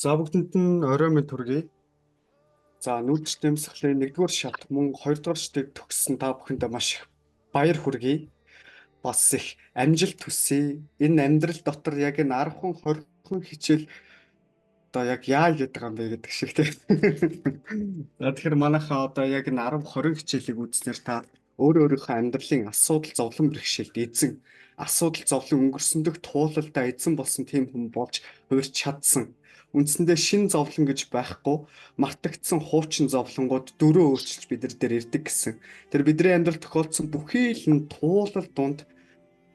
За бүгдэнд нь орой минь төргий. За нүүдэлч дэмсгэлээ 1-р шат мөн 2-р шатыг төгссөн та бүхэндээ маш их баяр хүргэе. Бас их амжилт хүсье. Энэ амьдрал дотор яг энэ 10 хүн 20 хүн хичээл одоо яг яа гэдэг юм бэ гэдэг шиг тийм. За тэгэхээр манайхаа одоо яг энэ 10 20 хичээлийг үзснээр та өөр өөрийнхөө амьдралын асуудал зовлон бэрхшээлд эзэн, асуудал зовлон өнгөрсөн дэх туулалдаа эзэн болсон тийм хүн болж хувирч чадсан. Үндсэндээ шин зовлон гэж байхгүй, мартагдсан хуучин зовлонгууд дөрөв өөрчилж бид нар дээр ирдэг гэсэн. Тэр бидний амьдрал тохиолдсон бүхий л нь туулал дунд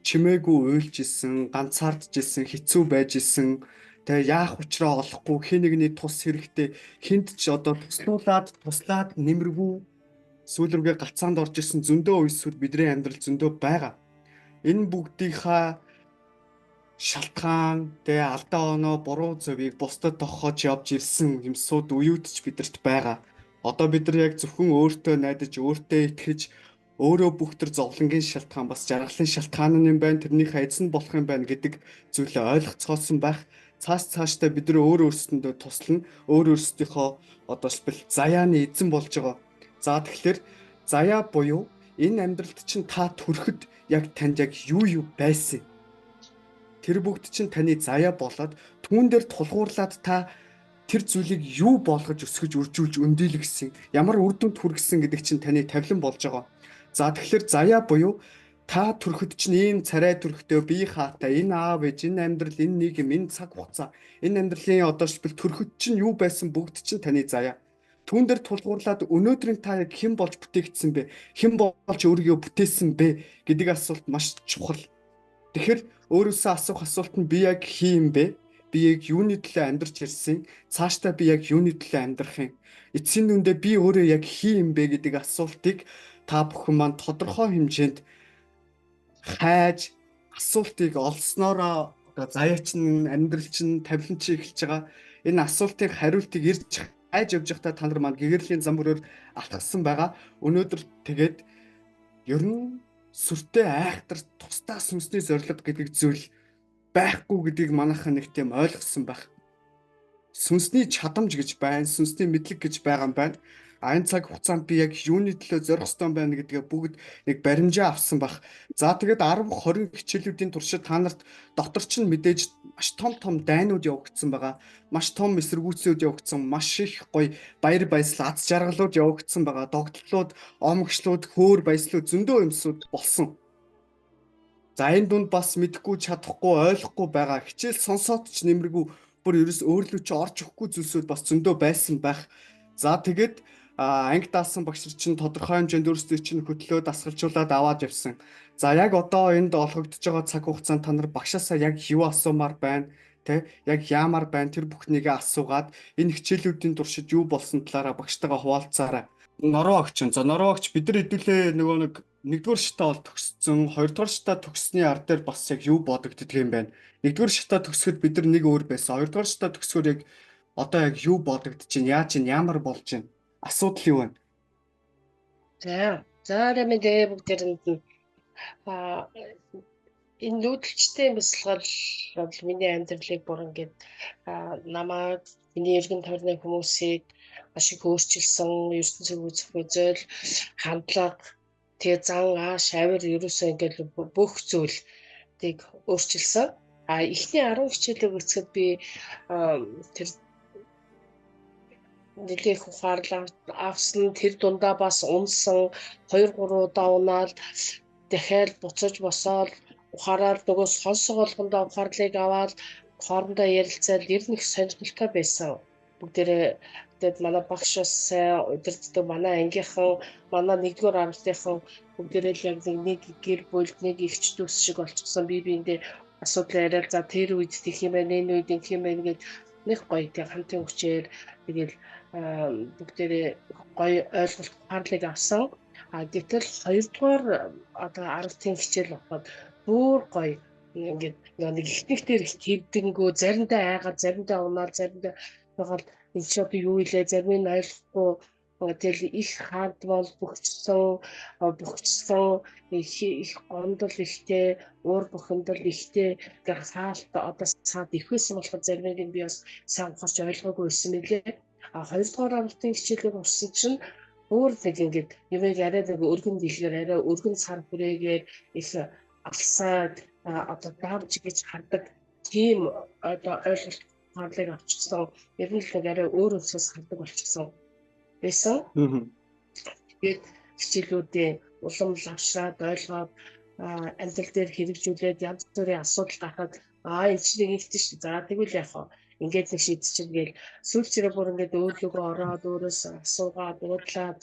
чимээгүй уйлж исэн, ганцаардж исэн, хэцүү байж исэн. Тэгээ яах учраа олохгүй, хэн нэгний тус хэрэгтэй, хүнд ч одоо туслуулад, туслаад нэмэргүй сүүл рүүгээ гацаанд орж исэн зөндөө үесүүд бидний амьдрал зөндөө байгаа. Энэ бүгдийнхаа шалтгаан, тэгээ алдаа оноо, буруу зөвийг бусдад тоххож явж ирсэн юмсууд үеүдч бидэрт байгаа. Одоо бид нар яг зөвхөн өөртөө найдаж, өөртөө итгэж, өөрөө бүх төр зовлонгийн шалтгаан бас жаргалын шалтгаан юм байна, тэрнийхээ эзэн болох юм байна гэдэг зүйлээ ойлгоцгоосон байх. Цааш цаашдаа бид нар өөр өөрсөндөө туслана, өөр өөрсдийнхөө одоо шилбэл заяаны эзэн болж байгаа. За тэгэхээр заяа буюу энэ амьдралд чинь та төрөхөд яг танд яг юу юу байсан? Тэр бүгд чинь таны заяа болоод түүн дээр тулгуурлаад та тэр зүйлийг юу болгож өсгөж үржүүлж өндийлгсэн, ямар үр дүнд хүргэсэн гэдэг чинь таны тавилан болж байгаа. За тэгэхээр заяа буюу та төрөхөд чинь ийм царай төрхтөө, бие хаатай, энэ аав ээж, энэ амьдрал, энэ нийгэм, энэ цаг хугацаа, энэ амьдралын одоо шилбэл төрөхөд чинь юу байсан бүгд чинь таны заяа. Түүн дээр тулгуурлаад өнөөдрийн та яг хэн болж бүтээгдсэн бэ? Хэн болж өөрийгөө бүтээсэн бэ гэдэг асуулт маш чухал. Тэгэхээр өөрөөсөө асуух асуулт нь би яг хин юм бэ? Би яг юуны төлөө амьдарч ирсэн? Цаашдаа би яг юуны төлөө амьдрах юм? Эцсийн дүндээ би өөрөө яг хин юм бэ гэдэг асуултыг та бүхэн маань тодорхой хэмжээнд хайж асуултыг олсноороо одоо заяа чинь, амьдрал чинь, тавилан чинь эхэлж байгаа. Энэ асуултын хариултыг ирж хайж явж байхдаа та нар маань гэгэрлийн зам мөрөөр алхсан байгаа. Өнөөдөр тэгээд ер нь сүртэй айхтар тусдаа сүнсний зорилго гэдэг зүйл байхгүй гэдгийг манайхан нэг тийм ойлгосон байх. Сүнсний чадамж гэж байна, сүнсний мэдлэг гэж байгаа юм байна. А энэ цаг хугацаанд би яг юуны төлөө зорих ёстой байна гэдгээ бүгд нэг баримжаа авсан байх. За тэгээд 10 20 хичээлүүдийн туршид та нарт дотор чинь мэдээж маш том том дайнууд явагдсан байгаа. Маш том эсэргүүцлүүд явагдсан, маш их гоё баяр баясгал, аз жаргалууд явагдсан байгаа. Догтлууд, омгшлууд, хөөр баяслууд зөндөө юмсууд болсон. За энэ дунд бас мэдэхгүй, чадахгүй, ойлгохгүй байгаа. Хичээл сонсоод ч нэмэргүй, бүр ерөөс өөрлөө чи орж өгөхгүй зүйлсүүд бас зөндөө байсан байх. За тэгээд анги даасан багш нар чинь тодорхой хэмжээнд өөрсдөө чинь хөтлөө дасгалжуулаад аваад явсан. За яг одоо энд олгогдож байгаа цаг хугацаанд та нар багшаасаа яг юу асуумаар байна, тэ яг яамаар байна тэр бүхнийг асуугаад энэ хичээлүүдийн туршид юу болсон талаараа багштайгаа хуваалцаарай. Нороо агч. За нороо агч, бид нар хэдүүлээ нөгөө нэг 1-р шатаа бол төгссөн, 2-р шатаа төгссөний ар дээр бас яг юу бодогддөг юм бэ? 1-р шатаа төгсөхөд бид нар нэг өөр байсан. 2-р шатаа төгсөхөөр яг одоо яг юу бодогдож чинь, яаж чинь, ямар болж чинь? Асуудал юу вэ? За, за мэдээ бүгдээрэнд нь энэ нүүдэлчтэй бясалгал бол миний амьдралыг бүр ингээд намайг, миний эргэн тойрны хүмүүсийг маш их өөрчилсөн, ертөнцийг үзэх үзэл, хандлага, тэгээ зан ааш авир ерөөсөө ингээд бүх зүйлийг өөрчилсөн. А эхний 10 хичээлийг үзэхэд би тэр нэлээх ухаарлаа авсан, тэр дундаа бас унсан, 2 3 удаа унаал дахиад буцаж босоод ухаараад нөгөө сонсог болгондоо ухаарлыг аваад хоорондоо ярилцаад ер нь их сонирхолтой байсан. Бүгдээрээ тэгээд манай багш бас сайн удирддаг, манай ангийнхан, манай 1-р 10-ынхан бүгдээрээ л яг нэг гэр бүл, нэг эгч дүүс шиг болчихсон. Би биэндээ асуудал яриад за тэр үед тийх юм байна, энэ үед ингэх юм байна гэд нэг гоё тэг хамтын хүчээр тэгэл бүгдээрээ гоё ойлголт ухаарлыг авсан. А гэтэл 2-р одоо 10-ын хичээл болоход бүр гоё ингээд нэг ихнийх дээр их хэвдэнгүү, заримдаа айгаад, заримдаа унаал, заримдаа байгаад энэ чи одоо юу илээ, зарим нь ойлгохгүй Тэгэл их хард бол бөхчсөн бөхчсөн их гондол ихтэй, уур бухимдал ихтэй гэх хаалт одоо саад их байсан болохоор заримыг нь би бас сайн ухаарч ойлгоогүй байсан мөлий. А хоёрдугаар авралтын хичээлээр орсон чинь өөр нэг ингээд юмыг арай нэг өргөн дэлгэр арай өргөн цар хүрээгээр их алсаад одоо давж гэж хардаг тийм одоо ойлголт харлыг авчихсан. Ер нь л нэг арай өөр өнцгөөс хардаг болчихсон байсан. Тэгээд хичээлүүдийн улам лавшраад ойлгоод амьдрал дээр хэрэгжүүлээд янз бүрийн асуудал гарахад энэ чинь ингэхдээ шүү. За тэгвэл яах вэ? Ингээд нэг шийдчихэв гээл сүүлчээрээ бүр ингээд өөрлөгөө ороод өөрөөс асуугаад уудлаад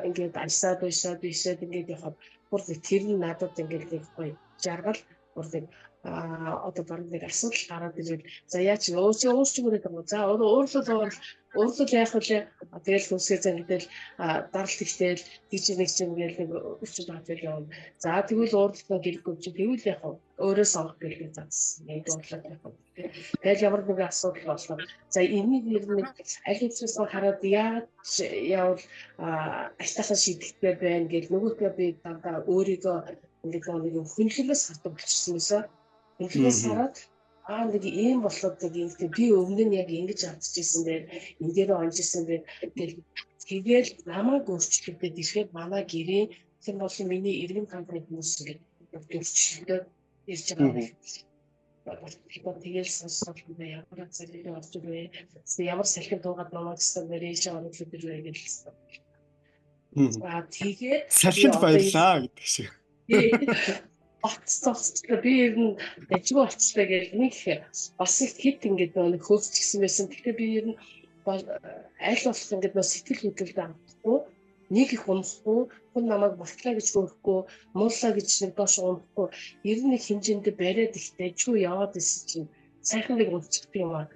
ингээд альсаад уйсаад бишээд ингээд явахад бүр тэр нь надад ингээд нэг гоё жаргал бүр нэг одоо баг нэг асуудал гараад ирвэл за яа чи өө чи өөрчлөгөрөөд байгаа. За өөрлөл өөрлөл яах вэ? Тэгэл хүсгээ зангидэл даралт ихтэл тийч нэг чинь ингээл нэг өчөд хатал явна. За тэгвэл уурлах хэрэггүй чи тэгвэл яах вэ? Өөрөө сонгох гэлээ заасан. Яг уурлах яах вэ? Тэгэл ямар нэгэн асуудал боллоо. За энийг ер нь аль хэзээс хараад яаж явал аятайхан шийдэхтэй байна гэл нөгөөдгөө би дандаа өөрийгөө ингээд нэг хүнлэгээс хардаг болчихсон юмсаа. Хүнлэгээс хараад нэг ийм болоход нэг юм би өмнө нь яг ингэж алдчихсан байх, энэ дээр онжсэн байх гэл тэгэл намайг өөрчлөгдөд ирэхэд манай гэрээ тэр бол миний иргэн хамтран хүмүүс ингээд өөрчлөгдөд ирж байгаа юм. Тэгэл сонсоод би ямар зэрэг орж ирвэ. Ямар салхин дуугаад намайг гэсэн нэр ийшээ орж ирвэ гэлсэн. За тэгээд салхинд баярлаа гэдэг шиг. Батцсан би ер нь дажгүй болчихлоо гэж нэг бас их хит ингээд нэг хөөрчихсэн байсан. Тэгэхээр би ер нь аль болох ингээд нөө сэтгэл хөдлөлд автахгүй, нэг их унахгүй, хүн намайг болтлаа гэж хөөрөхгүй, муулаа гэж нэг доош унахгүй, ер нь нэг хэмжээнд бариад их дажгүй яваад исэн чинь сайхан нэг унцдаг юм аа.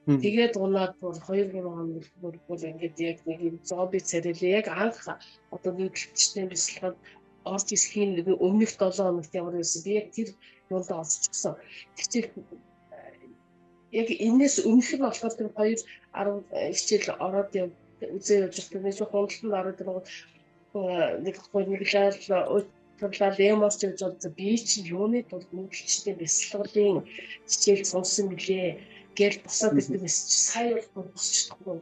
Тэгээд унаад бүр 2 3 хоног бүр ингээд яг нэг юм зомби царайлаа. Яг анх одоо нүүдэлчтэй бясалгаад орж ирэхийн өмнөх 7 хоногт ямар байсан би яг тэр юунд орчихсон. Тэгэхээр яг энэс өмнөх нь болохоор тэр 2 10 хичээл ороод яв үзээ явж байхдаа нэг жоохон уналтанд ороод нэг гуниглал уучлал ямарч гэж бодсон. Би чинь юуны тулд нүүдэлчтэй бясалгалын хичээл сонсон билээ гэж босоод ирдэг байсан чи сая бол босч чадахгүй.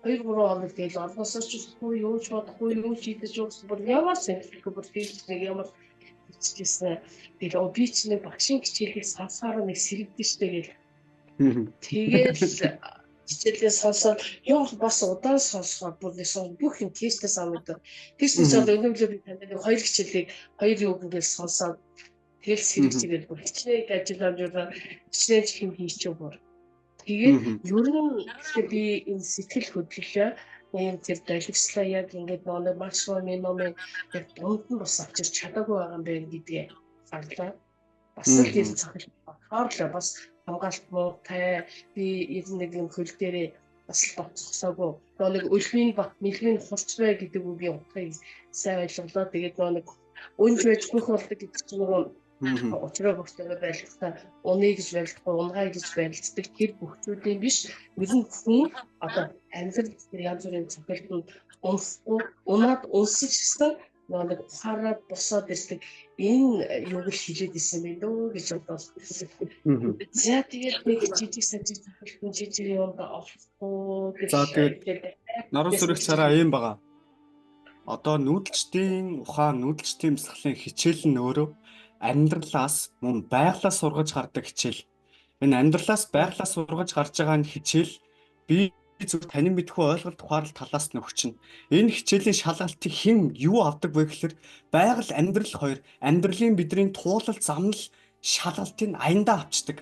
2 3 хоног тэгэл орноосоо ч үсгүй, юу ч бодохгүй, юу ч идэж уусан бүр ямар сонирхолтой бүр би нэг ямар хийчихсэн. Тэгэл би ч нэг багшийн хичээлийг сонсохоор нэг сэрэгдэн штэ гэл. Тэгэл хичээлээ сонсоод юм бас удаан сонсохоор бүр нэг сон бүх юм тестээс амдаг. Тэгсэн чинь өнөөдөр би танд нэг хоёр хичээлийг хоёр юу ингээл сонсоод тэгэл сэрэгчгээл бүр хичээл ажил амжуулаа хичээл юм хийчихв бүр. Тэгээд ер нь би энэ сэтгэл хөдлөлөө ийм тэр долгислаа яг ингээд нэг максимум минимум яг дунд нь бас авчирч чадаагүй байгаа юм байна гэдгээ харлаа. Бас л тэр цохил болохоор л бас хамгаалт муутай би ер нь нэг юм хөл дээрээ бас л боцсоогүй. Нэг өлмийн бат мэлмийн хурц бай гэдэг үгийн утгыг сайн ойлголоо. Тэгээд нэг үнж байж бүх болдог гэдэг чинь нөгөө учраа бөхтэйгээ байлгахтаа уныг гэж байлдахгүй, унгай гэж байлддаг тэр бөхчүүдийн биш. Ер нь хүн одоо амьдрал тэр янз бүрийн цохилтонд унахгүй, унаад унсан ч гэсэн нэг ухаараа босоод ирдэг энэ юуг л хилээд исэн юм дөө гэж бодлоо. За тэгээд нэг жижиг сажиг цохилтон жижиг юмд олохгүй. За тэгээд наруу сүрэх цараа ийм байгаа. Одоо нүүдэлчдийн ухаан, нүүдэлчдийн бясалгалын хичээл нь өөрөө амьдралаас мөн байглаас сургаж гардаг хичээл. Энэ амьдралаас байглаас сургаж гарч байгаа энэ хичээл би зөв танин мэдхүү ойлголт ухаарлал талаас нь өгчнө. Энэ хичээлийн шалгалтыг хэн юу авдаг вэ гэхээр байгаль амьдрал хоёр амьдралын бидний туулал замнал шалгалтыг аяндаа авчдаг.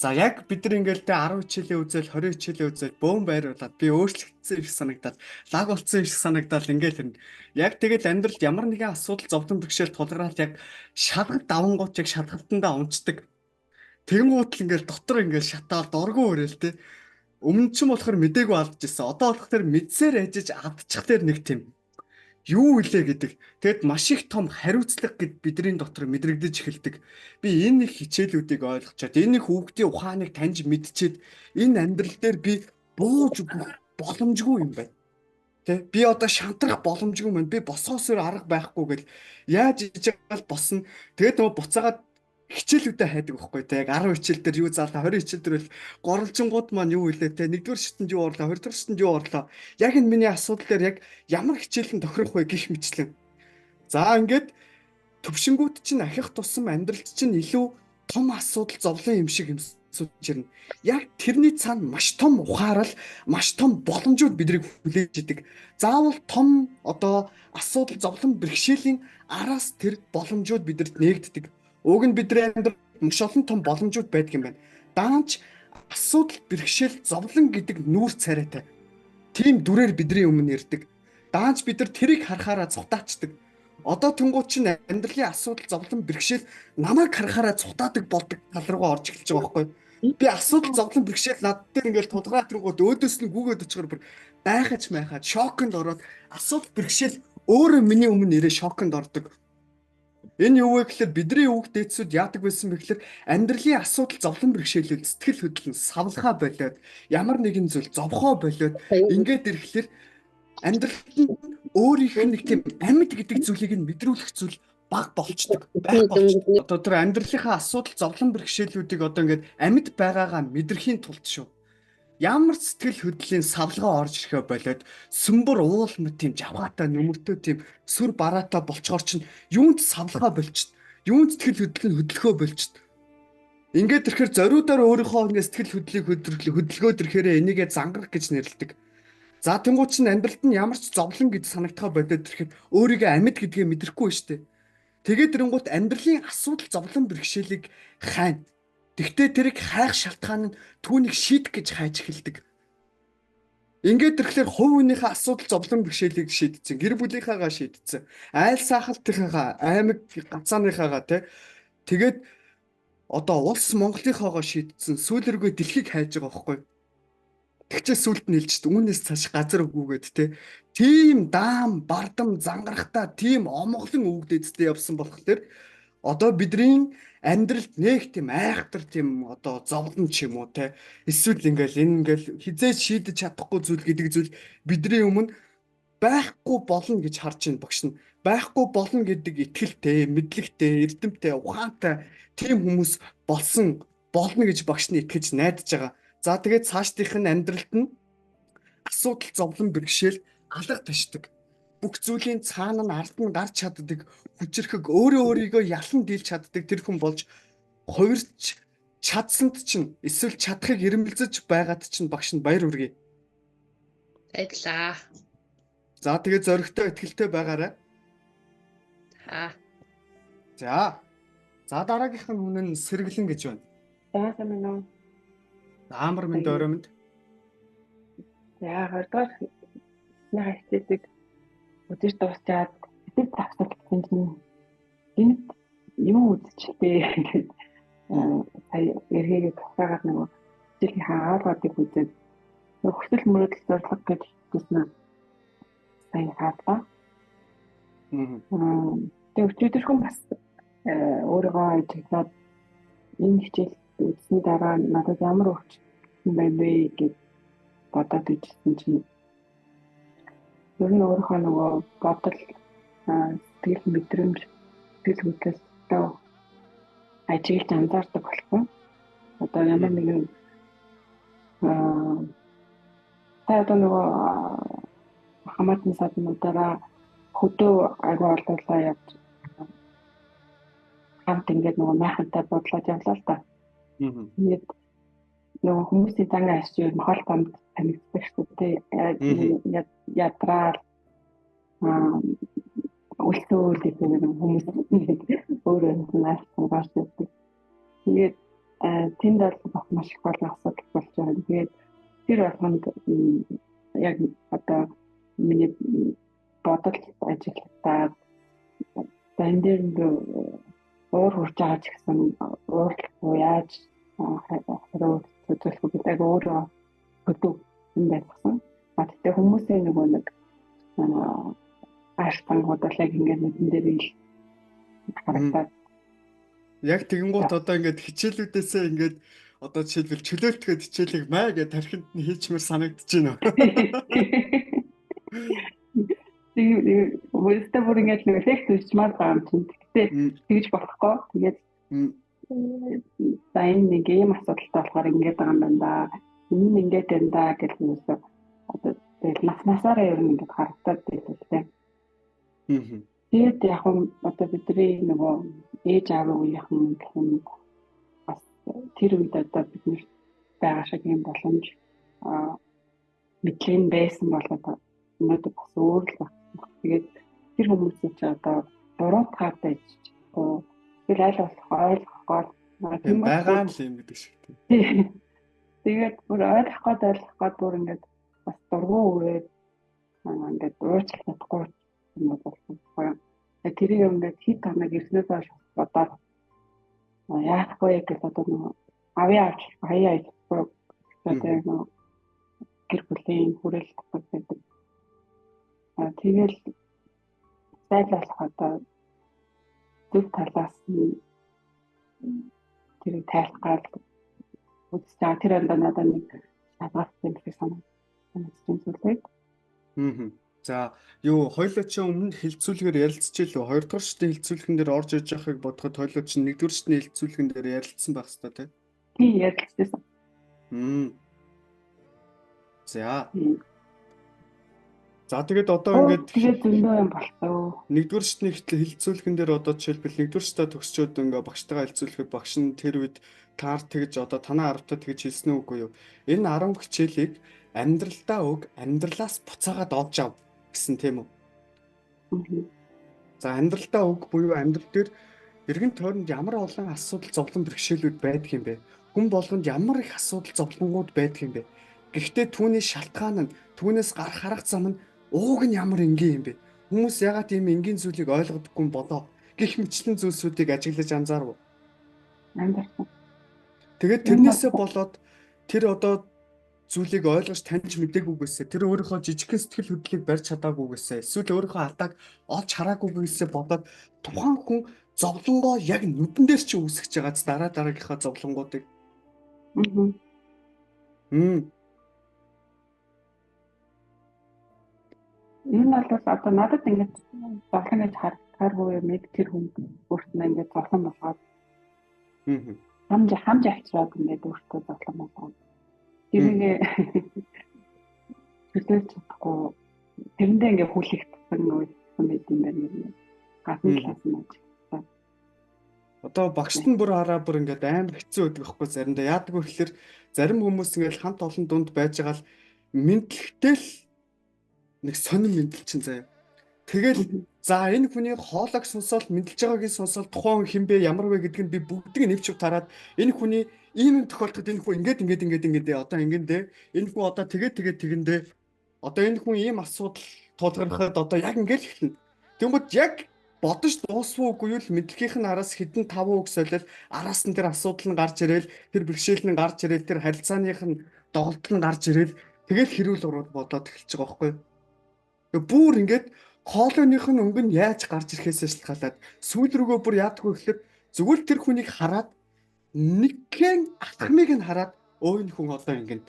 За яг бид нар ингээл тэ 10 хичээлээ үзэл 20 хичээлээ үзэл бөөн байруулаад би өөрчлөгдсөн юм шиг санагдаад лаг болцсон юм шиг санагдаад ингээл хэрнэ. Яг тэгэл амьдралд ямар нэгэн асуудал зовлон бэрхшээл тулгараад яг шалгалт давангууд яг шалгалтандаа унцдаг. Тэнгуут л ингээл дотор ингээл шатаал доргоо өрөөл тэ. Өмнө чинь болохоор мдээгүй алдчихсан. Одоо болохоор мэдсээр ажиж алдчих дээр нэг тийм юу илээ гэдэг. Тэгэд маш их том хариуцлага гэд бидний дотор мэдрэгдэж эхэлдэг. Би энэ их хичээлүүдийг ойлгочоод энэ их хүүхдийн ухааныг таньж мэдчихэд энэ амьдрал дээр би бууж өгөх боломжгүй юм байна. Тэ, би одоо шантрах боломжгүй мэн, би босхоос өөр арга байхгүй гэл яаж иж байгаа л босно. Тэгээд нөгөө буцаагаад хичээлүүдээ хайдаг байхгүй те. Яг 10 хичээл дээр юу заалаа, 20 хичээл дээр бол горлжингууд маань юу илээ те. 1-р шатанд юу орлоо, 20-р шатанд юу орлоо. Яг энэ миний асуудал дээр яг ямар хичээл нь тохирох вэ гих мэтлэн. За ингээд төвшингүүд чинь ахих тусам амьдралд чинь илүү том асуудал зовлон юм шиг юм сууж ирнэ. Яг тэрний цаана маш том ухаарал, маш том боломжууд биднийг хүлээж идэг. Заавал том одоо асуудал зовлон бэрхшээлийн араас тэр боломжууд бидэрт нээгддэг. Уг нь бидний амьдрал маш олон том боломжууд байдаг юм байна. Даанч асуудал бэрхшээл зовлон гэдэг нүүр царайтай. Тийм дүрээр бидний өмнө ирдэг. Даанч бид нар тэрийг харахаараа цухтаачдаг. Одоо тэнгуут чинь амьдралын асуудал зовлон бэрхшээл намайг харахаараа цухтаадаг болдог тал руугаа орж эхэлж байгаа байхгүй юу? Би асуудал зовлон бэрхшээл над дээр ингээл тулгараад тэнгуут өөдөөс нь гүгээд очихор бүр байхаж майхаад шоконд ороод асуудал бэрхшээл өөрөө миний өмнө ирээ шоконд ордог. Энэ юу вэ гэхээр бидний өвөг дээдсүүд яадаг байсан бэ гэхээр амьдралын асуудал зовлон бэрхшээлүүд сэтгэл хөдлөн савлахаа болиод ямар нэгэн зүйл зовхоо болиод ингээд ирэхлээр амьдралд нь өөрийнх нь нэг тийм амьд гэдэг зүйлийг нь мэдрүүлэх зүйл баг болчдөг, байх болчдөг. Одоо тэр амьдралынхаа асуудал зовлон бэрхшээлүүдийг одоо ингээд амьд байгаагаа мэдрэхийн тулд шүү. Ямар сэтгэл хөдлөлийн савлгаа орж ирэхэ болоод сүмбэр уул мэт тийм жавхаатай нүмертэй тийм сүр бараатай болчхоор чинь юунд савлгаа болчт, юунд сэтгэл хөдлөл нь хөдлөхөө болчт. Ингээд ирэхээр зориудаар өөрийнхөө ингээд сэтгэл хөдлөлийг хөдөлгөөд ирэхээр энийгээ зангарах гэж нэрлэдэг. За тэнгуү чинь амьдралд нь ямар ч зовлон гэж санагдахаа болоод ирэхэд өөрийгөө амьд гэдгээ мэдрэхгүй шүү дээ. Тэгээд ирэнгуут амьдралын асуудал зовлон бэрхшээлийг хайна. Тэгтээ тэрийг хайх шалтгаан нь түүнийг шийдэх гэж хайж эхэлдэг. Ингээд ирэхлээр хувь хүнийхээ асуудал зовлон бэрхшээлийг шийдсэн, гэр бүлийнхаагаа шийдсэн, айл саахалтынхаа, аймаг гацааныхаагаа тэ. Тэгээд одоо улс Монголынхоогоо шийдсэн, сүүл рүүгээ дэлхийг хайж байгаа байхгүй. Тэгчээ сүлд нь хэлж үүнээс цааш газар өгүүгээд те. Тийм даам, бардам, зангарахтаа тийм омголон өвгдээдтэй явсан болохоор одоо бидний амьдралд нэг тийм айхтар тийм одоо зовлон ч юм уу те. Эсвэл ингээл энэ ингээл хизээж шийдэж чадахгүй зүйл гэдэг зүйл бидний өмнө байхгүй болно гэж харж байна багш нь. Байхгүй болно гэдэг итгэлтэй, мэдлэгтэй, эрдэмтэй, ухаантай тийм хүмүүс болсон болно гэж багш нь итгэж найдаж байгаа. За тэгээд цаашдынх нь амьдралд нь асуудал зовлон бэрхшээл алга ташдаг. Бүх зүйлийн цаана нь ард нь гарч чаддаг, хүчрхэг өөрөө өөрийгөө ялан дийлж чаддаг тэр хүн болж хувирч чадсанд чинь эсвэл чадахыг эрмэлзэж байгаад чинь багш нь баяр хүргэе. Баярлалаа. За тэгээд зоригтой итгэлтэй байгаарай. За. За. За дараагийнх нь хүн нь сэргэлэн гэж байна. За сайн байна уу? Амар мэнд орой мэнд. За 20 дугаар эхнийхээ хичээлийг өдөр дуусчаад хэсэг тавсалсан чинь гинт юм үзчихлээ гэдэг сая эргээгээ тусаагаад нөгөө хичээлийнхаа аалгуудыг үзээд хүсэл мөрөөдөл зорилго гэж хэлсэн сая хаадлаа. Тэгээ өчигдөрхөн бас өөрийгөө ажиглаад энэ хичээл үзсний дараа надад ямар өөрчлөлт байна вэ гэж бодоод ижсэн чинь ер нь өөрийнхөө нөгөө бодол, сэтгэл мэдрэмж, сэтгэл хөдлөлтөө ажиглаж анзаардаг болсон. Одоо ямар нэгэн та одоо нөгөө хамаатан саднуудаараа хөдөө айгүй олоолаа явж хамт ингээд нөгөө майхантай бодлоод явлаа л та. Тэгээд нөгөө хүмүүсийн зан ашиг мохол тамд танигддаг шүү дээ. Ядраал үлсөөл гэдэг нэг хүмүүс өөрөө нааш гарч ирдэг. Тэгээд тэнд бол бас маш их олон асуудал болж байгаа. Тэгээд тэр болгонд яг одоо миний бодол ажиглагдаад энэ дээр уур хурж байгаа ч гэсэн уурлахгүй яаж хариу үзүүлэх гэдэг өөрөө хөдөв юм байсан. А тэгтээ хүмүүсийн нөгөө нэг ааш тангууд бол яг ингээд нүдэн дээр ил харагдаад. Яг тэгэнгүүт одоо ингээд хичээлүүдээсээ ингээд одоо жишээлбэл чөлөөлтгöd хичээлийг маа гэж тархинд нь хийчмээр санагдаж байна. Тэгээд өөртөө бүр ингээд нэг эффект үүсчмээр байгаа юм чинь. Гэхдээ тэгж болохгүй. Тэгээд за энэ нэг ийм асуудалтай болохоор ингээд байгаа юм байна да. Энэ нь ингээд байна да гэж юусоо одоо тэгэл нас насаараа ер нь ингээд харагдаад байлаа тийм. Тэгээд яг нь одоо бидний нөгөө ээж аавын үеийнхэн гэх юм бас тэр үед одоо бид нар байгаа шиг юм боломж мэдлэг нь байсан болоод өнөөдөр бас өөр л байна. Тэгээд тэр хүмүүсийг ч одоо буруутгаад байж чадахгүй. Тэгэл аль болох ойлгох гол байгаа л юм гэдэг шиг тийм. Тэгээд бүр ойлгох гээд бүр ингээд бас дургу үрээд ингээд уучлах чадахгүй юм болсон байхгүй. Тэрийг ингээд хэд хоног ирснээс хойш бодоод яах вэ гэж одоо нөгөө авъя авч хаяа авчихгүй гэдэг нөгөө гэр бүлийн хүрээлэл татвар байдаг. Тэгэл зайлуулах одоо зөв талаас нь тэрийг тайлах гал үзэж байгаа. Тэр ондоо надад нэг шалгаалт юм шиг санагдсан зүйлээ. За юу хоёулаа чи өмнө хилцүүлгээр ярилцчихлээ. Хоёрдугаар шатны хилцүүлгэн дээр орж иж байгааг бодоход хоёулаа чи нэгдүгээр шатны хилцүүлгэн дээр ярилцсан байх хэвээр тий. Тийм ярилцчихсан. За. За тэгээд одоо ингээд тэгээд зөндөө юм болцоо. Нэгдүгээр шатны хилцүүлгэн дээр одоо жишээлбэл нэгдүгээр шатаа төгсчөөд ингээ багштайгаа хилцүүлэхэд багш нь тэр үед таар тэгж одоо танаа 10-таа тэгж хэлсэн үгүй юу? Энэ 10 хичээлийг амьдралдаа өг, амьдралаас буцаагаад олж ав гэсэн тийм үү? За амьдралдаа өг буюу амьдрал дээр эргэн тойронд ямар олон асуудал зовлон бэрхшээлүүд байдаг юм бэ? Хүн болгонд ямар их асуудал зовлонгууд байдаг юм бэ? Гэхдээ түүний шалтгаан нь түүнээс гарах арга зам нь ууг нь ямар энгийн юм бэ? Хүмүүс ягаад ийм энгийн зүйлийг ойлгодоггүй болоо гэх мэтлэн зүйлсүүдийг ажиглаж анзаарв. Анзаарсан. Тэгээд тэрнээсээ болоод тэр одоо зүйлийг ойлгож таньж мдэггүйгээсээ тэр өөрийнхөө жижигхэн сэтгэл хөдлөлийг барьж чадаагүйгээсээ эсвэл өөрийнхөө алдааг олж хараагүйгээсээ болоод тухайн хүн зовлонгоо яг нүдэн дээр чи үүсгэж байгааз дараа дараагийнхаа зовлонгуудыг. Энэ бол одоо надад ингэж зовлон гэж харагдахааргүй юм яг тэр хүн өөртөө ингэж зовлон болгоод хамж авчраад ингэж өөртөө зовлон болгоод тэрийг төлөөлж чадахгүй тэрэндээ ингээ хүлэгдсэн юм байт юм байна гэх гадна талаас нь ажигласан. Одоо багшд нь бүр хараа бүр ингээд амар хэцүү байдаг байхгүй заримдаа яадаг вэ гэхээр зарим хүмүүс ингээд хамт олон дунд байж байгаа л мэдлэгтэй л нэг сонин мэдлэл чинь заяа. Тэгэл за энэ хүний хоолойг сонсоод мэдлж байгаагийг сонсоод тухайн хүн хинбэ ямар вэ гэдг нь би бүгдийг нэвч тараад энэ хүний ийм юм тохиолдоход энэ хүн ингээд ингээд ингээд ингээд одоо ингэндээ энэ хүн одоо тэгээд тэгээд тэгэндээ одоо энэ хүн ийм асуудал тулгархад одоо яг ингээд л эхэлнэ. Тэнгүүд яг бодож дуусвуу үгүй юу л мэдлэгийнх нь араас хэдэн 5 үг солиод араас нь тэр асуудал нь гарч ирээл тэр бэрхшээл нь гарч ирээл тэр харилцааных нь доголдол нь гарч ирээл тэгэл хэрүүл урууд бодоод эхэлж байгаа байхгүй юу. Бүр ингээд хоолойных нь өнгө нь яаж гарч ирэхээс шалтгаалаад сүүл рүүгээ бүр яадаг вэ гэхээр зүгээр л тэр хүнийг хараад нэгэн алхмыг нь хараад өө энэ хүн одоо ингэн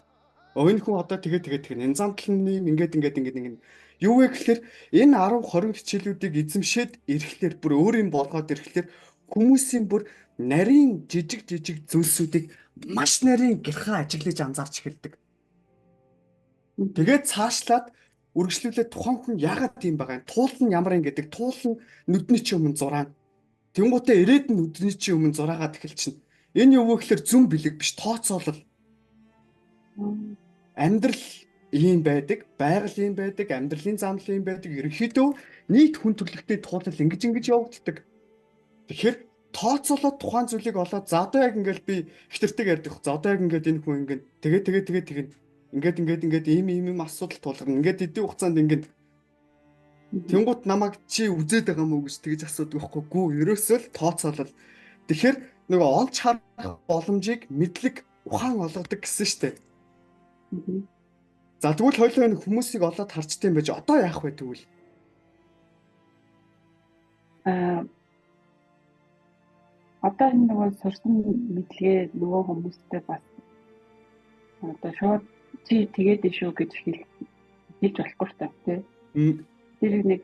өө энэ хүн одоо тэгээ тэгээ тэгээ энэ замдал нь ингээд ингээд ингээд ингээд юу вэ гэхээр энэ 10 20 хичээлүүдийг эзэмшээд ирэхлээр бүр өөр юм болгоод ирэхлээр хүмүүсийн бүр нарийн жижиг жижиг зүйлсүүдийг маш нарийн гэрхэн ажиглаж анзаарч эхэлдэг. Тэгээд цаашлаад үргэлжлүүлээд тухайн хүн яагаад тийм байгаа юм? Туул нь ямар юм гэдэг туул нь нүдний чи өмнө зураана. Тэнгуүтээ ирээд нь нүдний чи өмнө зураагаад эхэлчихнэ. Энэ юу вэ гэхээр зүм бэлэг биш тооцоолол. Амьдрал ийм байдаг, байгаль ийм байдаг, амьдралын замнал ийм байдаг. Ерөнхийдөө нийт хүн төрөлхтний туулал ингэж ингэж явагддаг. Тэгэхээр тооцоолоод тухайн зүйлийг олоод за одоо яг ингээл би ихтэртэйг ярьдаг. За одоо яг ингээд энэ хүн ингээд тэгээ тэгээ тэгээ тэгээ ингээд ингээд ингээд ийм ийм юм асуудал тулгарна. Ингээд эдийн хугацаанд ингээд тэнгуут намайг чи үзээд байгаа мó гэж тэгж асуудаг байхгүй. Гүү ерөөсөө л тооцоолол. Тэгэхээр нөгөө олж харах боломжийг мэдлэг ухаан олгодог гэсэн штэ. За тэгвэл хоёулаа энэ хүмүүсийг олоод харчтай юм байж одоо яах вэ тэгвэл? Одоо энэ нөгөө сурсан мэдлэгээ нөгөө хүмүүстэй бас одоо шууд чи тэгээд шүү гэж хэлж болохгүй шүү дээ тий. Тэр нэг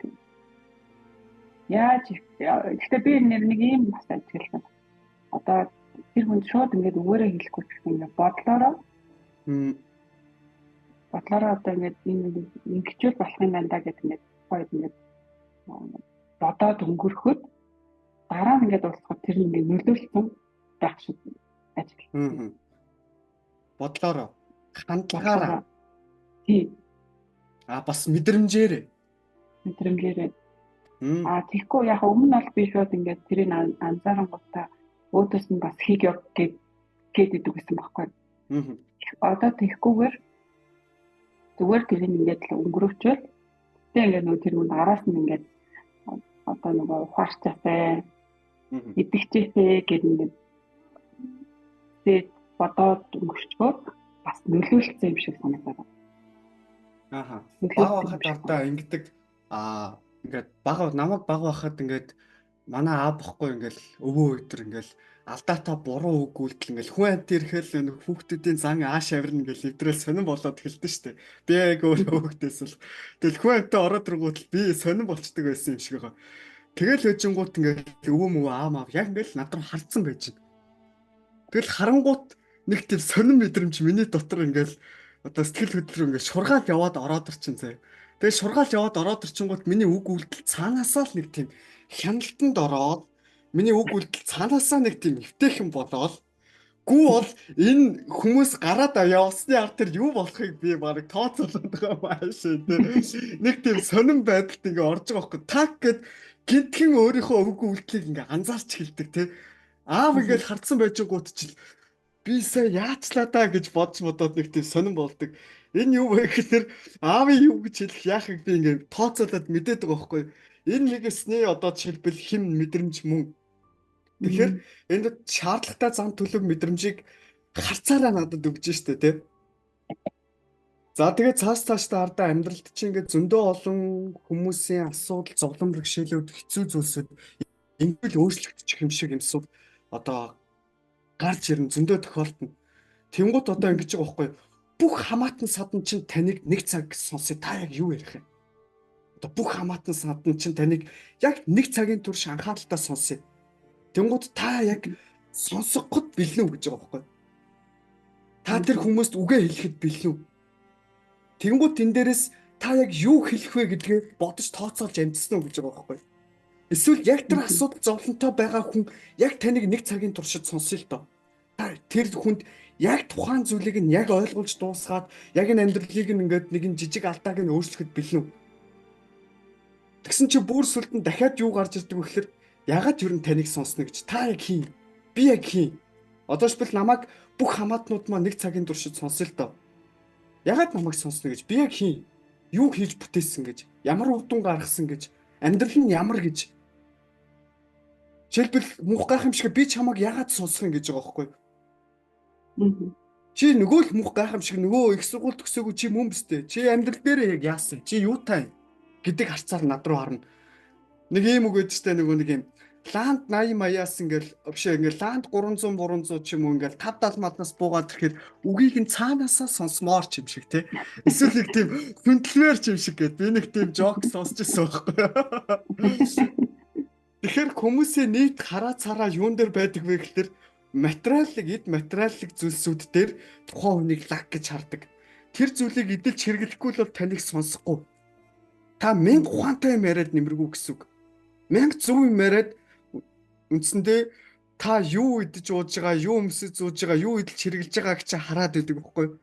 яаж гэхдээ би нэг ийм бас ажигласан. Одоо тэр хүн шууд ингээд үгээрээ хэлэхгүй ч гэсэн ингээд бодлороо одоо ингээд энэ ингэчүүл болох юм байна да гэдэг ингээд хоёр ингээд бодоод өнгөрөхөд дараа нь ингээд уулзахад тэр ингээд нөлөөлсөн байх шиг ажигласан. Бодлороо, хандлагаараа. Тий. А бас мэдрэмжээрээ. Мэдрэмжээрээ. А тэгэхгүй яг өмнө нь бол би шууд ингээд тэрийг анзаарангуудаа өөдөөс нь бас хийг яв гээд идэг гэсэн байхгүй. Одоо тэгхгүйгээр зүгээр тэрийг ингээд л өнгөрөвчөөл тэгээ ингээд нөгөө тэр хүн араас нь ингээд одоо нөгөө ухаарчаасай идэгчээсэй гэд ингээд тэгээд бодоод өнгөрчгөө бас нөлөөлсөн юм шиг санагдаад байна. Аха. Бага байхад ардаа ингэдэг ингээд бага намайг бага байхад ингээд манай аав бохгүй ингээл өвөө өдр ингээл алдаатай буруу үг үйлдэл ингээл хүн амт ирэхэл нэг хүүхдүүдийн зан ааш авирна ингээл эвдрэл сонин болоод эхэлдэж штэ. Би яг өөрөө хүүхдээс л тэгэл хүн амтаа ороод ирэнгүүт би сонин болчдөг байсан юм шиг байгаа. Тэгэл хожингуут ингээл өвөө мөвөө аав маав яг ингээл над руу харцсан байж байна. Тэгэл харангуут нэг тийм сонин мэдрэмж миний дотор ингээл одоо сэтгэл хөдлөл ингээл шургаал яваад ороод ирчин заяа. Тэгэл шургаал яваад ороод ирчингуут миний үг үйлдэл цаанаасаа л нэг тийм хяналтанд ороод миний үг үйлдэл цаанаасаа нэг тийм эвтэйхэн болоод гүү бол энэ хүмүүс гараад явсны ард тэр юу болохыг би барыг тооцоолоод байгаа юм аашаа тий. Нэг тийм сонин байдалд ингээ орж байгаа байхгүй. Так гэд гинтхэн өөрийнхөө үг үйлдлийг ингээ анзаарч эхэлдэг тий. Аав ингээл хардсан байж гут чил би сая яачлаа даа гэж бодож бодоод нэг тийм сонин болдог. Энэ юу вэ гэхээр аавын юу гэж хэлэх яахыг би ингээ тооцоолоод мэдээд байгаа байхгүй. Энэ нэгэсний одоо жишээлбэл хим мэдрэмж мөн. Тэгэхээр энд шаардлагатай зам төлөв мэдрэмжийг харцаараа надад өгж штэ тий. За тэгээд цааш цаашдаа ардаа амьдралд чинь ингээд зөндөө олон хүмүүсийн асуудал, зовлон бэрхшээлүүд, хэцүү зүйлсүүд ингээл өөрчлөгдчих юм шиг юмсууд одоо гарч ирнэ, зөндөө тохиолдно. Тэнгууд одоо ингэж байгаа байхгүй юу? Бүх хамаатан садан чинь таныг нэг цаг сонсъё, та яг юу ярих юм? Одоо бүх хамаатан садан чинь таныг яг нэг цагийн турш анхааралтай сонсъё. Тэнгууд та яг сонсоход бэлэн үү гэж байгаа байхгүй юу? Та тэр хүмүүст үгээ хэлэхэд бэлэн үү? Тэнгууд тэн дээрээс та яг юу хэлэх вэ гэдгээ бодож тооцоолж амжсан уу гэж байгаа байхгүй юу? Эсвэл яг тэр асуудал зовлонтой байгаа хүн яг таныг нэг цагийн туршид сонсъё л доо. Та тэр хүнд яг тухайн зүйлийг нь яг ойлгуулж дуусгаад яг энэ амьдралыг нь ингээд нэгэн жижиг алдааг нь өөрчлөхөд бэлэн үү? Тэгсэн чи бүр сүлд нь дахиад юу гарч ирдэг вэ гэхээр ягаад ер нь таныг сонсно гэж та яг хийн? Би яг хийн? Одоо шбэл намайг бүх хамаатнууд маань нэг цагийн туршид сонсъё л доо. Ягаад намайг сонсно гэж би яг хийн? Юу хийж бүтээсэн гэж, ямар үр дүн гаргасан гэж, амьдрал нь ямар гэж. Жишээлбэл мөнх гайхамшиг би чамайг ягаад сонсох юм гэж байгаа байхгүй юу? Чи нөгөө л мөнх гайхамшиг нөгөө их сургууль төгсөөгүй чи мөн биз дээ. Чи амьдрал дээрээ яг яасан? Чи юутай гэдэг харцаар над руу харна. Нэг ийм үг өгдөө штэ нөгөө нэг юм Ланд 80 маяас ингээл бишээ ингээл Ланд 300 300 ч юм уу ингээл 5 70 маднаас буугаад ирэхэд үгийг нь цаанаасаа сонсмоор ч юм шиг те. Эсвэл нэг тийм хүндлэмээр ч юм шиг гээд би нэг тийм жок сонсч ирсэн байхгүй юу. Тэгэхээр хүмүүсийн нийт хараа цараа юун дээр байдаг вэ гэхэлэр материаллык эд материаллык зүйлсүүд дээр тухайн хүнийг лаг гэж хардаг. Тэр зүйлийг эдэлж хэрэглэхгүй л бол таныг сонсохгүй. Та 1000 ухаантай юм яриад нэмэргүй гэсэн үг. 1100 юм яриад үндсэндээ та юу идэж ууж байгаа, юу өмсөж зууж байгаа, юу идэлж хэрэглэж байгааг чи хараад байдаг байхгүй юу?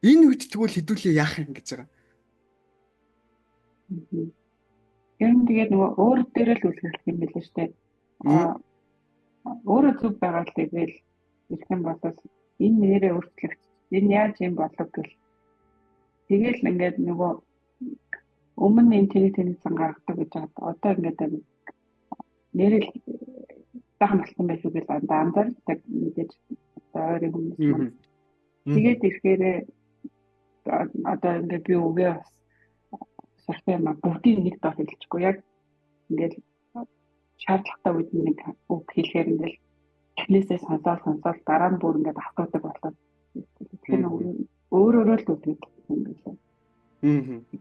Энэ үед тэгвэл хэдүүлээ яах юм гэж байгаа. Ер нь тэгээд нөгөө өөр дээрээ л үлгэрэх юм билээ шүү дээ. Өөрөө зүг байгаа л тэгэл ирэх юм бол энэ нэрээ өөрчлөгч, энэ яаж юм болов гэл. Тэгэл ингээд нөгөө өмнө энэ тэрийг тэнийг зан гаргадаг гэж байгаа. Одоо ингээд нэрэл сайхан болсон байлгүй гэж анзаардаг мэдээж одоо ойрын хүмүүс маань. Тэгээд ирэхээр одоо ингээд би үгээ бас суртай юм а бүгдийг нэг дор хэлчихгүй яг ингээд шаардлагатай үед нэг үг хэлэхээр ингээд эхнээсээ сонсоод дараа нь бүр ингээд асуудаг болоод тэгэхээр өөрөөрөө л үгдэг юм билээ.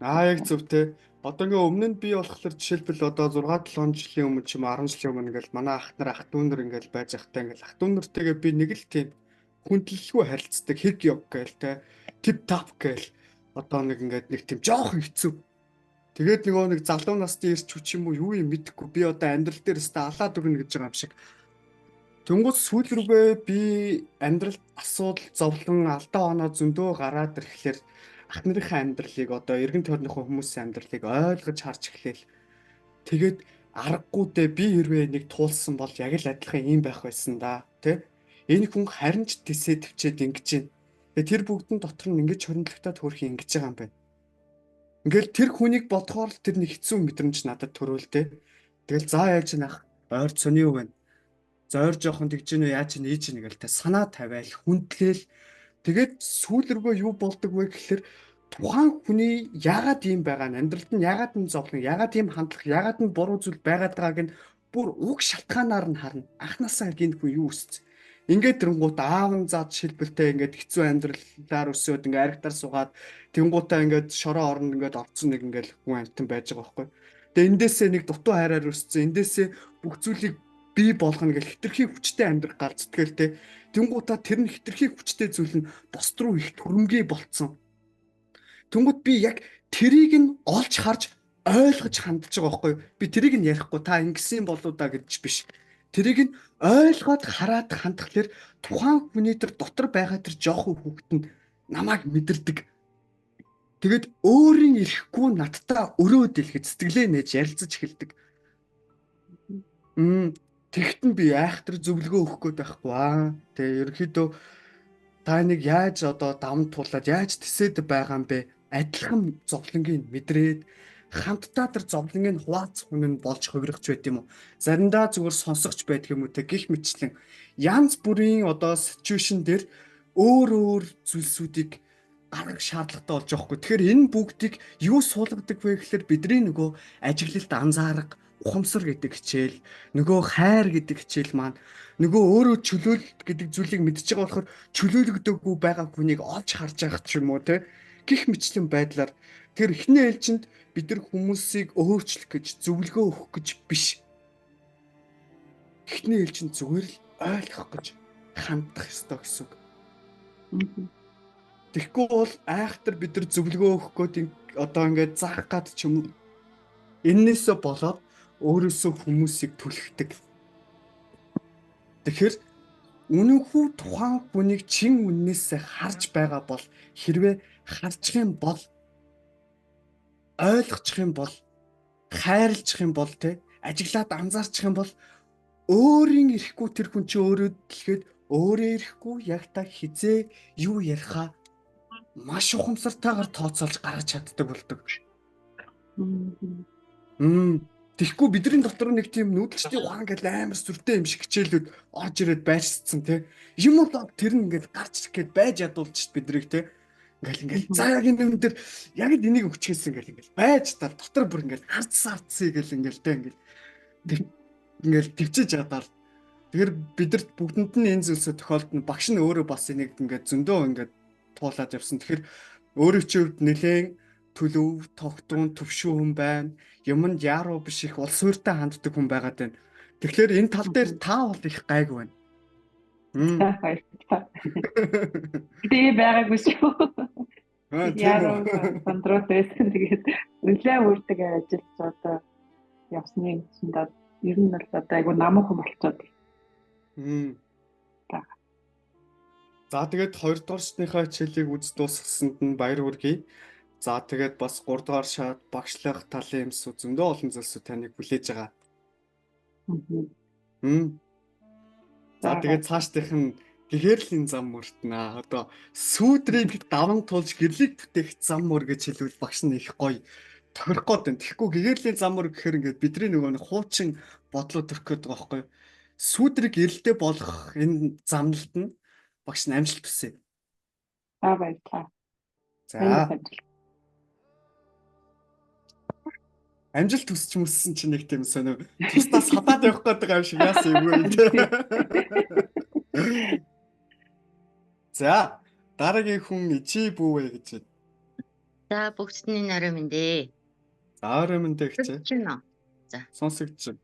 Аа яг зөв те. Одоо ингээ өмнө нь би болохоор жишээлбэл одоо 6 7 жилийн өмнө ч юм уу 10 жилийн өмнө ингээл манай ах нар ах дүү нар ингээл байж байхдаа ингээл ах дүү нартайгаа би нэг л тийм хүндлэлгүй харилцдаг хэрэг яг гээл те тип тап гээл одоо нэг ингээд нэг тийм жоохон хэцүү. Тэгээд нөгөө нэг залуу насны ирч хүч юм уу юу юм мэдэхгүй би одоо амьдрал дээр өстө алаад өгнө гэж байгаа юм шиг. Тэнгуут сүүл рүүгээ би амьдралд асуудал зовлон алдаа оноо зөндөө гараад ирэхлээр ах нарынхаа амьдралыг одоо эргэн тойрныхоо хүмүүсийн амьдралыг ойлгож харж эхлээл. Тэгээд аргагүйдээ би хэрвээ нэг туулсан бол яг л адилхан ийм байх байсан да тий. Энэ хүн харин ч тэсээ төвчээд ингэж байна. Тэгээ тэр бүгдэн дотор нь ингэж хоригдлогтой төрөх ингэж байгаа юм байна. Ингээл тэр хүнийг бодохоор л тэр нэг хэцүү мэдрэмж надад төрөөл тэ. Тэгэл заа яаж нах ойр цоны юу байна. Зойр жоохон тэгж гинүү яаж ийн ийж ийн гэл тэ санаа тавиал хүндлээл. Тэгээд сүүл рүүгээ юу болдог вэ гэхэлэр тухайн хүний яагаад ийм байгаа нь амьдралд нь яагаад нь зовлон яагаад ийм хандлага яагаад нь буруу зүйл байгаад байгааг нь бүр уг шалтгаанаар нь харна. Анхнаасаа гинт хүн юу өссөн. Ингээд тэрэнгуут аав нь заа жишээлбэлтэй ингээд хэцүү амьдралаар өсөөд ингээд аригтаар суугаад тэнгуутаа ингээд шороо оронд ингээд орцсон нэг ингээд хүн амьтан байж байгаа байхгүй. Тэгээ эндээсээ нэг дутуу хайраар өссөн. Эндээсээ бүх зүйлийг бий болгоно гэл хитрхи хүчтэй амьдрах гал зүтгэлтэй. Тэнгуутаа тэр нь хитрхи хүчтэй зүйл нь бусд руу их төрөмгий болцсон. Тэнгуут би яг тэрийг нь олж харж ойлгож хандж байгаа байхгүй. Би тэрийг нь ярихгүй та ингэсэн болоо да гэж биш. Тэрийг нь ойлгоод хараад хандхалаар тухайн хүний тэр дотор байгаа тэр жоохон хүүхэд нь намайг мэдэрдэг. Тэгээд өөрийн ирэхгүй надтай өрөө дэлгэц сэтгэлээ нээж ярилцаж эхэлдэг. Тэгт нь би айхтар зөвлөгөө өгөх гээд байхгүй аа. Тэгээ ерөнхийдөө та нэг яаж одоо давн туулаад яаж тэсэд байгаа юм бэ? Адилхан зовлонгийг мэдрээд хамтдаа тэр зовлонгийг хуваалцах хүн нь болж хувирах ч байт юм уу. Заримдаа зүгээр сонсогч байдаг юм уу те гих мэтчлэн янз бүрийн одоо situation дээр өөр өөр зүйлсүүдийг гаргах шаардлагатай болж байгаа хгүй. Тэгэхээр энэ бүгдийг юу суулгадаг вэ гэхээр бидний нөгөө ажиглалт анзаарга, ухамсар гэдэг хичээл, нөгөө хайр гэдэг хичээл маань нөгөө өөрөө чөлөөлөлт гэдэг зүйлийг мэдж байгаа болохоор чөлөөлөгдөөгүй байгаа хүнийг олж харж байгаа ч юм уу те гих мэтлэн байдлаар тэр эхний ээлжинд бид нар хүмүүсийг өөрчлөх гэж зөвлөгөө өгөх гэж биш. Эхний ээлжинд зүгээр л ойлгох гэж хандах ёстой гэсэн үг. Тэгэхгүй бол айхтар бид нар зөвлөгөө өгөх гээд одоо ингээд заах гад ч юм уу эннээсээ болоод өөрөөсөө хүмүүсийг түлхдэг. Тэгэхээр үнэнхүү тухайн хүнийг чин үннээсээ харж байгаа бол хэрвээ харчих юм бол ойлгочих юм бол хайрлчих юм бол те ажиглаад анзаарчих юм бол өөрийн ирэхгүй тэр хүн чи өөрөө дэлгээд өөрөө ирэхгүй яг та хизээ юу яриха маш ухамсартайгаар тооцоолж гаргаж чаддаг болдог. Тэгэхгүй бидний дотор нэг тийм нүүдэлчдийн ухаан гэл амар сүртэй юм шиг хичээлүүд орж ирээд байршсан те. Юм бол тэр нь ингээд гарч ирэх гээд байж ядуулж бидрийг те. Ингээл за яг энэ юм дээр яг л энийг өгчгээсэн гэл ингээл байж тал дотор бүр ингээл харц сарцъя гэл ингээл те ингээл төвчиж ядаал. Тэгэхээр бидэрт бүгдэнд нь энэ зүйлсээ тохиолдно. Багш нь өөрөө бас энийг ингээд зөндөө ингээд туулаад явсан. Тэгэхээр өөрийн чинь хувьд нэлээд төлөв, тогтун, төвшин хүн байна. Юмд яруу биш их улс суурьтай ханддаг хүн байгаад байна. Тэгэхээр энэ тал дээр та бол их гайгүй байна. Баярлалаа. Тэгээ байгаагүй шүү. Яруу контрол байсан. Тэгээд нэлээд үрдэг ажиллаж одоо явсны чинь ер нь бол одоо айгу намуу хүн болчиход. За тэгээд 2 дугаар шатныхаа хичээлийг үз дуусгасанд нь баяр хүргэе. За тэгээд бас 3 дугаар шат багшлах талын юмсуу зөндөө олон зүйлсүүд таныг хүлээж байгаа. За тэгээд цаашдынх нь гэгэрлийн зам мөртнө. Одоо сүүдрийг даван тулж гэрлийг бүтээх зам мөр гэж хэлвэл багш нь их гоё тохирох гээд байна. Тэгэхгүй гэгэрлийн зам мөр гэхээр ингээд бидний нөгөө нэг хуучин бодлоо төрөх гээд байгаа байхгүй юу? Сүүдрийг эрэлтэй болгох энэ замналд нь багш нь амжилт хүсье. За баярлалаа. За. Амжилт хүсч мүссэн чинь нэг тийм сонио. Тусдаа садаад явах гээд байгаа юм шиг яасан юм бэ те. За дараагийн хүн ичи бүүвэ гэж. За бүгдний нарийн мэндээ. За орой мэндэ хичээ. За. Сонсогдож байна.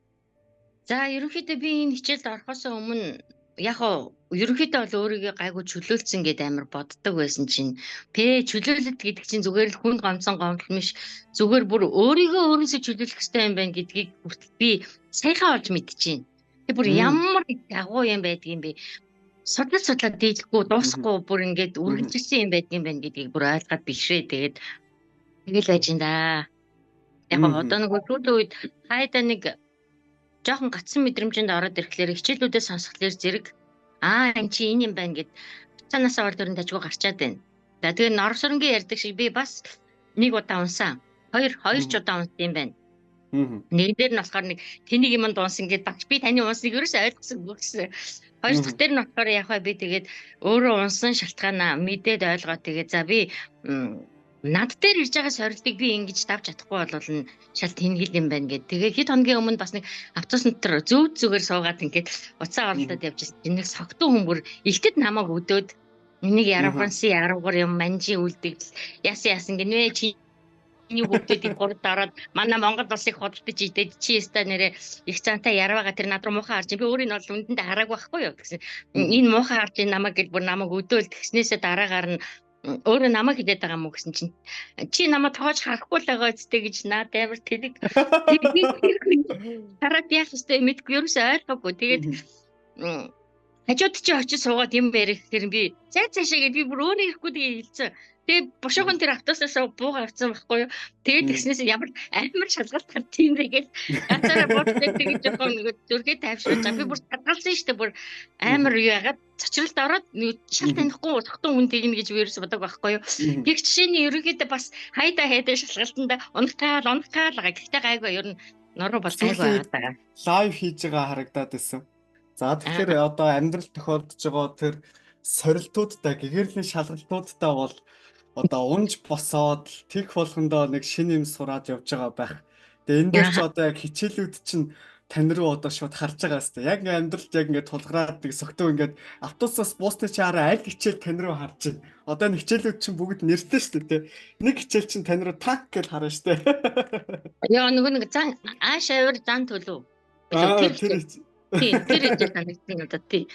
За ерөнхийдөө би энэ хичээлд орохоос өмнө яг уу ерөнхийдөө бол өөрийгөө гайгүй чөлөөлцөн гэд амар боддог байсан чинь чөлөөлөлт гэдэг чинь зүгээр л хүнд гомдсон гомдол биш, зүгээр бүр өөрийгөө өөрөөсөө чөлөөлөх хэрэгтэй юм байна гэдгийг хүртэл би саяхан олж мэдчихээн. Тэг бүр ямар дагуу юм байдгийг бэ? Судлаж судлаад дийлэхгүй дуусахгүй бүр ингээд үргэлжилсэн юм байдгийг байна гэдгийг бүр ойлгоод бишрээ. Тэгээд тэгэл байж ин да. Яг одоо нөгөө сүүлийн үед хайда нэг жоохон гацсан мэдрэмжинд ороод ирэхлээр хичээлүүдээ сонсохлоор зэрэг энэ чи энэ юм байна гэд цаанаасаа орд өрн тажгүй гарчаад байна. За тэгээ норсоронгийн ярьдаг шиг би бас нэг удаа унсан. Хоёр ч удаа унсан юм байна. Нэг дээр нь болохоор нэг тэнийг юмд унсан гэд багш би таны унсныг ерөөсөө ойлгосонгүй гэсэн. Хоёр дахь дээр нь болохоор яг би тэгээд өөрөө унсан шалтгаанаа мэдээд ойлгоо тэгээд за би над дээр ирж байгаа сорилтыг би ингэж давж чадахгүй бол нь шал тэнгэл юм байна гэд. Тэгээ хэд хоногийн өмнө бас нэг автобус дотор зөв зүгээр суугаад ингээд уцаа оролдоод явж байсан. Нэг согтун хүн бүр илтэд намайг өдөөд энийг яравганси яравгар юм манжи үлдэг. Яасан яасан гинвэ чи миний хүүхдүүдийг гурд ороод манай Монгол улсыг худалдаж идээд чи өстой нэрээ их цантай ярваага тэр над руу муухай харж би өөрийг нь бол үндэндээ хараагүй байхгүй юу гэсэн. Энэ муухай харж намайг гэл бүр намайг өдөөл тэгснээсээ дараагаар нь өөрөө намайг хилээд байгаа юм уу гэсэн чинь чи намайг тоож харахгүй л байгаа үстэй гэж наад амар тэлэг хараад яах ёстой мэдгүй ерөөсөө ойлгоогүй. Тэгээд хажууд чи очиж суугаад юм ярих тэр би зай цаашаа гэж би бүр өөрөө ирэхгүй тэгээ хэлсэн. Тэгээд бушуухан тэр автобусаас бууга авсан байхгүй юу. Тэгээд тэгснээс ямар амар шалгалт гарт юм бэ гэж ганцаараа буудлаа тэгэж жоохон нэг зүрхээ тайвшруулж байгаа. Би бүр шалгалсан шүү дээ. Бүр амар юу яагаад цочролд ороод шал танихгүй утгатан хүн тэгнэ гэж би ерөөсө бодог байхгүй юу. Гэх жишээний ерөнхийдөө бас хайда хайда шалгалтанда унахгаал унахгаал байгаа. Гэхдээ гайгүй ер нь нуруу бол гайгүй байгаа. Лайв хийж байгаа харагдаад байсан. За тэгэхээр одоо амьдрал тохиолдож байгаа тэр сорилтуудтай гэгэрлийн шалгалтуудтай бол одоо унж босоод тех болгондоо нэг шинэ юм сураад явж байгаа байх. Тэгээ энэ дээр ч одоо яг хичээлүүд чинь тань руу одоо шууд харж байгаа хэвээр. Яг ингээ амьдралд яг ингээ тулгараад нэг согтуу ингээд автобусаас буусны чи хараа аль хичээл тань руу харж байна. Одоо энэ хичээлүүд чинь бүгд нэртэй шүү дээ. Нэг хичээл чинь тань руу танк гэж харна шүү дээ. Яа нөгөө нэг зан ааш авир зан төлөв. Тэр тэр хичээл санагдсан надад тий.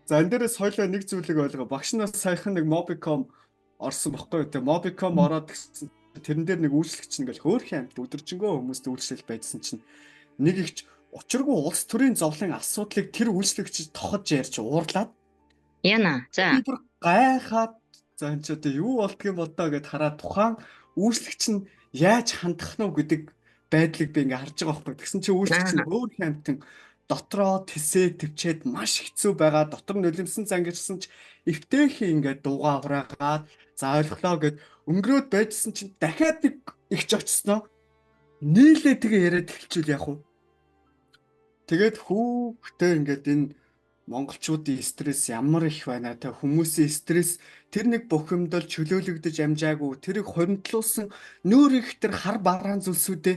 За энэ дээрээс хоёлаа нэг зүйлийг ойлгоо. Багш нас саяхан нэг Mobicom орсон бохгүй юу те. Mobicom ороод гэсэн тэрэн дээр нэг үйлчлэгч ингээл хөөрхөн амт өдөржингөө хүмүүст үйлчлэл байжсан чинь нэг ихч учиргүй улс төрийн зовлон асуудлыг тэр үйлчлэгч тохож ярьж уурлаад яна. За би бүр гайхаад за энэ ч одоо юу болдгийм бол доо гэд хараад тухайн үйлчлэгч нь яаж хандах нь гэдэг байдлыг би ингээ харж байгаа байхгүй. Тэгсэн чинь үйлчлэгч нь хөөрхөн амтан дотроо тэсээ төвчээд маш хэцүү байгаа. Дотор нулимсан зангирсан ч эвтэйхэн ингээд дуугаа авраагаад за ойлголоо гэд өнгөрөөд байжсэн чинь дахиад нэг ихч очсноо нийлээ тэгээ яриад эхэлчихвэл яах вэ? Тэгээд хүүхдээ ингээд энэ монголчуудын стресс ямар их байна те, хүмүүсийн стресс тэр нэг бухимдал чөлөөлөгдөж амжаагүй тэрийг хоригдлуулсан нүүр их тэр хар бараан зүйлсүүдээ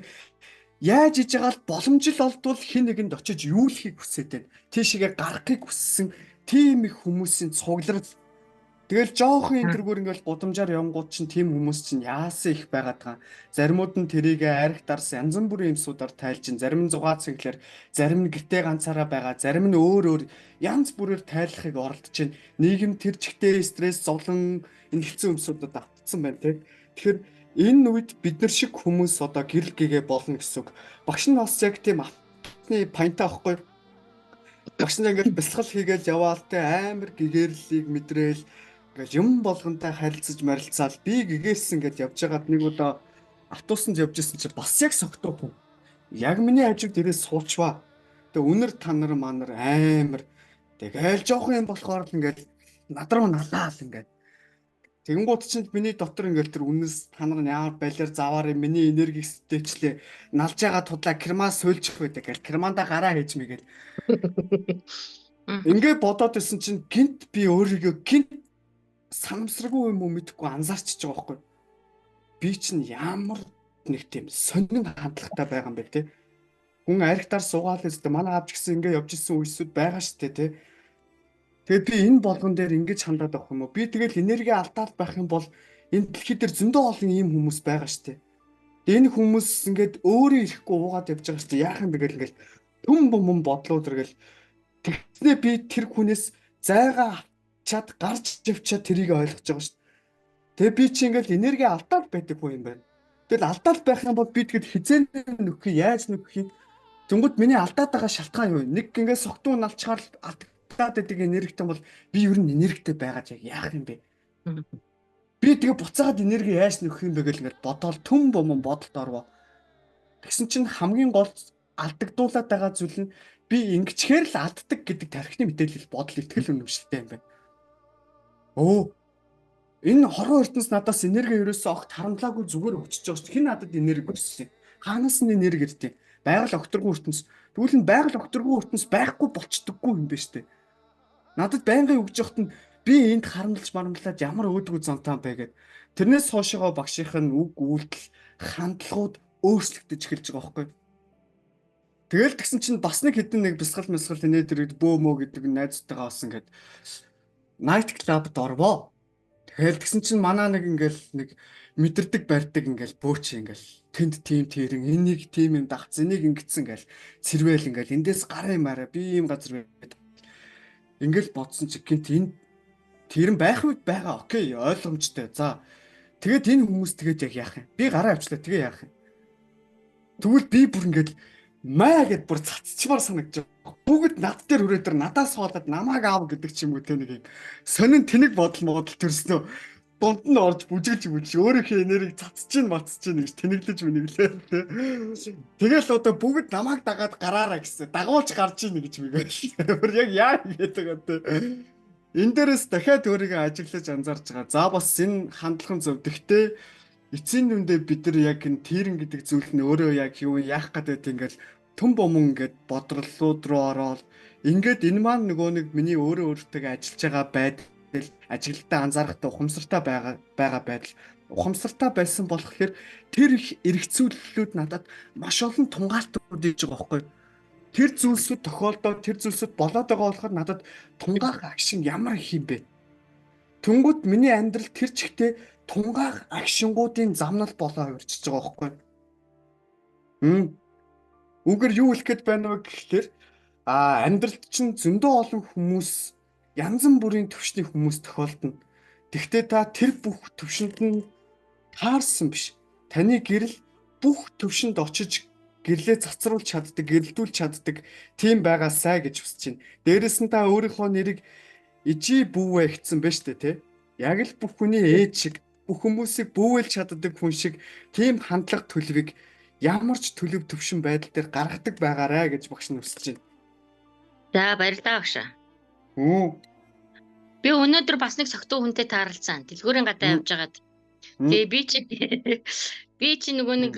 яаж иж байгаа л боломжил олдвол хин нэгэнд очиж юулахыг хүсээд байна. Тийшээгээ гарахыг хүссэн тийм их хүмүүсийн цугларал. Тэгэл жоохон энэ тэргүүр ингээл гудамжаар явангууд чинь тийм хүмүүс чинь яасан их байгаад байгаа. Заримуд нь тэрийг арх дарс янз бүрийн юмсуудаар тайлж, зарим нь зугаа цэнгэлэр, зарим нь гэртээ ганцаараа байгаа, зарим нь өөр өөр янз бүрээр тайлахыг оролдож чинь. Нийгэм тэр чигтээ стресс, зовлон энэ хэцүү юмсуудад автцсан байна те. Тэгэхээр энэ үед бид нар шиг хүмүүс одоо гэрэл гэгээ болно гэсэн үг. Багш нь бас яг тийм автны паянтаа байхгүй. Багш нь ингээд бясалгал хийгээл яваал те, амар гэгээрлийг мэдрээл ингээл юм болгонтой харилцаж марилцаал би гэгээсэн гэж явж байгаад нэг удаа автобусанд явж исэн чинь бас яг согтуу хүн. Яг миний хажууд ирээ суучваа. Тэгээ үнэр танар манар амар. Тэгээл жоохон юм болохоор л ингээл над руу налаал ингээд. Тэгэнгүүт чинь миний дотор ингээл тэр үнэс танар нь ямар балиар заваар миний энергийг сэтээчлээ налж байгаа тудлаа керман суйлчих байдаг гэл керманда гараа хийж мэгээл. Ингээ бодоод исэн чинь гинт би өөрийгөө гинт санамсаргүй юм уу мэдэхгүй анзаарчиж байгаа байхгүй. Би чинь ямар нэг тийм сонин хандлагатай байгаа юм бэ те. Хүн архитаар суугаал өстө манай аавч гэсэн ингээ явж исэн үесүүд байгаа шүү дээ те. Тэгээд би энэ болгон дээр ингэж хандаад авах юм уу? Би тэгэл энерги алдаал байх юм бол Энэ дэлхий дээр зөндөө олон ийм хүмүүс байгаа штэ. Тэгээ энэ хүмүүс ингээд өөрөө ирэхгүй уугаад явж байгаа штэ. Яах юм бэ гэл ингээл түн бум бум бодлоо төргөл тэгснээ би тэр хүнээс зайгаа авчаад гарч явчаад тэрийг ойлгож байгаа штэ. Тэгээ би чи ингээл энерги алдаад байдаг хүн юм байна. Тэгэл алдаад байх юм бол би тэгэд хизээ нөхөх яаж нөхөх юм. Тэнгүүд миний алдаад байгаа шалтгаан юу вэ? Нэг ингээд согтуу налчгаар алдаад байдаг энергитэй бол би ер нь энергитэй байгаа яг яах юм бэ? Би тэгээ буцаагаад энерги яаж нөхөх юм бэ гэл ингээд бодоол түн бомон бодолд орвоо. Тэгсэн чинь хамгийн гол алдагдуулаад байгаа зүйл нь би ингэчээр л алддаг гэдэг тархины мэдээлэл бодол итгэл үнэмшилтэй юм байна. Өө энэ хорвоо ертөнц надаас энерги ерөөсөө огт харамлаагүй зүгээр өгчөж байгаа шүү. Хэн надад энерги өгсөн юм? Хаанаас нь энерги ирдیں۔ Байгаль огторгон ертөнц. Тэгвэл энэ байгаль огторгон ертөнц байхгүй болчдоггүй юм байна шүү дээ. Надад байнгын өгж явахт нь би энд харамлаж марамлаад ямар өөдгөө зонтоо бэ гэд. Тэрнээс хоошоогоо багшийнх нь үг үйлдэл хандлагууд өөрчлөгдөж эхэлж байгаа байхгүй. Тэгэл тэгсэн чинь бас нэг хэдэн нэг бясгал мэсгал инээ тэр бөө мөө гэдэг найзтайгаа болсон гэд night club-д орвоо. Тэгэл тэгсэн чинь манаа нэг ингээл нэг мэдэрдэг барьдаг ингээл бөөч ингээл тэнд тим тэрэн энийг тим юм дагц энийг ингэсэн ингээл цэрвэл ингээл эндээс гарын юмараа би ийм газар байд. Ингээл бодсон чи гинт энэ тэр нь байх үед байгаа окей ойлгомжтой. За тэгээд энэ хүмүүс тэгээд яг яах юм? Би гараа авчлаа тэгээ яах юм? Тэгвэл би бүр ингээл маа гэд бүр цацчмаар санагдаж байгаа. Бүгд над дээр хүрээ тэр надаас хоолоод намайг аав гэдэг ч юм уу те нэг юм сонин тэнэг бодол модол төрснөө дунд нь орж бүжиглж бүжиж өөрийнхөө энергийг цацж мацж чинь гэж тэнэглэж мэнэглээ те. Тэгэл одоо бүгд намайг дагаад гараараа гэсэн. Дагуулж гарч ийн гэж мэгэл. Бүр яг яа гэдэг байгаа те. Энэ дээрээс дахиад өөрийгөө ажиглаж анзаарч байгаа. За бас энэ хандлага зөв. Тэгтээ эцсийн дүндээ бид нар яг энэ тэрэн гэдэг зүйл нь өөрөө яг юу яах гэдэг ингээл түн бомон ингээд бодрлууд руу ороод ингээд энэ маань нөгөө нэг миний өөрөө өөртөө ажиллаж байгаа байдал ажиглалтаа анзаарахтай ухамсартай байгаа байдал ухамсартай байсан болохоор тэр их эргцүүлэлүүд надад маш олон тунгаалтууд иж байгаа байхгүй. Тэр зүйлсүүд тохиолдоод тэр зүйлсүүд болоод байгаа болохоор надад тунгаах агшин ямар их юм бэ? Тэнгүүд миний амьдрал тэр чигтээ тунгаах агшингуудын замнал болоо авирчиж байгаа байхгүй. Үгээр юу хэлэх гээд байна вэ гэхлээр амьдралд чинь зөндөө олон хүмүүс янз бүрийн төвшний хүмүүс тохиолдоно. Тэгвэл та тэр бүх төвшөнд нь таарсан биш. Таны гэрэл бүх төвшөнд очиж гэрлээ цацруулж чаддаг, гэрэлтүүлж чаддаг тийм байгаасай гэж хүсэж байна. Дээрэс нь та өөрийнхөө нэрийг ижи бүүвэ гэсэн байна шүү дээ, тэ? Яг л бүх хүний ээж шиг, бүх хүмүүсийг бүүвэлж чаддаг хүн шиг тийм хандлага төлөвийг ямар ч төлөв төвшин байдал дээр гаргадаг байгаарэ гэж багш нь хүсэж байна. За баярлалаа багшаа. Би өнөөдөр бас нэг согтуу хүнтэй таарлцсан. Дэлгүүрийн гадаа явж байгаад. Тэгээ би чи нөгөө нэг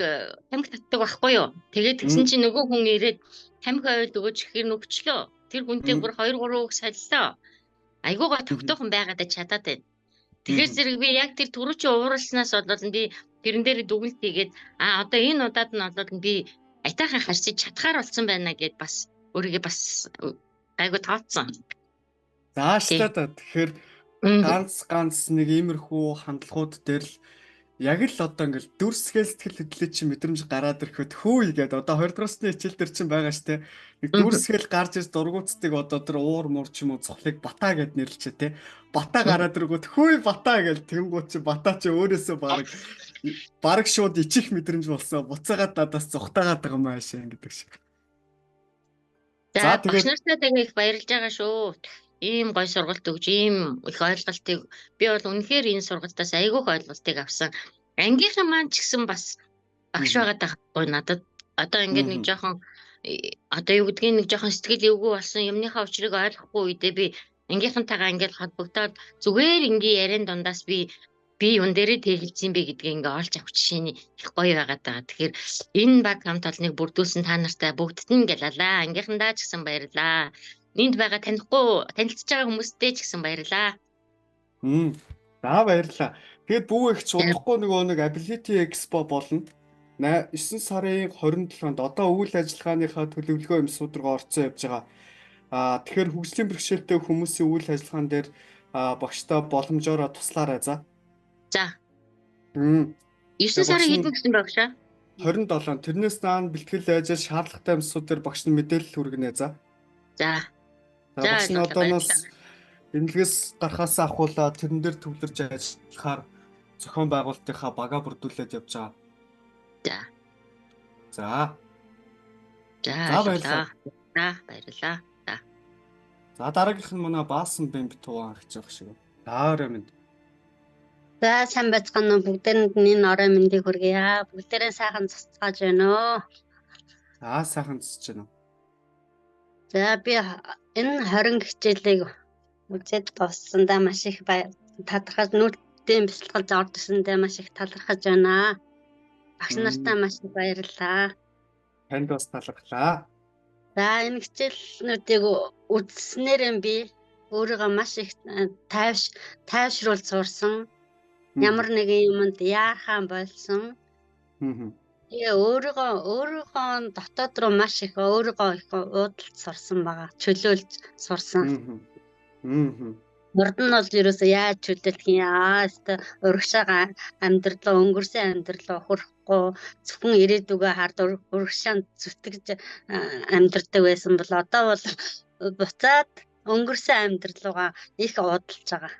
тамхи татдаг байхгүй юу? Тэгээд тэгсэн чи нөгөө хүн ирээд тамхи ойл өгөөч гэхээр нүгчлөө. Тэр хүнтэй бүр 2 3 үг солилоо. Айгуугаа тогтоохон байгаадаа чадаад байна. Тэгэхээр зэрэг би яг тэр түрүүчийн ууралснаас болоод би тэрэн дээр дүгнэлт хийгээд одоо энэ удаад нь болоод би айтайхан харьцаж чадхаар болсон байна гэд бас өөрийгөө бас гайгүй тооцсон. Заашлаа та. Тэгэхээр ганц нэг иймэрхүү хандлагууд дээр л яг л одоо ингээл дүрсгээл сэтгэл хөдлөлт чинь мэдрэмж гараад ирэхэд хөөе гээд одоо 20 дугаар насны хичээл дээр чинь байгаа штэ. Нэг дүрсгээл гарч ир дургуутдаг одоо тэр уур муур ч юм уу цохлыг бата гэд нэрлэчээ те. Бата гараад ирэнгүүт хөөе бата гэж тэнгуут чи бата чи өөрөөсөө бараг шууд ичих мэдрэмж болсон. Буцаагаад надаас зугтаагаад байгаа юм аашаа гэдэг шиг. За багш нартай тэгээ их баярлж байгаа шүү. Ийм гой сургалт өгч, ийм их ойлголтыг би бол үнэхээр энэ сургалтаас айгүйх ойлголтыг авсан. Ангийнхан маань ч гэсэн бас багш байгаа даахгүй надад одоо ингээд нэг жоохон одоо юу гэдгийг нэг жоохон сэтгэл эвгүй болсон юмныхаа учрыг ойлгохгүй үедээ би ангийнхантайгаа ингээд холбогдоод зүгээр ингийн яриан дундаас би юун дээрээ тэгэлцсэн бэ гэдгийг ингээ олж авах жишээний их гоё байгаад байгаа. Тэгэхээр энэ баг хамт олныг бүрдүүлсэн та нартай бүгдд нь гэлалаа. Ангийнхандаа ч гэсэн баярлаа. Энд байгаа танихгүй танилцж байгаа хүмүүстээ ч гэсэн баярлаа. За баярлалаа. Тэгээд бүү их ч удахгүй нөгөө нэг Ability Expo болно. 9 сарын 27-нд одоо үйл ажиллагааныхаа төлөвлөгөө юм суудрага орцсон явж байгаа. Тэгэхээр хөгжлийн бэрхшээлтэй хүмүүсийн үйл ажиллагаан дээр багштай боломжоор туслаарай за. За. 9 сарын хэдэн гэсэн багшаа? 27. Тэрнээс наан бэлтгэл ажил шаардлагатай юмсууд дээр багш нь мэдээлэл хүргэнэ за. За. За багш нь одооноос эмнэлгээс гарахаас ахуулаад тэрэн дээр төвлөрж ажиллахаар зохион байгуулалтынхаа бага бүрдүүлээд явж байгаа. За. За. За баярлалаа. За баярлалаа. За. За дараагийнх нь манай Баасан Бэмб тугаан гэж байгаа шиг. За орой минь. За сайн байцгаана уу, бүгдээрэнд нь энэ орой мэндийг хүргье. Бүгдээрээ сайхан цуцгааж байна уу? За сайхан цуцж байна. За би энэ 20 хичээлийг үзээд дуссандаа маш их талархаж, нүүдлийн бясалгалд орж ирсэндээ маш их талархаж байна. Багш нартаа маш их баярлалаа. Танд бас талархлаа. За энэ хичээлнүүдийг үзснээр би өөрийгөө маш их тайвшруулж сурсан. Ямар нэгэн юмд яархан болсон. Тэгээ өөрийгөө дотоод руу маш их өөрийгөө их уудалж сурсан байгаа. Чөлөөлж сурсан. Урд нь бол ерөөсөө яаж чөлөөлөх юм аа өстө урагшаага амьдралаа, өнгөрсөн амьдралаа ухрахгүй зөвхөн ирээдүгөө хард урагшаа зүтгэж амьдрдаг байсан бол одоо бол буцаад өнгөрсөн амьдрал руугаа их уудалж байгаа.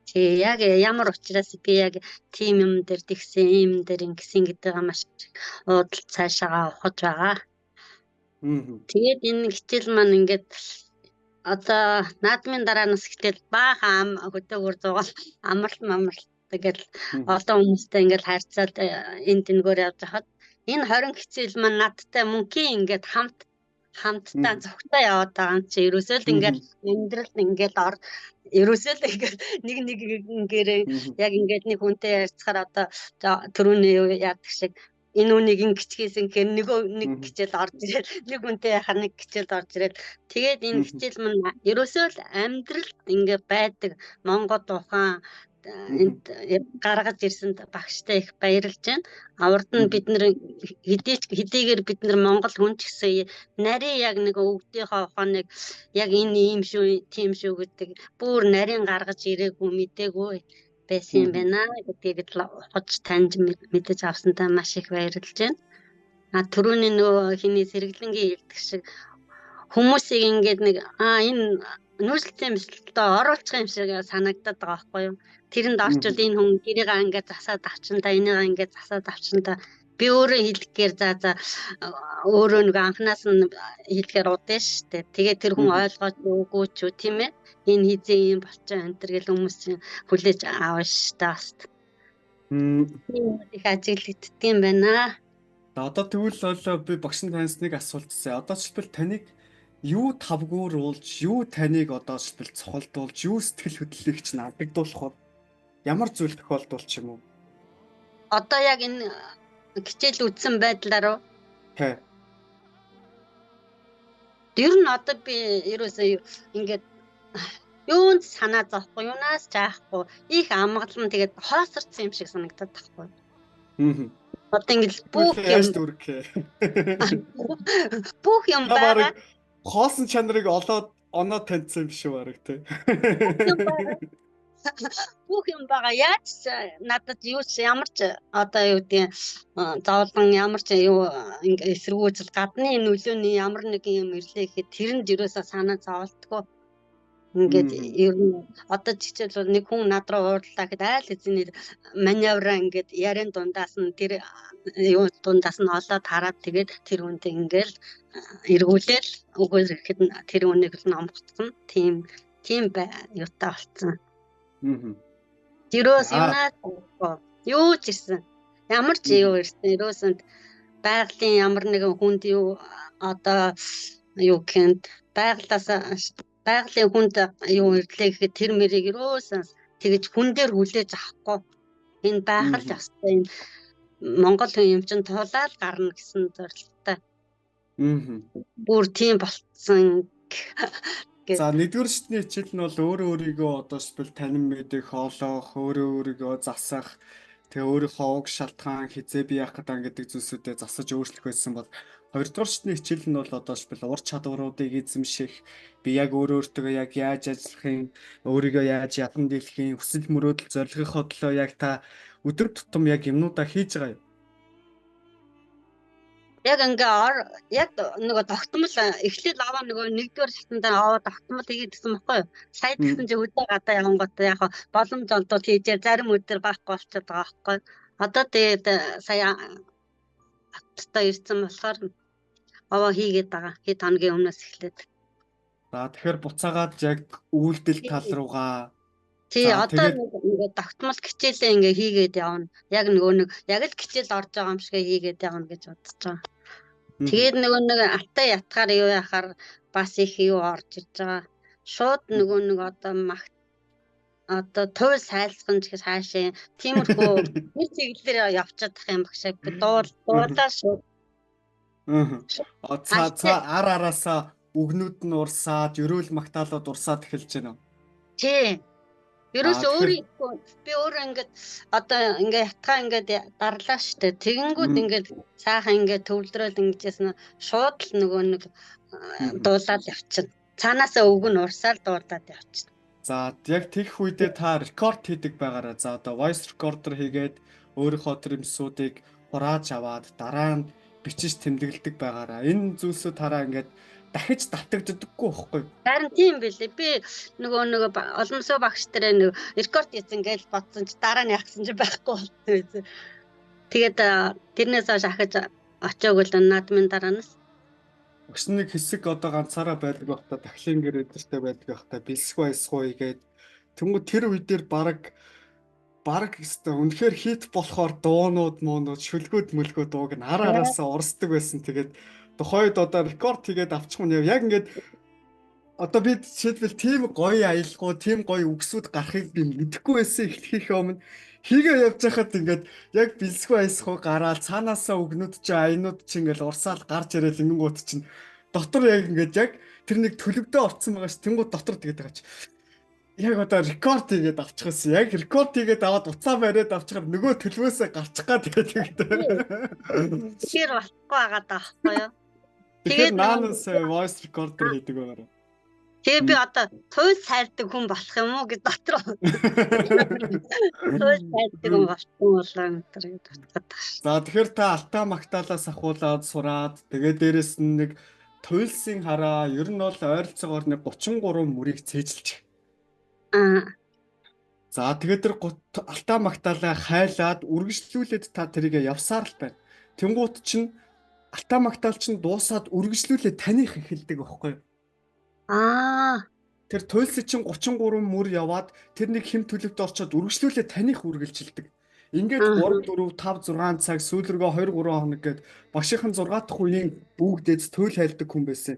Тий, яг ямар учраас би яг тийм юм дээр тэгсэн, ийм дээр ингэсэн гэдгийг маш уудалж цаашаагаа ухаж байгаа. Тэгээд энэ хичээл маань ингээд одоо наадмын дараанаас эхлээл баахан хөдөөгөр зугаал амралт мамралт тэгэл олон хүмүүстэй ингээд харьцаад энэ тэнгөөр явж хахад энэ 20 хичээл маань надтай мөнхийн ингээд хамтдаа цогтой яваад байгаа юм чи ерөөсөө л ингээд амьдралд ингээд ор ерөөсөө л ингээд нэг нэг ингээд яг ингээд нэг хүнтэй ярьцахаар одоо түрүүний юу яадаг шиг энэ үнийг ингэж хийсэн гэхээр нөгөө нэг хичээл орж ирээд нэг хүнтэй яхаар нэг хичээл орж ирээд тэгээд энэ хичээл маань ерөөсөө л амьдралд ингээ байдаг Монгол ухаан энд гаргаж ирсэнд багштай их баярлж байна. Авард нь бид нэр хэдийгээр бид нар Монгол хүн ч гэсэн нарийн яг нэг өвгдийнхөө ухааныг яг энэ ийм шүү, тийм шүү гэдэг бүр нарийн гаргаж ирээгүй мдээгүй байсан юм байна гэдгийг л ухаж таньж мэдэж авсантай маш их баярлж байна. А түрүүний нөгөө хиний сэргэлэнгийн хэлдэг шиг хүмүүсийг ингээд нэг энэ нүүрсэлтийн бясалгалдаа оруулах юм шиг санагдаад байгаа байхгүй юу? Тэрэнд орчвол энэ хүн тэрийг ингээд засаад авчин та, энийг ингээд засаад авчин та. Би өөрөө хэлэхээр за өөрөө нэг анханаас нь хэлэхээр удаа шүү дээ. Тэгээ тэр хүн ойлгож үгүй ч юу тийм ээ. Энэ хизээ юм болчихоо энэ төр гэл хүмүүс хүлээж авна шүү дээ бас. Их ажиглагддаг юм байна. Одоо тэгвэл бол би багш нь танаас нэг асуулт асууя. Одоо жишээлбэл таныг юу тавгууруулж, юу таныг одоо жишээлбэл цохолдуулж, юу сэтгэл хөдлөлийг чинь алдагдуулах вэ? Ямар зүйл тохиолдуулч юм уу? Одоо яг энэ хичээл үтсэн байдлаар уу? Тий. Ер нь одоо би ерөөсөө ингээд юунд санаа зовхгүй, юунаас ч аахгүй, их амгалан тэгээд хоосорцсон юм шиг санагдаад тахгүй. Одоо ингээд бүх юм бүх юм байгаа. Хоосон чанарыг олоод оноо таньсан юм шиг бараг тий. Бүх юм байгаа. Яаж надад юу ч ямар ч одоо юу гэдэг зовлон ямар ч юу эсэргүүцэл гадны нөлөөний ямар нэгэн юм ирлээ гэхэд тэрэнд ерөөсөө санаа зовлтгоо. Ингээд ер нь одоо жишээлбэл нэг хүн над руу уурлаа гэхэд айл эзний маневра ингээд ярен дундаас нь тэр юу дундаас нь олоод хараад тэгээд тэр хүнтэй ингээл эргүүлээл үгүй гэхэд тэр хүнийг л номгоцсон. Тийм юутай болцсон. Ерөөс юунаас юу ч ирсэн. Ямар ч юу ирсэн. Ерөөсөн байгалийн ямар нэгэн хүнд юу одоо юу гэхэд байгалаас байгалийн хүнд юу ирлээ гэхэд тэр мэрийг ерөөсөн тэгэж хүн дээр хүлээж авахгүй. Энэ байх л ёстой. Энэ Монгол хүн юм чинь тулаал гарна гэсэн зорилготой. Бүр тийм болцсон. За нэгдүгээр шатны хичээл нь бол өөрөө өөрийгөө одоо жишээлбэл танин мэдэх, олох, өөрөө өөрийгөө засах, тэгээ өөрийнхөө уг шалтгаан хизээ би яах гэдэг гэдэг зүйлсүүдэд засаж өөрчлөх байсан бол Хоёрдугаар шатны хичээл нь бол одоо жишээлбэл ур чадваруудыг эзэмших, би яг өөрөө өөртөө яг яаж ажиллах юм, өөрийгөө яаж ядан дийлэх юм, хүсэл мөрөөдөл зорилгынхоо төлөө яг та өдөр тутам яг юмнуудаа хийж байгаа юм. Яг ингээ яг нөгөө тогтмол эхлэл аваа нөгөө нэгдүгээр шатанд аваа тогтмол хийгээд гэсэн баггүй юу? Сая тэгсэн чи өдөө гадаа явангуудаа яг боломж олдвол хийжээ зарим өдөр байхгүй болчиход байгаа байхгүй. Одоо тэгээд сая хоттой ирсэн болохоор аваа хийгээд байгаа. Хэд хоногийн өмнөөс эхлээд. За тэгэхээр буцаагаад яг үйлдэл тал руугаа. Тий, одоо нөгөө тогтмол хичээлээ ингээ хийгээд явна. Яг нөгөө нэг яг л хичээл орж байгаа юм шиг хийгээд явна гэж бодож байгаа. Тэгээд нөгөө нэг алтай ятгаар юу яхаар бас их юу орж ирж байгаа. Шууд нөгөө нэг одоо мах одоо туйл сайлцхан ч гэж хаашаа тиймэрхүү нэг чиглэлээр явчихад юм багшаа би дуулаа шууд. Аа. Цаа ар араасаа үгнүүд нь урсаад, ерөөл магтаалууд урсаад эхэлж байна уу? Тий. Ерөөсөө өөрөө би өөрөө ингээд одоо ингээд ятгаа ингээд дарлаа штэ. Тэгэнгүүт ингээд цаахан ингээд төвлөрөөл ингэжсэн шууд л нөгөө нэг дуулаад явчихна. Цаанаасаа үг нь урсаал дуулаад явчихна. За яг тех үедээ та рекорд хийдэг байгаараа. За одоо voice recorder хийгээд өөрийнхөө тэр юмсуудыг хурааж аваад дараа нь бичиж тэмдэглэдэг байгаараа. Энэ зүйлсүүд тараа ингээд дахиж давтагддаггүй байхгүй юу? Харин тийм билээ. Би нөгөө нэг оломсоо багш дээр нэг рекорд хийсэн гэж бодсон чи дараа нь яхсан чи байхгүй болсон байсан. Тэгээд тэрнээс хойш ахиж очиог л наадмын дараанаас. Багш нэг хэсэг одоо ганцаараа байдаг байхдаа дахлын гэр өдөртэй байдаг байхдаа бэлсгүй айсгүй гээд тэнгуү тэр үе дээр баг өстө үнэхээр хит болохоор дуунууд муунууд шүлгүүд мөлгөө дууг нь ар араасаа урсдаг байсан. Тэгээд тухайд одоо рекорд хийгээд авчих юм яг ингээд одоо би жишээлбэл тийм гоё аялгау, тийм гоё үгсүүд гарахыг би мэдэхгүй байсан эхлэхийнхээ өмнө хийгээ явж байхад ингээд яг бэлсгүй айсгүй гараал цаанаасаа үгнүүд чи аянууд чи ингээд урсаал гарч ирэл ингэнгүүт чинь дотор яг ингээд яг тэр нэг төлөвдөө орцсон байгаа ш. Тэнгууд дотор тэгээд байгаа чи яг одоо рекорд хийгээд авчих гэсэн. Яг рекорд хийгээд аваад уцаа бариад авчихаар нөгөө төлвөөсөө гарчих гад тэгээд. Тэгэхээр болохгүй байгаа даахгүй юу? Тэгэхээр наанаас voice recorder хийдэг байгаарай. Тэгээ би одоо туйл сайрдаг хүн болох юм уу гэж дотор. Туйл сайрдаг хүн болсон болоо энэ гэж боддог. За тэгэхээр та алтаа магтаалаас ахуулаад сураад тэгээ дээрэс нь нэг туйлсын хараа ер нь бол ойролцоогоор нэг 33 мөрийг цээжилж. Аа. За тэгээд тэр алтаа магтаалаа хайлаад үргэлжлүүлээд та тэрийг явсаар л байна. Тэнгуут чинь алтаа магтаал чинь дуусаад үргэлжлүүлээд таних эхэлдэг байхгүй юу? Аа. Тэр туйлсын чинь 33 мөр яваад тэр нэг хим төлөвт орчоод үргэлжлүүлээд таних үргэлжилдэг. Ингээд 3 4 5 6 цаг сүүл рүүгээ 2 3 хоног гээд багшийнхан 6 дахь үеийн бүгдээд туйл хайлдаг хүн байсан.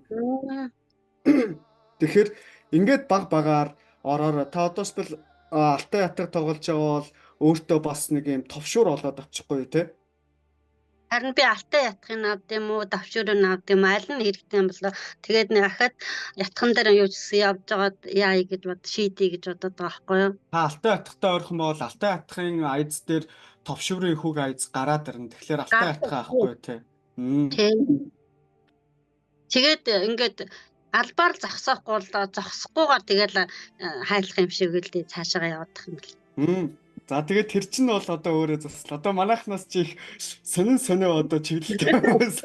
Тэгэхээр ингээд баг багаар ороорой. Та одоос бэл алтай ятаг тоглож байгаа бол өөртөө бас нэг юм товшуур олоод авчихгүй те. Харин би алтай ятахыг авд юм уу, давшуурыг авд юм аль нь хэрэгтэй юм болоо. Тэгээд нэг ахад ятхан дээр юу гэсэн явж байгаад яа гэж бод шийдье гэж бодод байгаа байхгүй юу? Та алтай ятахтай ойрхон бол алтай ятахын аяз дээр товшуурын хөг аяз гараад ирнэ. Тэгэхээр алтай ятхаа авахгүй те. Тийм. Тэгээд ингээд албаар зогсоохгүй бол зогсохгүйгээр тэгэл хайлах юм шиг л дээ цаашаа явах юм бэл. За тэгээд тэр чинь бол одоо өөрөө засал. Одоо манайхнаас чи их сонин сонио одоо чиглэлтэй хүмүүс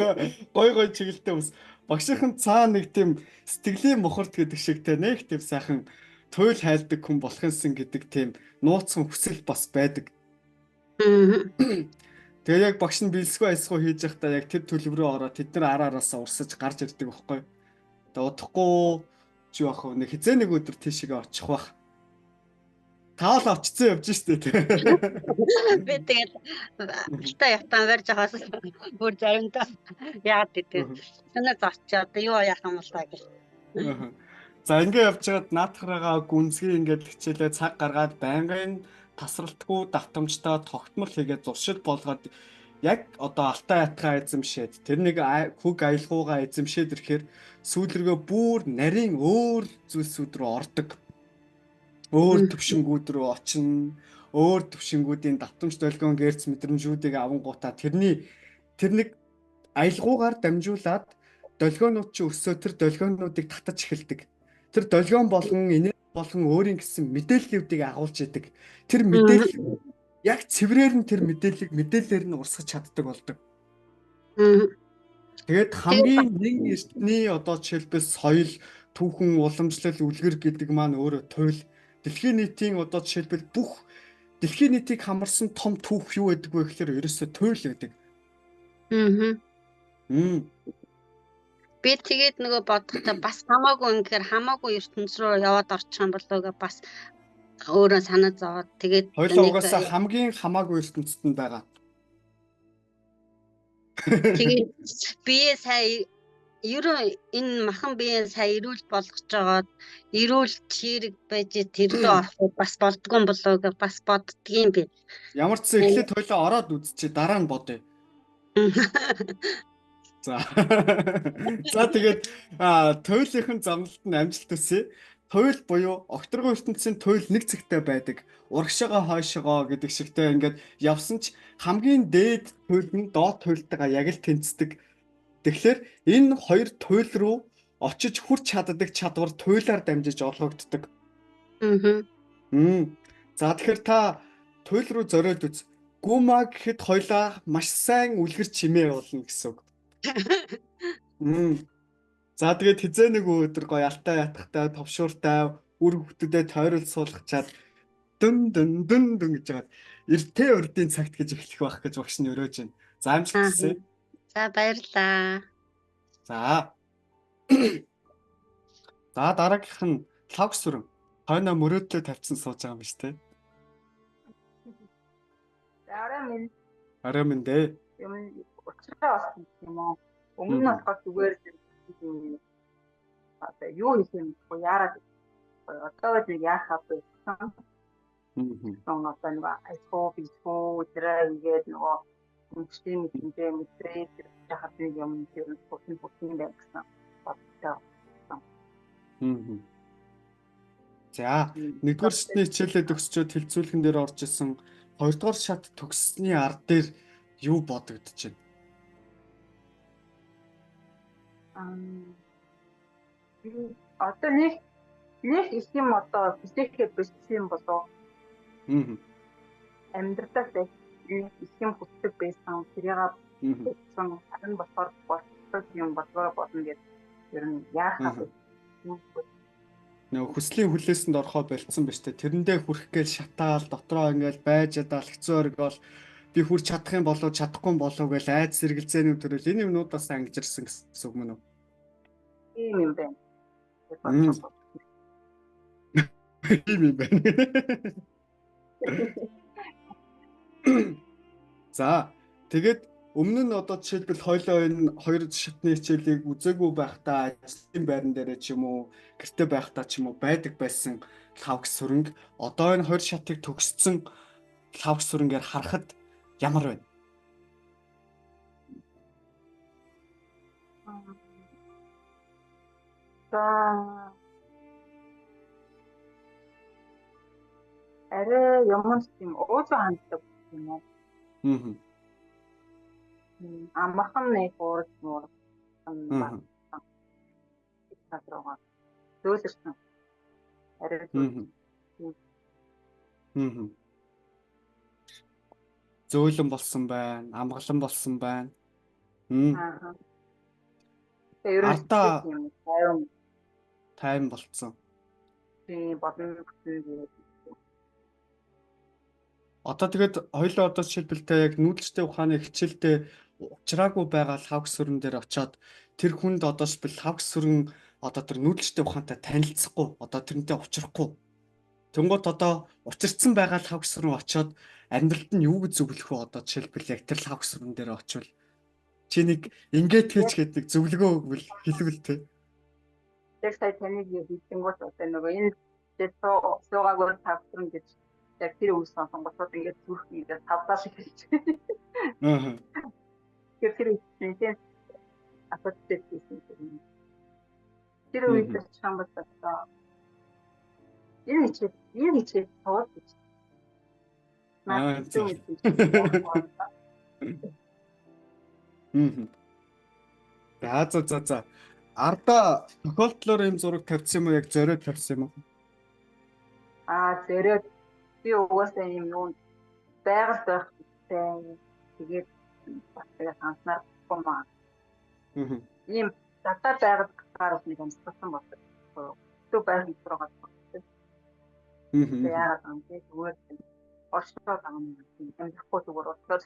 гой гой чиглэлтэй хүмүүс багшийнхан цаа нэг тийм сэтгэлийн мухарт гэдэг шиг те нэг тийм сайхан туйл хайлдаг хүн болох юмсан гэдэг тийм нууцхан хүсэл бас байдаг. Тэгээ яг багш нь бэлсгүй айсгүй хийж байхдаа яг тэр төлөв рүү ороод тэд нар ар араасаа урсаж гарч ирдэг байхгүй. Тэгээ удахгүй чи яах вэ? Нэг хизээ нэг өдөр тийшээ очих бах. Таал очсон явж штэ тий. Би тэгээд алтай ятан барьж аваас бүр заримдаа яагаад гэдэг. Санаа зочоод юу яах юм бол та гэх. За ингээ явж байгаад наадхараагаа гүнзгий ингээд хичээлээ цаг гаргаад байнгын тасралтгүй давтамжтай тогтмол хийгээд зуршил болгоод яг одоо алтай ятгаа эзэмшээд тэр нэг хөг аялгуугаа эзэмшээд ирэхээр сүүл рүүгээ бүр нарийн өөр зүйлсүүд рүү ордог. Өөр төвшингүүд рүү очино. Өөр төвшингүүдийн давтамж долгион гэрц мэдрэмжүүдийг авангуудаа тэрний тэр нэг Аялгуугаар дамжуулаад долгионууд чи өсөө тэр долгионуудыг татаж эхэлдэг. Тэр долгион болон энерги болон өөрийн гэсэн мэдээллүүдийг агуулж идэг. Тэр мэдээлэл яг цэврээр нь тэр мэдээллийг мэдээллээр нь урсгаж чаддаг болдог. Тэгээд хамгийн нэг эртний одоо жишээлбэл соёл, түүхэн, уламжлал, үлгэр гэдэг маань өөрөө туйл. Дэлхийн нийтийн одоо жишээлбэл бүх дэлхийн нийтийг хамарсан том түүх юу гэдэг вэ гэхээр ерөөсөө туйл байдаг. Би тэгээд нөгөө бодохдоо бас хамаагүй ингэхээр хамаагүй ертөнц рүү яваад орчих юм болоо гэ бас өөрөө санаа зовоод тэгээд хоёлаа угаасаа хамгийн хамаагүй ертөнцид нь байгаа. Тэгээд бие сая ерөө энэ махан бие сая эрүүл болгож жагаад эрүүл чирэг байж тэр рүү орох бас болдгоо юм болоо гэ бас боддгийм би. Ямар ч зүйл эхлээд хоёлаа ороод үзчихье, дараа нь бодъё. За. За тэгээд туйлынхан замналт нь амжилт хүсье. Туйл буюу огторгон ертөнцийн туйл нэг цэгтэй байдаг. Урагшаага хойшоогоо гэдэг шигтэй ингээд явсан ч хамгийн дээд туйл нь доод туйлтайгаа яг л тэнцдэг. Тэгэхээр энэ хоёр туйл руу очиж хүрч чаддаг чадвар туйлаар дамжиж олгогддог. За тэгэхээр та туйл руу зориод үз. Гүмаа гэхэд хоёлаа маш сайн үлгэр чимээ болно гэсэн үг. За тэгээд хизээ нэг өдөр гоё алтай ятгахтай товшууртай үр хүүхдүүдэд тойрол суулгачаад дүн дүн дүн дүн гэж жагаад эртээ урдын цагт гэж эхлэх байх гэж багш нь өрөөж байна. За амжилт хүсье. За баярлалаа. За. За дараагийнх нь лавг сүрэн. Хойноо мөрөөдлөө тавьсан сууж байгаа юм биш үү? Орой минь. Орой минь дээ. Юм учраа болсон юм уу? Өмнө нь болохоор зүгээр юм одоо юу хийх юм бэ? Яарад одоо л нэг яахаа болсон. Одоо нэг айхуу бисхүү өдрөө ингээд нөгөө өмчтийн мэдрэмжээ мэдрээд яхад нэг юм тэр бүтэн бүтэн байх гэсэн бодтой. За нэгдүгээр шатны хичээлээ төгсчөөд хилцүүлгэн дээр орж исэн, хоёрдугаар шат төгссөний ард дээр юу бодогдож байна? Одоо нэг их юм одоо хүсэхээ болсон юм болов. Амьдралдаа их юм хүсдэг байсан. Тэрийг болсон. Харин болохоор болдог юм болгоо болно гэж ер нь яахаа бэ? Нөгөө хүслийн хүлээсэнд орохоо болцсон ба штэ. Тэрэндээ хүрэх гээл шатаал дотроо ингээл байж ядаал хэцүү оргиол би хүрч чадах юм болов чадахгүй болов гэж айц сэргэлзээний төрөл энэ юмнуудаас ангижирсан гэсэн үг мөн үү? Тийм юм байна. Тийм юм байна. За тэгээд өмнө нь одоо жишээлбэл хоёлоо энэ хоёр шатны хичээлийг үзээгүй байхдаа ажлын байран дээрээ ч юм уу гэрте байхдаа ч юм уу байдаг байсан лавг сүрэнг одоо энэ хоёр шатыг төгссөн лавг сүрэнгээр харахад ямар байна? За арай юм тийм ууж ханддаг юм уу? Амархан нэг уурж муур байна. Татрууга. Зөөлөрсөн. Арай Зөөлөн болсон байна, амгалан болсон байна. Аа. Тэгээ Ардаа ер нь тайван болцсон. Тийм бодно гэсэн гээд. Одоо тэгээд хоёлоо одоо жишээлбэл та яг нүүдэлчтэй ухааны хичээлдээ учраагүй байгаа лавг сүрэн дээр очиод тэр хүнд одоо жишээлбэл лавг сүрэн одоо тэр нүүдэлчтэй ухаантай танилцахгүй, одоо тэрнтэй учрахгүй. Тэнгуут одоо учирцсан байгаа лавг сүрэн очиод амьдралд нь юу гэж зөвлөх вэ? Одоо жишээлбэл яг тэр лавг сүрэн дээр очивол чи нэг ингээд хийж гэдэг зөвлөгөө өгвөл хэлвэл тэ. Яг сая таныг хэлэнгүүт одоо нөгөө энэ суугаагүй лавг сүрэн гэж яг тэр үйл сонсонгууд ингээд зүрх ингээд тавдаа шиг хэлж. Аа. Тэр тэр үеийн асуудал байсан юм. Тэр үед чамд одоо энэ хичээл тоод гэж. Аа. За за за за. Арда тохиолдлоор ийм зураг тавьсан юм уу, яг зориод тавьсан юм уу? Аа, зориод. Би угаасаа ийм юу байгаль байх хэрэгтэй. Тэгээд бас тэгээ санснаар маа. Ийм дадаа байгаль гарах нэг амьсгалсан болдог. Төв байгаль руу гардаг. Яагаад юм бэ? Зүгээр оршоод байгаа юм. Амьдрахгүй зүгээр оршоод.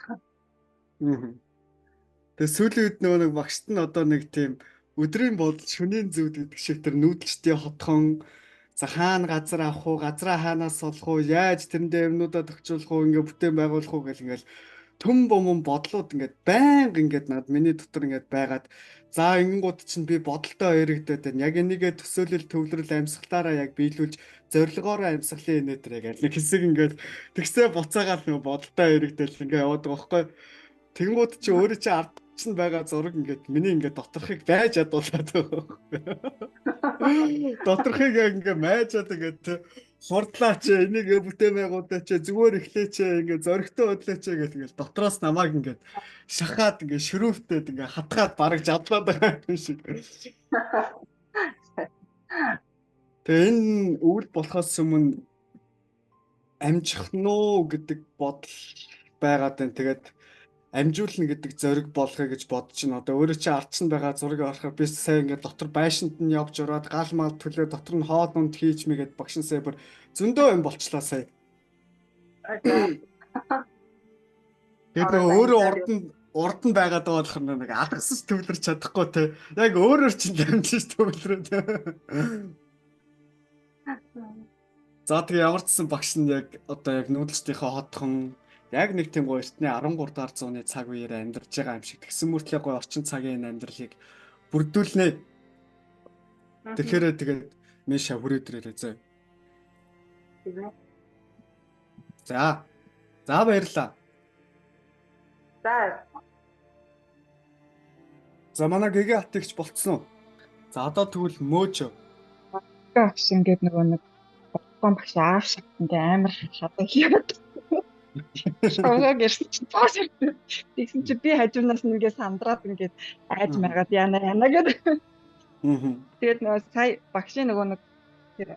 Тэгээ сүүлийн үед нөгөө нэг багшт нь одоо нэг тийм өдрийн бодол шөнийн зүуд гэдэг шиг тэр нүүдэлчдийн хотхон, за хаана газар авах уу, газраа хаанаас олох уу, яаж тэрэндээ юмнуудаа тохижуулах уу, ингээ бүтээн байгуулах уу гэл ингээл төм бомон бодлууд ингээд байнга ингээд над миний дотор ингээд байгаад, за ингэнгууд чинь би бодолтой эрэгдээд байна. Яг энийгээ төсөөлөл, төвлөрөл, амьсгалаараа яг биелүүлж зорилгоороо амьсгалын инээ тэр яг нэг хэсэг ингээд тэгсээ буцаагаал нөгөө бодолтой эрэгдэл ингээд яваад байгаа байхгүй. Тэнгууд чи өөрөө чи ард чинь байгаа зураг ингээд миний ингээд доторхыг байж ядуулаад байгаа байхгүй. Доторхыг яг ингээд майжаад ингээд хурдлаач, энийг бүтээн байгуулаач, зүгээр эхлээч, ингээд зоригтой бодлооч гэх ингээд дотроос намайг ингээд шахаад, ингээд шөрүүфтэд, ингээд хатгаад бараг жадлаад байгаа юм шиг. Тэгээ энэ үйл болохоос өмнө амжих нь уу гэдэг бодол байгаад байна. Тэгээд амжуулна гэдэг зориг болохыг гэж бодож байна. Одоо өөрөө чи ард чинь байгаа зургийг харахаар би сая ингээд дотор байшинд нь явж ороод гал мал төлөө дотор нь хоол унд хийж мэгээд багш нь сая бүр зөндөө юм болчлаа сая. Тэгээд нөгөө өөрөө урд нь байгаад байгаа болохоор нэг алгасаж төвлөрч чадахгүй те. Яг өөрөөр чинь дамжиж төвлөрөөд. За тэгээ ямар ч сан багш нь яг одоо яг нүүдэлчдийнхээ хотхон яг нэг тийм гоё эртний 13 дугаар зууны цаг үеэр амьдарч байгаа юм шиг тэгсэн мөртлөө гоё орчин цагийн энэ амьдралыг бүрдүүлнэ. Тэгэхээр тэгээд Миша хүрээд ирээрэй зөө. За. За баярлалаа. За. За манай гэгээ хатыгч болцсон уу? За одоо тэгвэл мөөч. Багш ингээд нөгөө нэг бодгон багш аав шиг ингээ амар шатаа хийгээд. Шогаа гэрсэн чинь цааш ирсэн. Тэгсэн чи би хажуунаас нь ингээ сандраад ингээд айж маргаад яана яана гэдэг. Тэгээд нөгөө сая багшийн нөгөө нэг тэр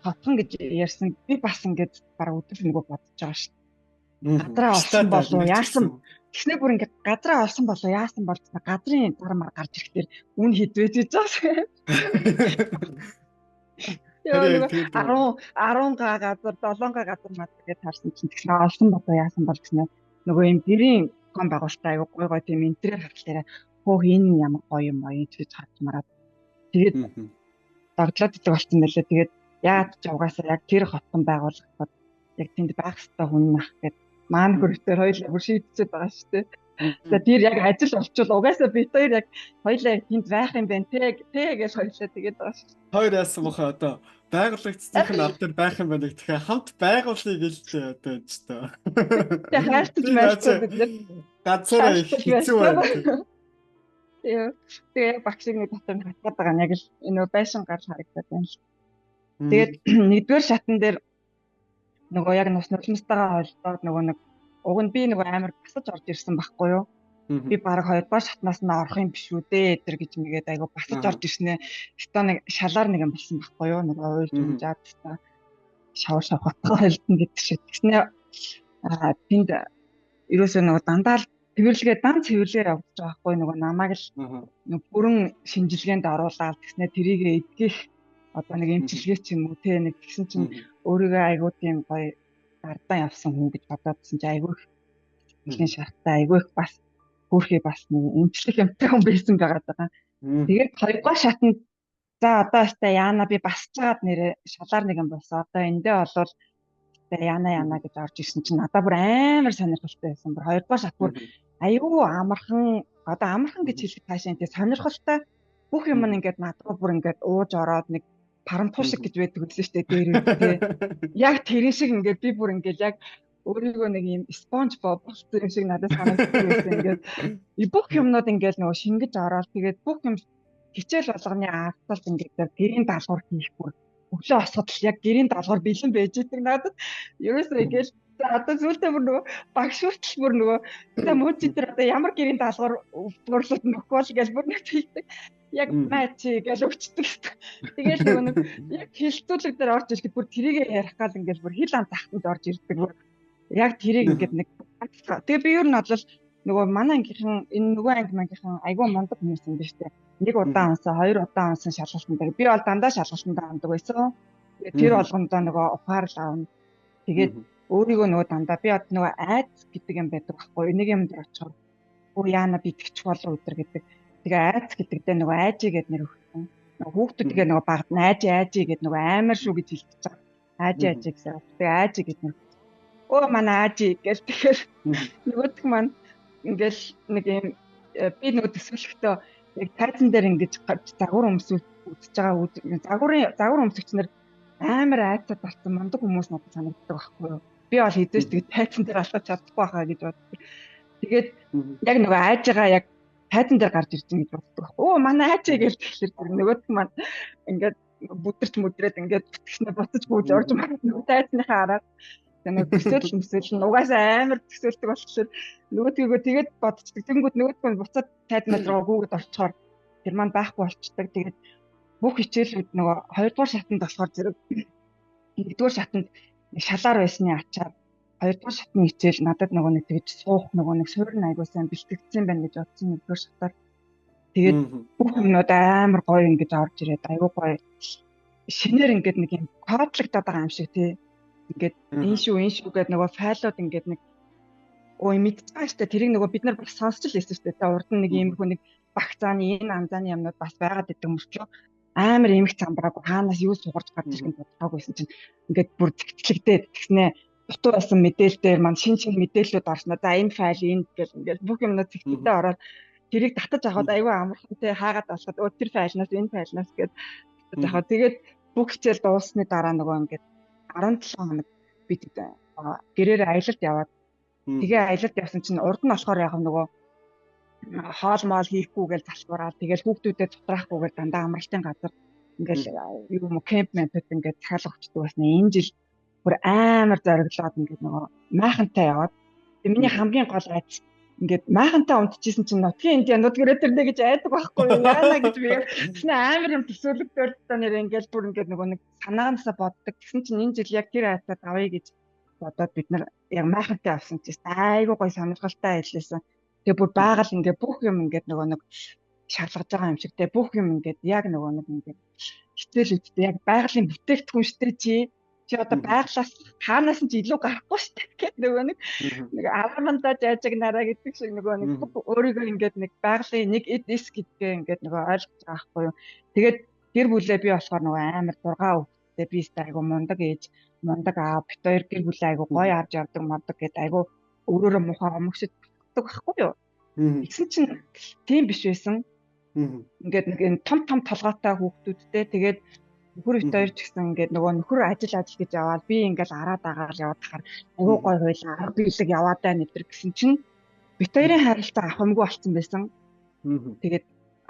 хотхон гэж ярьсан, би бас ингээд бараг өдөр нөгөө бодож байгаа шүү дээ. Газраа олсон болов яасан тэгснэ бүр ингээд газраа олсон болов яасан бол газрын дармаар гарч ирэхтэр үн хідвэж гэж байгаа. Яа нөгөө 10 10 га газар 7 га газар мад гэж харсан чинь тэгсэн олсон болов яасан бол гэснэ нөгөө юм гэрийн ком байгуулалтаа аягүй гой гой тийм интерьер хартлаараа хөөх энэ ямар гоё юм аа гэж харж мараад тэгээд догтлоод идэг болсон байлээ. Тэгээд яад ч угаасаа яг тэр хотхон байгуулагдаад яг тэнд байх хэвээр хүн нах гэд маань хөрөтөр хоёулаа бүр шийдчихэд байгаа шүү дээ. За тэр яг ажил болчвол угаасаа бид хоёр яг хоёулаа яг тэнд байх юм байна те те гэж хоёулаа тэгээд байгаа шүү. Хоёр яасан бохоо одоо байгуулагчдын нь ард дээр байх юм байна гэхээр хамт байгуулъя гэлээ одоо энэ ч тоо. Тэгээ хайрцаж майрцаа бид нэр ганцаараа их хэцүү байна. Тэгээ тэгээ багшиг нэг дотор нь хатгаад байгаа нь яг л энэ байшин гар харагдаад байна л. Тэгээд нэгдүгээр шатан дээр нөгөө яг нус нулимстайгаа холбоод нөгөө нэг уг нь би нөгөө амар басаж орж ирсэн байхгүй юу? Би баг хоёрдугаар шатнаас нь орох юм биш үү дээ эдэр гэж мэгээд айгу басаж орж ирснэ. Өстө нэг шалаар нэг юм болсон байхгүй юу? Нөгөө уйлж унжаад та шавар шавхатгаа холдно гэдэг шиг. Тэгснэ тэнд ерөөсөө нөгөө дандаа л цэвэрлэгээ дан цэвэрлэгээр явагдаж байгаа байхгүй нөгөө намайг л нөгөө бүрэн шинжилгээнд оруулаад тэгснэ тэрийг эдгэх одоо нэг эмчилгээ ч юм уу те нэг тэгсэн чинь өөрийгөө айгуу тийм гоё дардан явсан хүн гэж бодоодсэн чи айгүй их сэтгэлийн шарттай айгүй их бас хөөрхий бас нэг эмчлэх юмтай хүн байсан байгаад байгаа. Тэгээд хоёрдугаар шатанд за одоо өстэй яана би басж жагаад нэрээ шалаар нэг юм болсон. Одоо эндээ болвол өстэй яана яана гэж орж ирсэн чинь надад бүр амар сонирхолтой байсан. Бүр хоёрдугаар шат бүр айгүй амархан, одоо амархан гэж хэлэх таашаа тийм сонирхолтой бүх юм нь ингээд над руу бүр ингээд ууж ороод нэг парамтуу шиг гэж байдаг үлээ штэ дээр үү те. Яг тэрэн шиг ингээд би бүр ингээд яг өөрийгөө нэг юм спонж боб болсон юм шиг надад санагддаг байсан. Ингээд бүх юмнууд ингээд нөгөө шингэж ороод тэгээд бүх юм хичээл болгоны ардталд ингээд гэрийн даалгавар хийх бүр өглөө босоход л яг гэрийн даалгавар бэлэн байж идэг надад. Ерөөсөө ингээд За одоо зүйлдээ бүр нөгөө багш хүртэл бүр нөгөө за мөч дээр одоо ямар гэрийн даалгавар өвдгөрлөд нөхгүй бол гэж бүр нэг хэлдэг. Яг маа чи гэж өгчдөг. Тэгэл нөгөө нэг яг хэлцүүлэг дээр орж ирэхэд бүр тэрийгэ ярих гал ингээл бүр хил ам захтанд орж ирдэг. Бүр яг тэрийг ингээд нэг тэгээ би ер нь бол нөгөө манай ангийнхан энэ нөгөө анги мангийнхан айгүй мундаг хүмүүс юм биш үү? Нэг удаан унсан, хоёр удаан унсан шалгалтан дээр. Би бол дандаа шалгалтандаа ундаг байсан. Тэгээд тэр болгондоо нөгөө ухаарл авна. Тэгээд өөрийгөө нөгөө дандаа би одоо нөгөө айц гэдэг юм байдаг байхгүй. Нэг юм дээр очихоор өө яана би тэгчих болов өдр гэдэг. Тэгээ айц гэдэгтээ нөгөө айжи гэд нэр өгсөн. Нөгөө хүүхдүүдгээ нөгөө багт нь айжи айжи гэд нөгөө амар шүү гэж хэлчихэж байгаа. Айжи айжи гэсэн. Тэгээ айжи гэд нэр. Өө манай айжи гэж тэгэхээр нөгөөх маань ингээл нэг юм би нөгөө төсөөлөхдөө яг тайзан дээр ингэж загвар өмсөж үзэж байгаа загвар өмсөгч нар амар айцад болсон мундаг хүмүүс надад санагддаг байхгүй юу. Би бол хэзээ ч тэгээд тайзан дээр алхаж чадахгүй байхаа гэж боддог. Тэгээд яг нөгөө айжгаа яг тайзан дээр гарч ирж байгаа гэж боддог байхгүй. Өө манай айжээ гэж тэгэхээр тэр нөгөөх маань ингээд бүдэрч мүдрээд ингээд битгснэ буцаж гүйж орж мараад нөгөө тайзныхаа араар тэгээ нөгөө төсөөлөл мөсөөл нь угаасаа амар төсөөлдөг болохоор нөгөөдгийгөө тэгээд бодчихдаг. Тэнгүүд нөгөөдгөө нь буцаад тайзнаас руу гүйгээд орчхоор тэр маань байхгүй болчдөг. Тэгээд бүх хичээлүүд нөгөө хоёрдугаар шатанд болохоор зэрэг нэгдүгээр шатанд шалаар байсны ачаар хоёрдугаар шатны хичээл надад нөгөө нэг тэгж суух нөгөө нэг суурин айгуу сайн бэлтгэгдсэн байна гэж бодсон нэгдүгээр шатаар. Тэгээд бүх юмнууд амар гоё ингэж орж ирээд айгуу гоё шинээр ингээд нэг юм кодлогдоод байгаа юм шиг тий. Ингээд энэ шүү энэ шүү гэдэг нөгөө файлууд ингээд нэг ой мэдчихэж байгаа штэ тэрийг нөгөө бид нар бас сонсч л байсан штэ. Тэгээ урд нь нэг иймэрхүү нэг багц зааны энэ анзааны юмнууд бас байгаад идэг мөрчөө амар эмх замбраагүй хаанаас юу сугарч гарч ирэх нь тодорхойгүйсэн чинь ингээд бүр зэгцлэгдээд тэгснэ дутуу байсан мэдээлэл дээр маань шин шин мэдээллүүд орсноо. За энэ файл энд гэл ингээд бүх юмнууд зэгцэлдээ ороод тэрийг татаж авахад айгүй амархан те хаагаад олоход өө тэр файлнаас энэ файлнаас гээд татаж авахад тэгээд бүх хичээл дууссаны дараа нөгөө ингээд 17 хоног бид гэрээр аялалд яваад тэгээ аялалд явсан чинь урд нь болохоор яг нөгөө хоол моол хийхгүй гэж залбираад тэгэл хүүхдүүдэд цутраахгүй гэж дандаа амралтын газар ингээл юу юм кемп мемпэд ингээд захиалга өгчдөг байсан. Энэ жил бүр амар зориглоод ингээд нөгөө майхантай яваад тэгээ миний хамгийн гол айц ингээд майхантай унтчихсэн чинь нутгийн индианууд гэрээ тэрнэ гэж айдаг байхгүй юу яана гэж би тэгсэн амар юм төсөөлөгдөөл та нэр ингээд бүр ингээд нөгөө нэг санаагаасаа боддог. Тэгсэн чинь энэ жил яг тэр айцаад авъя гэж бодоод бид нар яг майхантай авсан чинь айгүй гоё сонирхолтой ажилласан. Тэгээ бүр байгаль ингээ бүх юм ингээд нөгөө нэг шалгаж байгаа юм шиг те бүх юм ингээд яг нөгөө нэг ингээд хичээл үдтэй яг байгалийн бүтээгдэхүүн штэ чи одоо байгалаас хаанаас нь ч илүү гарахгүй штэ гэх нөгөө нэг нэг арамандаа жаажиг нараа гэдэг шиг нөгөө нэг өөрийгөө ингээд нэг байгалийн нэг эд эс гэдгээ ингээд нөгөө ойлгож байгаа байхгүй юу. Тэгээд гэр бүлээ би болохоор нөгөө амар 6 хүүхэдтэй би өстой айгу мундаг ээж мундаг аав бит хоёр гэр бүлээ айгу гоё авч явдаг моддаг гэд айгу өөрөөрөө муухай омогшид байхгүй юу. Тэгсэн чинь тийм биш байсан. Ингээд нэг энэ том том толгойтой хүүхдүүдтэй тэгээд нөхөр бит хоёр ч гэсэн ингээд нөгөө нөхөр ажил ажил гэж яваад би ингээд араа дагаал яваад тахаар айгуу гой хойлоо арга биелэг яваад байна эдэр гэсэн чинь бит хоёрын харилцаа авах юмгүй болцсон байсан. Тэгээд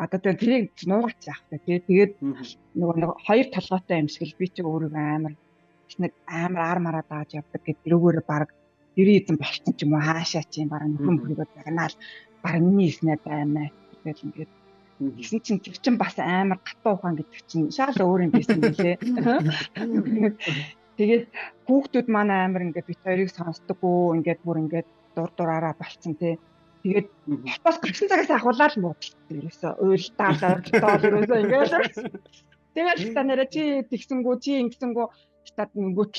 одоо тэрийг нуугач яах вэ? Тэгээд нөгөө нэг хоёр толгойтой юм шиг л би чи өөрийгөө амар нэг амар ар мараа дааж явдаг гэд тэрүүгээр баг гэрээ эзэн болцсон ч юм уу хаашаа чи баг нөхөн мөхрийгөө загнаал баг миний хэлснээр баймаа тэгэл ингээд тэгсэн чинь тэр чинь бас амар гатуу ухаан гэдэг чинь шал өөр юм байсан билээ. Тэгээд хүүхдүүд манай амар ингээд бит хоёрыг сонсдоггүй ингээд бүр ингээд дур дураараа болцсон тий. Тэгээд хотоос гарсан цагаас ахуулаад муудалцсан ерөөсөө уйлдаал оролдоол ерөөсөө ингээд тэгэл та нэрэ чи тэгсэнгүү чи ингэсэнгүү штат нөгөөт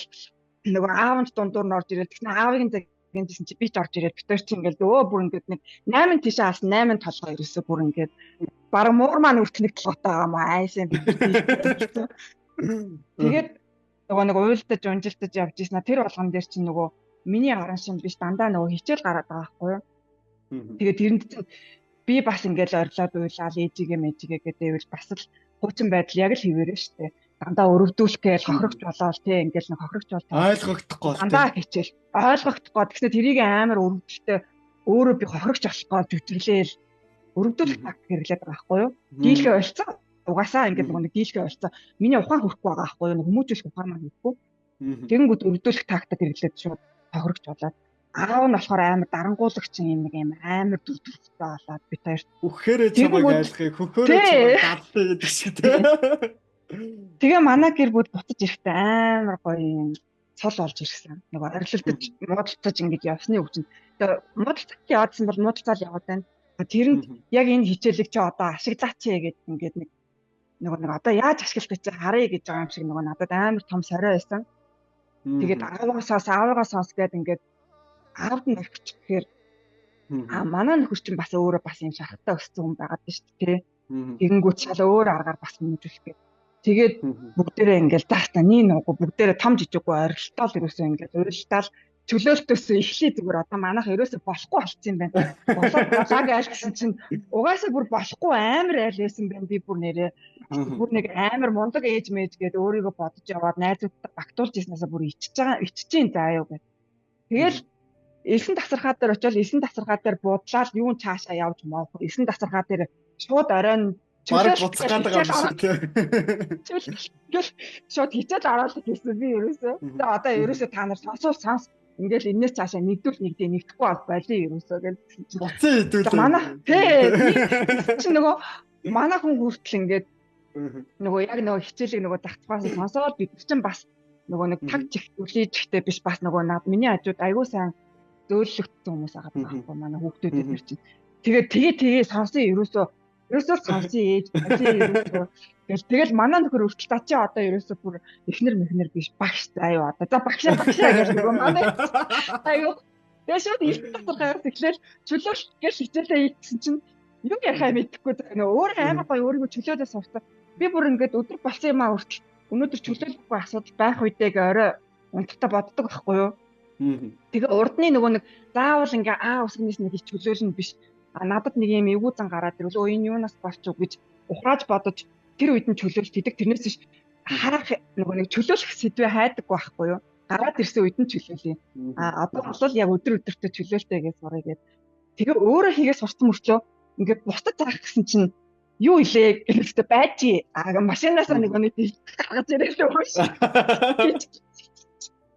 нөгөө аав нь дундуур нь орж ирээд тэгсэн аавын загинжсэн чи би ч орж ирээд бит хоёр чи ингээд өө бүр ингээд нэг 8 тийшээ авсан 8 толгой ерөөсөө бүр ингээд бараг муур маань үрт нэг толгойтой байгаа юм аашаа би. Тэгээд нөгөө нэг уйлдаж унжилтаж явж ирсэн а тэр болгон дээр чинь нөгөө миний гарan шин биш дандаа нөгөө хичээл гараад байгаа байхгүй юу. Тэгээд тэрэнд чинь би бас ингээд орилоод уйлаад ээжигээ мэжигээ гэдэг бас л хуучин байдал яг л хэвээрээ штэ. Дандаа өрөвдүүлэх гээл хохирогч болоод тий ингээл нэг хохирогч бол ойлгогдохгүй дандаа хичээл ойлгогдохгүй тэгснэ тэрийг амар өрөвдөлтөй өөрөө би хохирогч болох гол жүжиглээл өрөвдүүлэх тактик хэрэглээд байгаа байхгүй юу. Дийлхээ болцсон угаасаа ингээд нэг дийлхээ болцсон миний ухаан хүрхгүй байгаа байхгүй юу, хүмүүжүүлэх ухаан маань хүрхгүй. Тэгэнгүүт өрөвдүүлэх тактик хэрэглээд шууд тохирогч болоод аав нь болохоор амар дарангуулагч юм нэг юм амар дүр төрхтэй болоод бит хоёр үхээрээ чамайг айлахыг хөхөөрөө чамайг дадлаа гэдэг шиг тий. Тэгээ манай гэр бүл буцаж ирэхдээ амар гоё юм цол болж ирсэн. Нөгөө орилолдож муудалцаж ингэж явсны үг чинь. Тэгээ муудалцаж яваадсан бол муудалцаал яваад байна. Тэрэнд яг энэ хичээлийг чи одоо ашиглаач гээд ингээд нэг нөгөө нэг одоо яаж ашиглах гэж харъя гэж байгаа юм шиг нөгөө надад амар том сорой байсан. Тэгээд аавыгаа сонс гээд ингээд аавд нь орчих гэхээр манай нөхөр чинь бас өөрөө бас юм шарахтаа өссөн хүн байгаад байна шүү дээ. Тэгэнгүүт шал өөр аргаар бас мөнгөжүүлэх гээд. Тэгээд бүгдээрээ ингээл заастаа нэг нуугүй бүгдээрээ том жижиггүй орилтол ерөөсөө ингээл уйлтаал чөлөөлтөөс эхлэе зүгээр одоо манайх ерөөсөө болохгүй болцсон юм байна. Болоод болоо гэж гэсэн чинь угаасаа бүр болохгүй амар айл байсан байна би бүр нэрээ. Бүр нэг амар мундаг ээж мэж гээд өөрийгөө бодож яваад найзуудтай багтуулж ирснээсээ бүр ичж байгаа ичж чинь заа юу гэв. Тэгэл элсэн тасархаа дээр очиод элсэн тасархаа дээр буудлаад юун цаашаа явж моох. Элсэн тасархаа дээр шууд оройн бараг буцах гээд байгаа юм шиг тий. Тэгэл шууд хичээл оруулах гэсэн би ерөөсөө. Тэгээ одоо ерөөсөө та нар сонсоо сонс ингээл энэс цаашаа нэгдвэл нэгдээ нэгдэхгүй бол болио ерөөсөө гэж буцан хэдүүлээ. Манай тий чи нөгөө манай хүн хүртэл ингээд нөгөө яг нөгөө хичээлийг нөгөө зах зухаас сонсоод бид чинь бас нөгөө нэг таг чигтүүлээ чигтээ биш бас нөгөө над миний хажууд айгуу сайн зөөллөгдсөн хүмүүс байгаа байхгүй манай хүүхдүүд дээр чинь. Тэгээд тэгээ тэгээ сонсон ерөөсөө сонсон ээж болио ерөөсөө гэл тэгэл манай нөхөр хүртэл за чи одоо ерөөсөө бүр эхнэр мэхнэр биш багш заа юу одоо за багшаа гэж нөгөө манай айгуу тэгээ шууд эрт татархаас эхлээл чөлөөлт гэж хичээлээ хийсэн чинь юм ярихаа мэдэхгүй нөгөө өөр амар гоё өөрийгөө чөлөөлөө сурцсан. Би бүр ингээд өдөр болсон юм аа хүртэл өнөөдөр чөлөөлөхгүй асуудал байх үедээ орой унтахтаа боддог байхгүй юу. Тэгээ урдны нөгөө нэг заавал ингээ аа үсгнээс нэг чөлөөлнө биш. А надад нэг юм эвгүй зан гараад ирвэл өө энэ юунаас болч уу гэж ухрааж бодож тэр үед нь чөлөөлт хийдэг. Тэрнээс биш харах нөгөө нэг чөлөөлөх сэдвээ хайдаггүй байхгүй юу. Гараад ирсэн үед нь чөлөөлье. А одоо бол яг өдөр өдөртөө чөлөөлтөө гэж сурыг гээд. Тэгээ өөрөө хийгээ сурсан мөртлөө ингээд бусдад заах гэсэн чинь юу илээ гэхэлтэй байж. А машинаасаа нэг нэг гаргаж ирээ л өөш.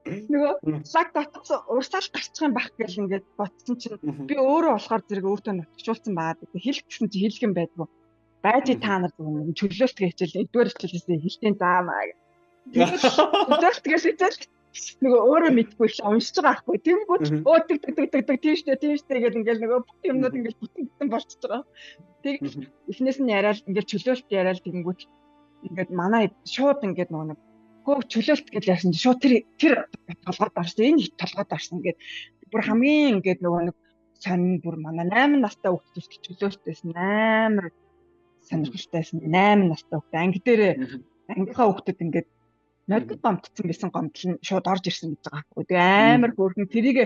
Нөгөө лаг дотоос урсаал гарчих юм байх гэл ингээд ботсон чинь би өөрөө болохоор зэрэг өөртөө нутагшуулсан байгаа. Хэлэх гэсэн чинь хэлэх юм байдгүй. Байж та нар зүгээр чөлөөлт хичээл эдгээр хичээлээс хэлтийн заамаа гэх. Тэгээд чөлөөлт гэж хичээл нөгөө өөрөө мэдгүй л уншиж байгаа байхгүй. Тэнгүүд өө тэг тэг тэг тэг тийм штэ тийм штэ гэл ингээд нөгөө бүх юмнууд ингээд бүтэн бүтэн болчихж байгаа. Тэг эхнээс нь яриад ингээд чөлөөлт яриад тэгэнгүүт ингээд манай шууд ингээд нөгөө нэг хөө чөлөөлт гэж ярьсан чинь шууд тэр толгойд орсон. Энэ толгойд орсон ингээд бүр хамгийн ингээд нөгөө нэг сонин бүр манай 8 настай хүүхд хүртэл чөлөөлт байсан амар сонирхолтой байсан. 8 настай хүүхд анги дээр ангийнхаа хүүхдэд ингээд нодод гомдсон байсан гомдол нь шууд орж ирсэн гэж байгаа байхгүй. Тэгээ амар хөөрхөн тэрийг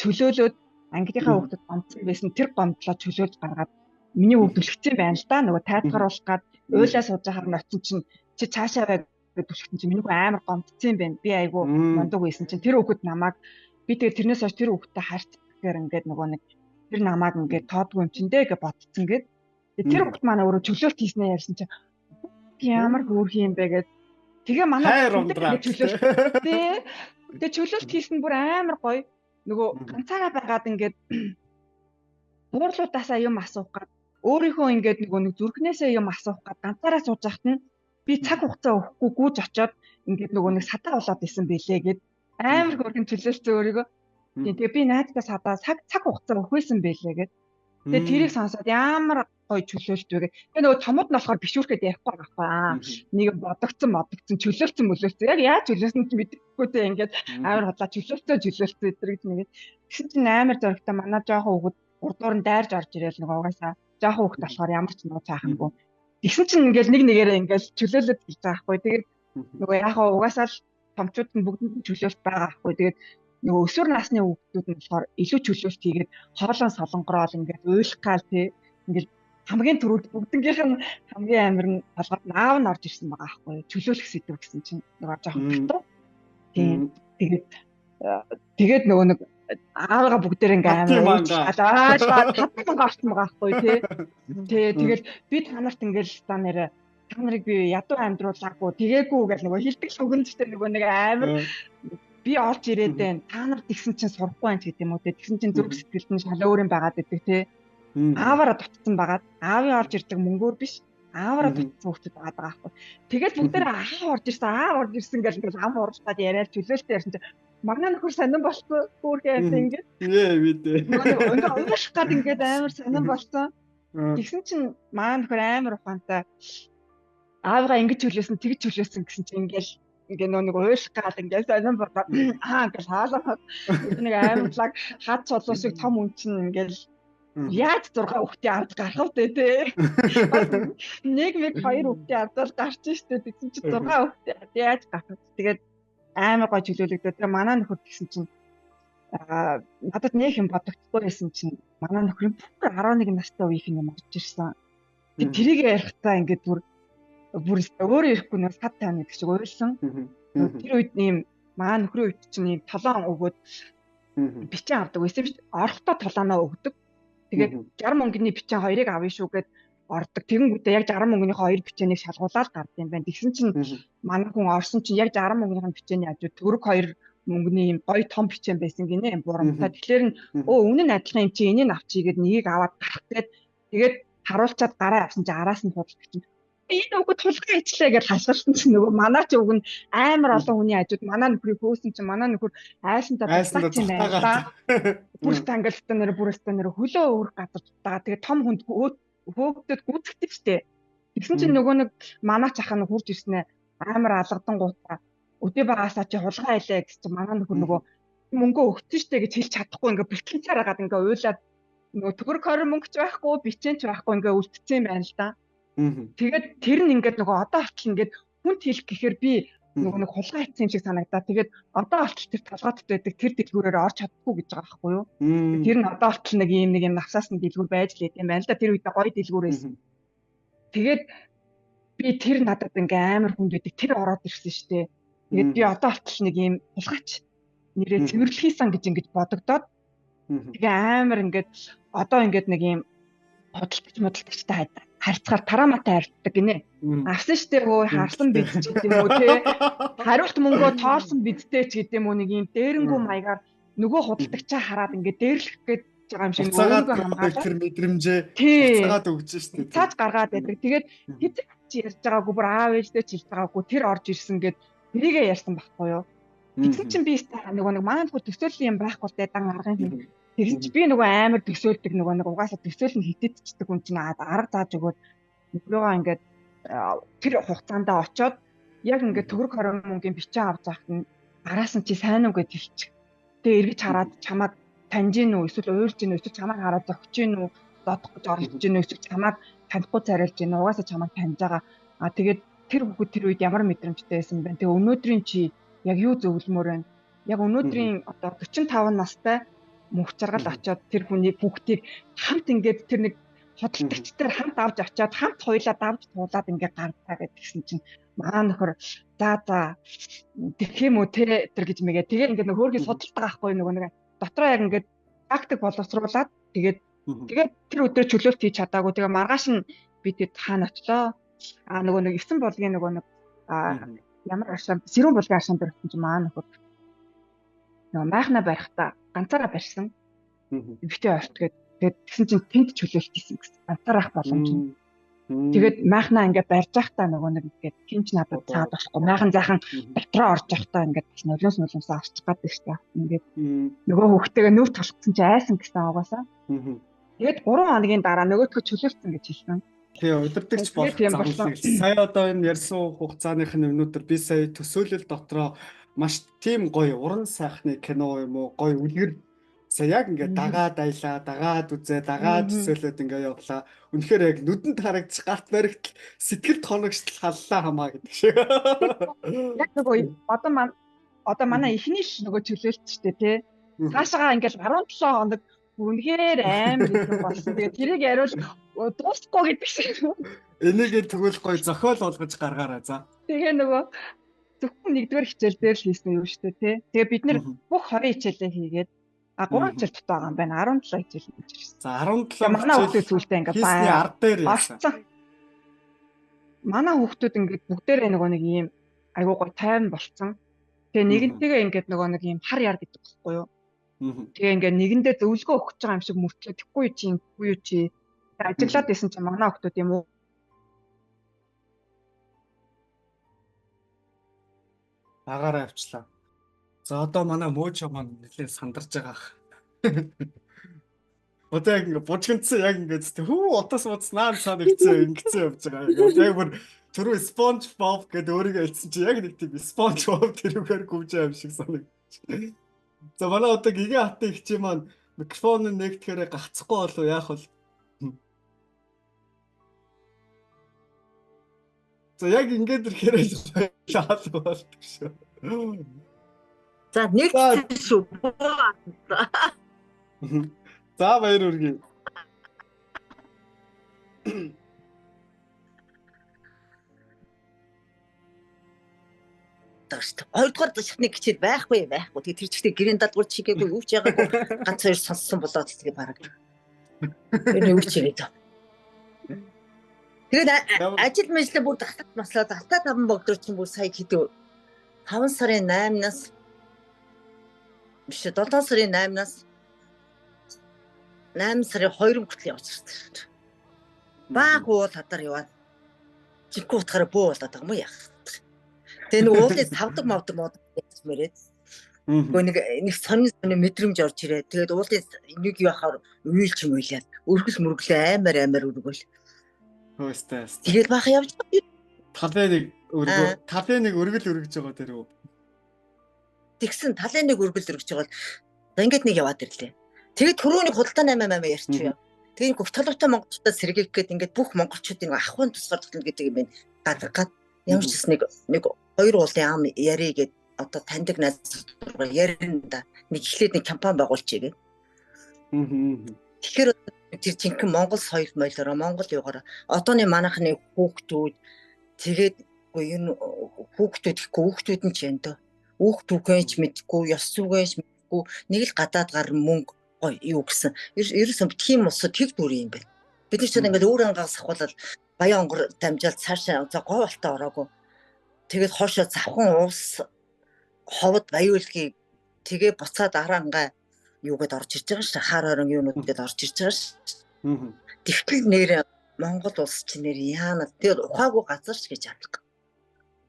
чөлөөлөөд ангийнхаа хүүхдэд гомдсон байсан тэр гомдлоо чөлөөлж гаргаад миний хүүхд түлхсэн байна л да. Нөгөө тайлгаруулах гад уйлаа сууж байхаар ноцсон чинь чи цаашаа бай гэж түлхсэн чинь миний хүү амар гомдсон юм байна. Би айгу мундаг байсан чинь тэр хүүхэд намайг би тэгээ тэрнээс хойш тэр хүүхэдтэй харьцахаар ингээд нөгөө нэг тэр намайг ингээд тоодгүй юм чинь дээ гэж бодсон гээд тэр хүүхэд манай өөрөө чөлөөлт хийснээ ярьсан чинь ямар хөөрхөн юм бэ гэд тэгээ манай чөлөөлт тий тэгээ чөлөөлт хийсэн бүр амар гоё нөгөө ганцаараа байгаад ингээд буурлуудаасаа юм асуух гад өөрийнхөө ингээд нөгөө нэг зүрхнээсээ юм асуух гад ганцаараа сууж байхад нь би цаг хугацаа өгөхгүй гүйж очиод ингээд нөгөө нэг садаа болоод исэн бэлээ гэд амар хөөрхөн чөлөөлцөө өөрийгөө. Тэгээ би найздаа садаа цаг хугацаа өгөхүйсэн бэлээ гэд. Тэгээ тэрийг сонсоод ямар гоё чөлөөлт вэ гэд. Тэгээ нөгөө томууд нь болохоор бишүүрхэд ярихгүй байгаа байхгүй аа. Нэг бодогцсон чөлөөлцөн мөлөөлцөн яг яаж чөлөөсөн ч мэдэхгүй те ингээд амар хотлаа чөлөөлцөө өдр гэж нэгэд. Тэгсэн чинь амар зоригтой манай жоохон хүүхэд урдуур нь дайрж орж ирээл нөгөө угаасаа жоохон хүүхэд болохоор ямар ч нөгөө цаахангүй. Тэгсэн чинь ингээл нэг нэгээрээ ингээл чөлөөлөд гэж байгаа байхгүй. Тэгээд нөгөө яг угаасаа л томчууд нь бүгдэнд нь чөлөөлт байгаа байхгүй. Тэгээд нөгөө өсвөр насны хүүхдүүд нь болохоор илүү чөлөөлт хийгээд хоолон солонгорол ингээд уйлах гал тий ингээл хамгийн түрүүд бүгднгийнх нь хамгийн амар нь толгойд нь аав нь орж ирсэн байгаа байхгүй. Чөлөөлөх сэдв гэсэн чинь нөгөө жоохон татуу. Тийм. Тэгээд нөгөө нэг аавыгаа бүгдээр ингээ амар уучлаа татсан гарсан байгаа байхгүй тий. Тий тэгэл би та нарт ингээл та нэрэ та нарыг би ядуу амьдруулаагүй тэгээгүй гэл нөгөө хилдэг л үгэн ч нөгөө нэг амар Би олж ирээд байна. Та нар тэгсэн чинь сурахгүй байх гэдэг юм уу те. Тэгсэн чинь зүрх сэтгэлд нь шал өөр юм байгаад байдаг те. Ааваараа дутцсан байгаад аавын олж ирдэг мөнгөөр биш ааваараа дутцсан хүүхдүүд байгаа байхгүй. Тэгээд бүгдээрээ аав орж ирсэн, аав орж ирсэн гэж ингээл ам уурлаад яриад чөлөөлтөй ярьсан чинь манай нөхөр сонирн болсон. Хөөрхөн амт ингээд. Ээ мэдээ. Ингээ уйлах гад ингээд амар сонирн болсон. Тэгсэн чинь манай нөхөр амар ухаантай аавыгаа ингэж чөлөөсөн, тэгж чөлөөсөн гэсэн чинь ингээл ингээ нөө нэг уйлах гал ингээ сонирн болоод аа ингээл хаалаа. Нэг амар лаг хад чулуу шиг том үн чинь ингээл яаж 6 хүүхдээ авд гарах вэ те? Нэг нэг хоёр хүүхдээ авдал гарч штэ. Тэгсэн чинь 6 хүүхдээ яаж гарах вэ? Тэгээд амар гой чөлөөлөгдөө. Тэгээ манай нөхөр тэгсэн чинь надад нэг юм бодогдохгүй байсан чинь манай нөхрийн бүр 11 настай үеийнх юм орж ирсэн. Тэг тэрийг ярихдаа ингээд бүр өөрөө ирэхгүй нэг сад тайна гэдэг шиг уйлсан. Тэр үед ийм манай нөхрийн үед чинь ийм толоон өгөөд бичэн авдаг байсан шүү дээ. Орохдоо толооноо өгдөг. Тэгээд 60 мөнгөний бичэн хоёрыг авъя шүү гэд ордог. Тэгэнгүүтээ яг 60 мөнгөнийхөө хоёр бичээнийг шалгуулаад гард юм байна. Тэгсэн чинь манай хүн орсон чинь яг 60 мөнгөнийх нь бичээний хажуу төгрөг хоёр мөнгөний юм гоё том бичээн байсан гинэ бурамтай. Тэгэхээр нь өө үнэн нь адилхан юм чи энийг авчий гэд нэгийг аваад гарах гээд тэгээд харуулчаад гараа авсан чинь араас нь худалдагч чинь энэ үгд тулгай ичлээ гэж хашгирсан чинь нөгөө манай чи үг нь амар олон хүний хажууд манай нөхрийг хөөсөн чинь манай нөхөр айсандаа тусгаач юм байна да. Бүр тангалтай нэр бүр өстой нэр хөлөө өөрөх газар дутаа. Тэгээд том хүнд хөөгдөд гүйцэгдэж штэ. Тэгсэн чинь нөгөө нэг манай ч ах нь хурж ирснэ амар алгадан гутаа өдөө багасаа чи хулгай айлаа гэсэн чинь манай нөхөр нөгөө мөнгөө өгсөн штэ гэж хэлж чадахгүй ингээ бэлтгэн цараагаад ингээ уйлаад нөгөө төгрөг 20 мөнгө ч байхгүй бичэн ч байхгүй ингээ үлдсэн юм байна л да. Тэгээд тэр нь ингээд нөгөө одоо болтол ингээд хүнд хэлэх гэхээр би нөгөө нэг хулгай хийсэн юм шиг санагдаа. Тэгээд одоо болтол тэр толгойд байдаг тэр дэлгүүрээр орж чаддаггүй гэж байгаа байхгүй юу? Тэр нь одоо болтол нэг юм нэг юм навсаас нь дэлгүүр байж л юм байна л да. Тэр үед гоё дэлгүүр байсан. Тэгээд би тэр надад ингээ амар хүнд байдаг. Тэр ороод ирсэн шүү дээ. Тэгээд би одоо болтол нэг юм хулгайч нэрээ цэвэрлэхийсэн гэж ингэж бодогдоод тэгээ амар ингээд одоо ингээд нэг юм худалдагч мудалдагчтай харьцахаар тарааматай харьцдаг гинэ. Авсан штэ хөө харсан бид ч гэдэг юм уу те. Хариулт мөнгөө тоолсон бидтэй ч гэдэг юм уу нэг юм дээрэнгүү маягаар нөгөө худалдагчаа хараад ингээд дээрлэх гэж байгаа юм шиг өөрийгөө хамгаалаад тэр мэдрэмжээ буцаагаад өгч штэ. Цааж гаргаад байдаг. Тэгээд хэзээ ч ярьж байгаагүй бүр аав ээжтэй ч хэлж байгаагүй тэр орж ирсэн гэд тэрийгээ ярьсан байхгүй юу. Тэгсэн чинь би нөгөө нэг манай нөхөр төсөөллийн юм байхгүй л дээ дан аргын юм. Тэгсэн чи би нөгөө амар төсөөлдөг нөгөө нэг угаасаа төсөөл нь хитэтчдэг хүн чинь арга зааж өгөөд нөхрөөгөө ингээд тэр хугацаанд очоод яг ингээд төгрөг 20 мөнгөний бичээ авч байхад нь араас нь чи сайн уу гэж хэлчих. Тэгээ эргэж хараад чамайг таньж гин үү эсвэл уйлж гин үү эсвэл чамайг хараад зогч гин үү додох гэж оролдож гин үү эсвэл чамайг танихгүй царайлж гин угаасаа чамайг таньж байгаа. А тэгээд тэр хүүхэд тэр үед ямар мэдрэмжтэй байсан бэ? Тэгээ өнөөдрийн чи яг юу зөвлөмөр байна? Яг өнөөдрийн одоо 45 настай мөнх жаргал очоод тэр хүний хүүхдийг хамт ингээд тэр нэг худалдагчдаар хамт авч очиад хамт хоёлаа давж туулаад ингээд гардаа гэдгсэн чинь маа нөхөр за за тэгэх юм уу те тэр гэж мэгээ. Тэгээ ингээд нөх хөөргийн судалдаг байхгүй нөгөө нэг дотроо яг ингээд тактик боловсруулад тэгээд тэгээд тэр өдрөө чөлөөлт хийж чадаагүй. Тэгээ маргааш нь би тэд хаана очлоо. А нөгөө нэг 9 булгийн нөгөө нэг ямар аршаан сэрүүн булгийн аршаан дээр очсон чинь маа нөхөр нөгөө майхна барихтаа ганцаараа барьсан. Битээ орт гээд тэгээд тэгсэн чинь тэнд чөлөөлт хийсэн гэсэн. Ганцаараа ах боломж нь. Тэгээд майхнаа ингээд барьж байхдаа нөгөө нэг ингээд хинч надад цаад болохгүй. Майхан зайхан дотроо орж байхдаа ингээд бас нулимс нулимсаа авчих гээд байна шүү дээ. Ингээд нөгөө хүүхдтэйгээ нүүр тулгцсан чи айсан гэсэн угаасаа. Тэгээд 3 хоногийн дараа нөгөөтгөө чөлөөлтсөн гэж хэлсэн. Тий, удирдахч болох замлыг. Сая одоо энэ ярьсан хугацааных нь өнөөдөр би сая төсөөлөл дотроо маш тийм гоё уран сайхны кино юм уу гоё үлгэр сая яг ингээд дагаад аялаа, дагаад үзээ, дагаад төсөөлөд ингээд явлаа. Үнэхээр яг нүдэнд харагдчих, гарт баригдал, сэтгэлд хоногштол халлаа хамаа гэдэг шиг. Яг нөгөө одоо манай эхний л нөгөө чөлөөлт шүү дээ тий. Цаашаа ингээд 17 хоног үнэхээр амар их болсон. Тэгээд тэрийг яриул дуусахгүй гэдэг шиг. Энийг тэгвэл гоё зохиол болгож гаргаарай за. Тэгээ нөгөө зөвхөн нэгдүгээр хичээл дээр л хийсэн юм шүү дээ тий. Тэгээ бид нэр бүх 20 хичээлээ хийгээд а 3 хичээл дутуу байгаа юм байна. 17 хичээл хийж ирсэн. За 17 манай хүүхдүүд зүйлтэй ингээд баа ард дээр яасан. Манай хүүхдүүд ингээд бүгдээрээ нөгөө нэг ийм айгуу гоё тайван болцсон. Тэгээ нэгэнтэйгээ ингээд нөгөө нэг юм хар яар гэдэг байхгүй юу? Тэгээ ингээд нэгэндээ зөвлөгөө өгч байгаа юм шиг мөртлөө тэггүй юу чи ингэхгүй юу чи ажиглаад байсан чинь манай охтууд юм уу Агаараа авчлаа. За одоо манай мөөч маань нэлээд сандарч байгаа. Одоо яг ингээ бужигнцсан яг ингээ зү хүү отос муц наа цаа нэгцэн ингэсэн явж байгаа. Яг бүр түрүү SpongeBob гэдээ өөрийгөө хэлсэн чи яг нэг тийм SpongeBob тэрүүгээр гүвж байгаа юм шиг санагдчих. За манай одоо гигэ хатын ихчээ маань микрофон нь нэгтгэхээрээ гацхгүй болов яах вэ? За яг ингээд ирэхээр л хаалга болдог шүү. За нэг шүү. За баяр хүргэе. Шүү. Хоёрдугаар шатны хичээл байхгүй байхгүй. Тэгээ тэр чигтээ гэрийн даалгавар чигээгүй юу ч ягаагүй ганц хоёр сонссон болоод тэгээ бараг. Тэр юу ч хийгээд. Тэгээд ажил мэжлээ бүр татаад маслаа татаад таван богдор чинь бүр сая хэдв 5 сарын 8-наас биш 7 сарын 8-наас 8 сарын 2 хүртэл явж ирсэн. Баг уул хадар яваад жинхэнэ утгаараа бөө болоод байгаа юм уу яах. Тэгээ нэг уулын савдаг мавдаг мод яаж мэрээд. Гэхдээ нэг сонин сонин мэдрэмж орж ирээд тэгээд уулын нэг юу ахаар уйлч юм уйлаад өргөл мөрглөө аймар аймар өргөл. Хөөстэй. Тэгээд баха явж талын нэг өргөө талын нэг өргөл өргөж байгаа тэр үү. Тэгсэн талын нэг өргөл өргөж байгаа бол ингээд нэг яваад ирлээ. Тэгээд түрүүний худалдаа 8 8 ярьчих юу. Тэгээд гөх толгойтой монголчуудаа сэргээх гээд ингээд бүх монголчуудын нэг ахуйн тусгаар тогтно гэдэг юм байна. Гадаргаад ямар ч гэсэн нэг хоёр уулын ам ярий гээд одоо таньдаг найз ярина да. Нэг эхлээд нэг компани байгуулчихъя гэ. Тэгэхээр тэр жинхэнэ монгол соёл моёлороо монгол юугаар одооны манайхны хүүхдүүд тэгээд үгүй энэ хүүхдүүд гэхгүй хүүхдүүд нь ч юм дөө. Үүх түүхэн ч мэдгүй, ёс зүгэн ч мэдгүй нэг л гадаад гар мөнгө гоё юу гэсэн. Ерөөсөн тийм улсууд тэг дүр юм байна. Бид нар ч ингээд өөр ангаас ахвал баян онгор дамжаал цаашаа за гоо болтоо ороогүй. Тэгээд хоошоо завхан уус ховд баяуулгийг тэгээ буцаад араангаа юугээд орж ирж байгаа ш. Хаар хорон юунууд гээд орж ирж байгаа ш. Тэгтэл нэр Монгол улс чинь нэр яана тэгээд ухаагүй газар ч гэж алга.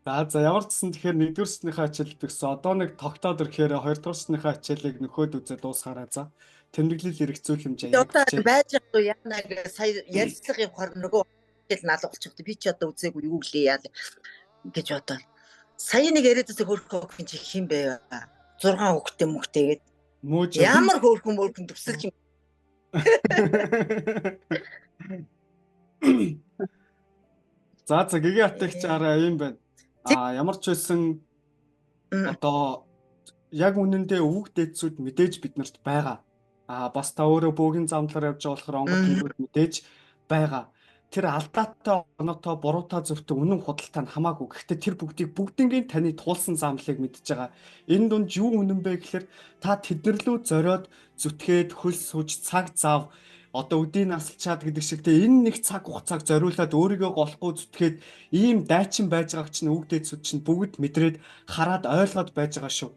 За ямар ч гэсэн тэгэхээр нэгдүгээр сэтнийхээ хичээл төгссөн. Одоо нэг тогтоод ирэхээр хоёрдугаар сэтнийхээ хичээлийг нөхөд үзээ дуусгаарай за. Тэмдэглэл эргэцүүл хэмжээ яг байж байгаа яана гэж сая ярилцлага явахаар нөгөө хичээл наалга болчих. Би ч одоо үзээгүй юу гэлээ яа гэж бодоод. Сая нэг яриад байсан хөөрхөн охин чи хин бэ? 6 хүүхэдтэй мөхтэйгээд. Ямар хөөрхөн мөрхөн төсөлж юм. За гэгээ атагч араа юм байна. А ямар ч байсан одоо яг үнэндээ өвөг дээдсүүд мэдээж биднэрт байгаа. А бас та өөрөө бөөгийн замдлаар явж байгаа болохоор онгод тэнгүүд мэдээж байгаа. Тэр алдаатай, оноотой, буруутай зөвтэй үнэн худалтай нь хамаагүй. Гэхдээ тэр бүгдийг бүгднгийн таны туулсан замлыг мэдж байгаа. Энэ дунд юу үнэн бэ гэхээр та тэднэрлүү зориод зүтгээд хөл сууж цаг зав одоо өдийг насалчаад гэдэг шиг те энэ нэг цаг хугацааг зориулаад өөрийгөө голохгүй зүтгээд ийм дайчин байж байгааг чинь өвөг дээдсүүд чинь бүгд мэдрээд хараад ойлгоод байж байгаа шүү.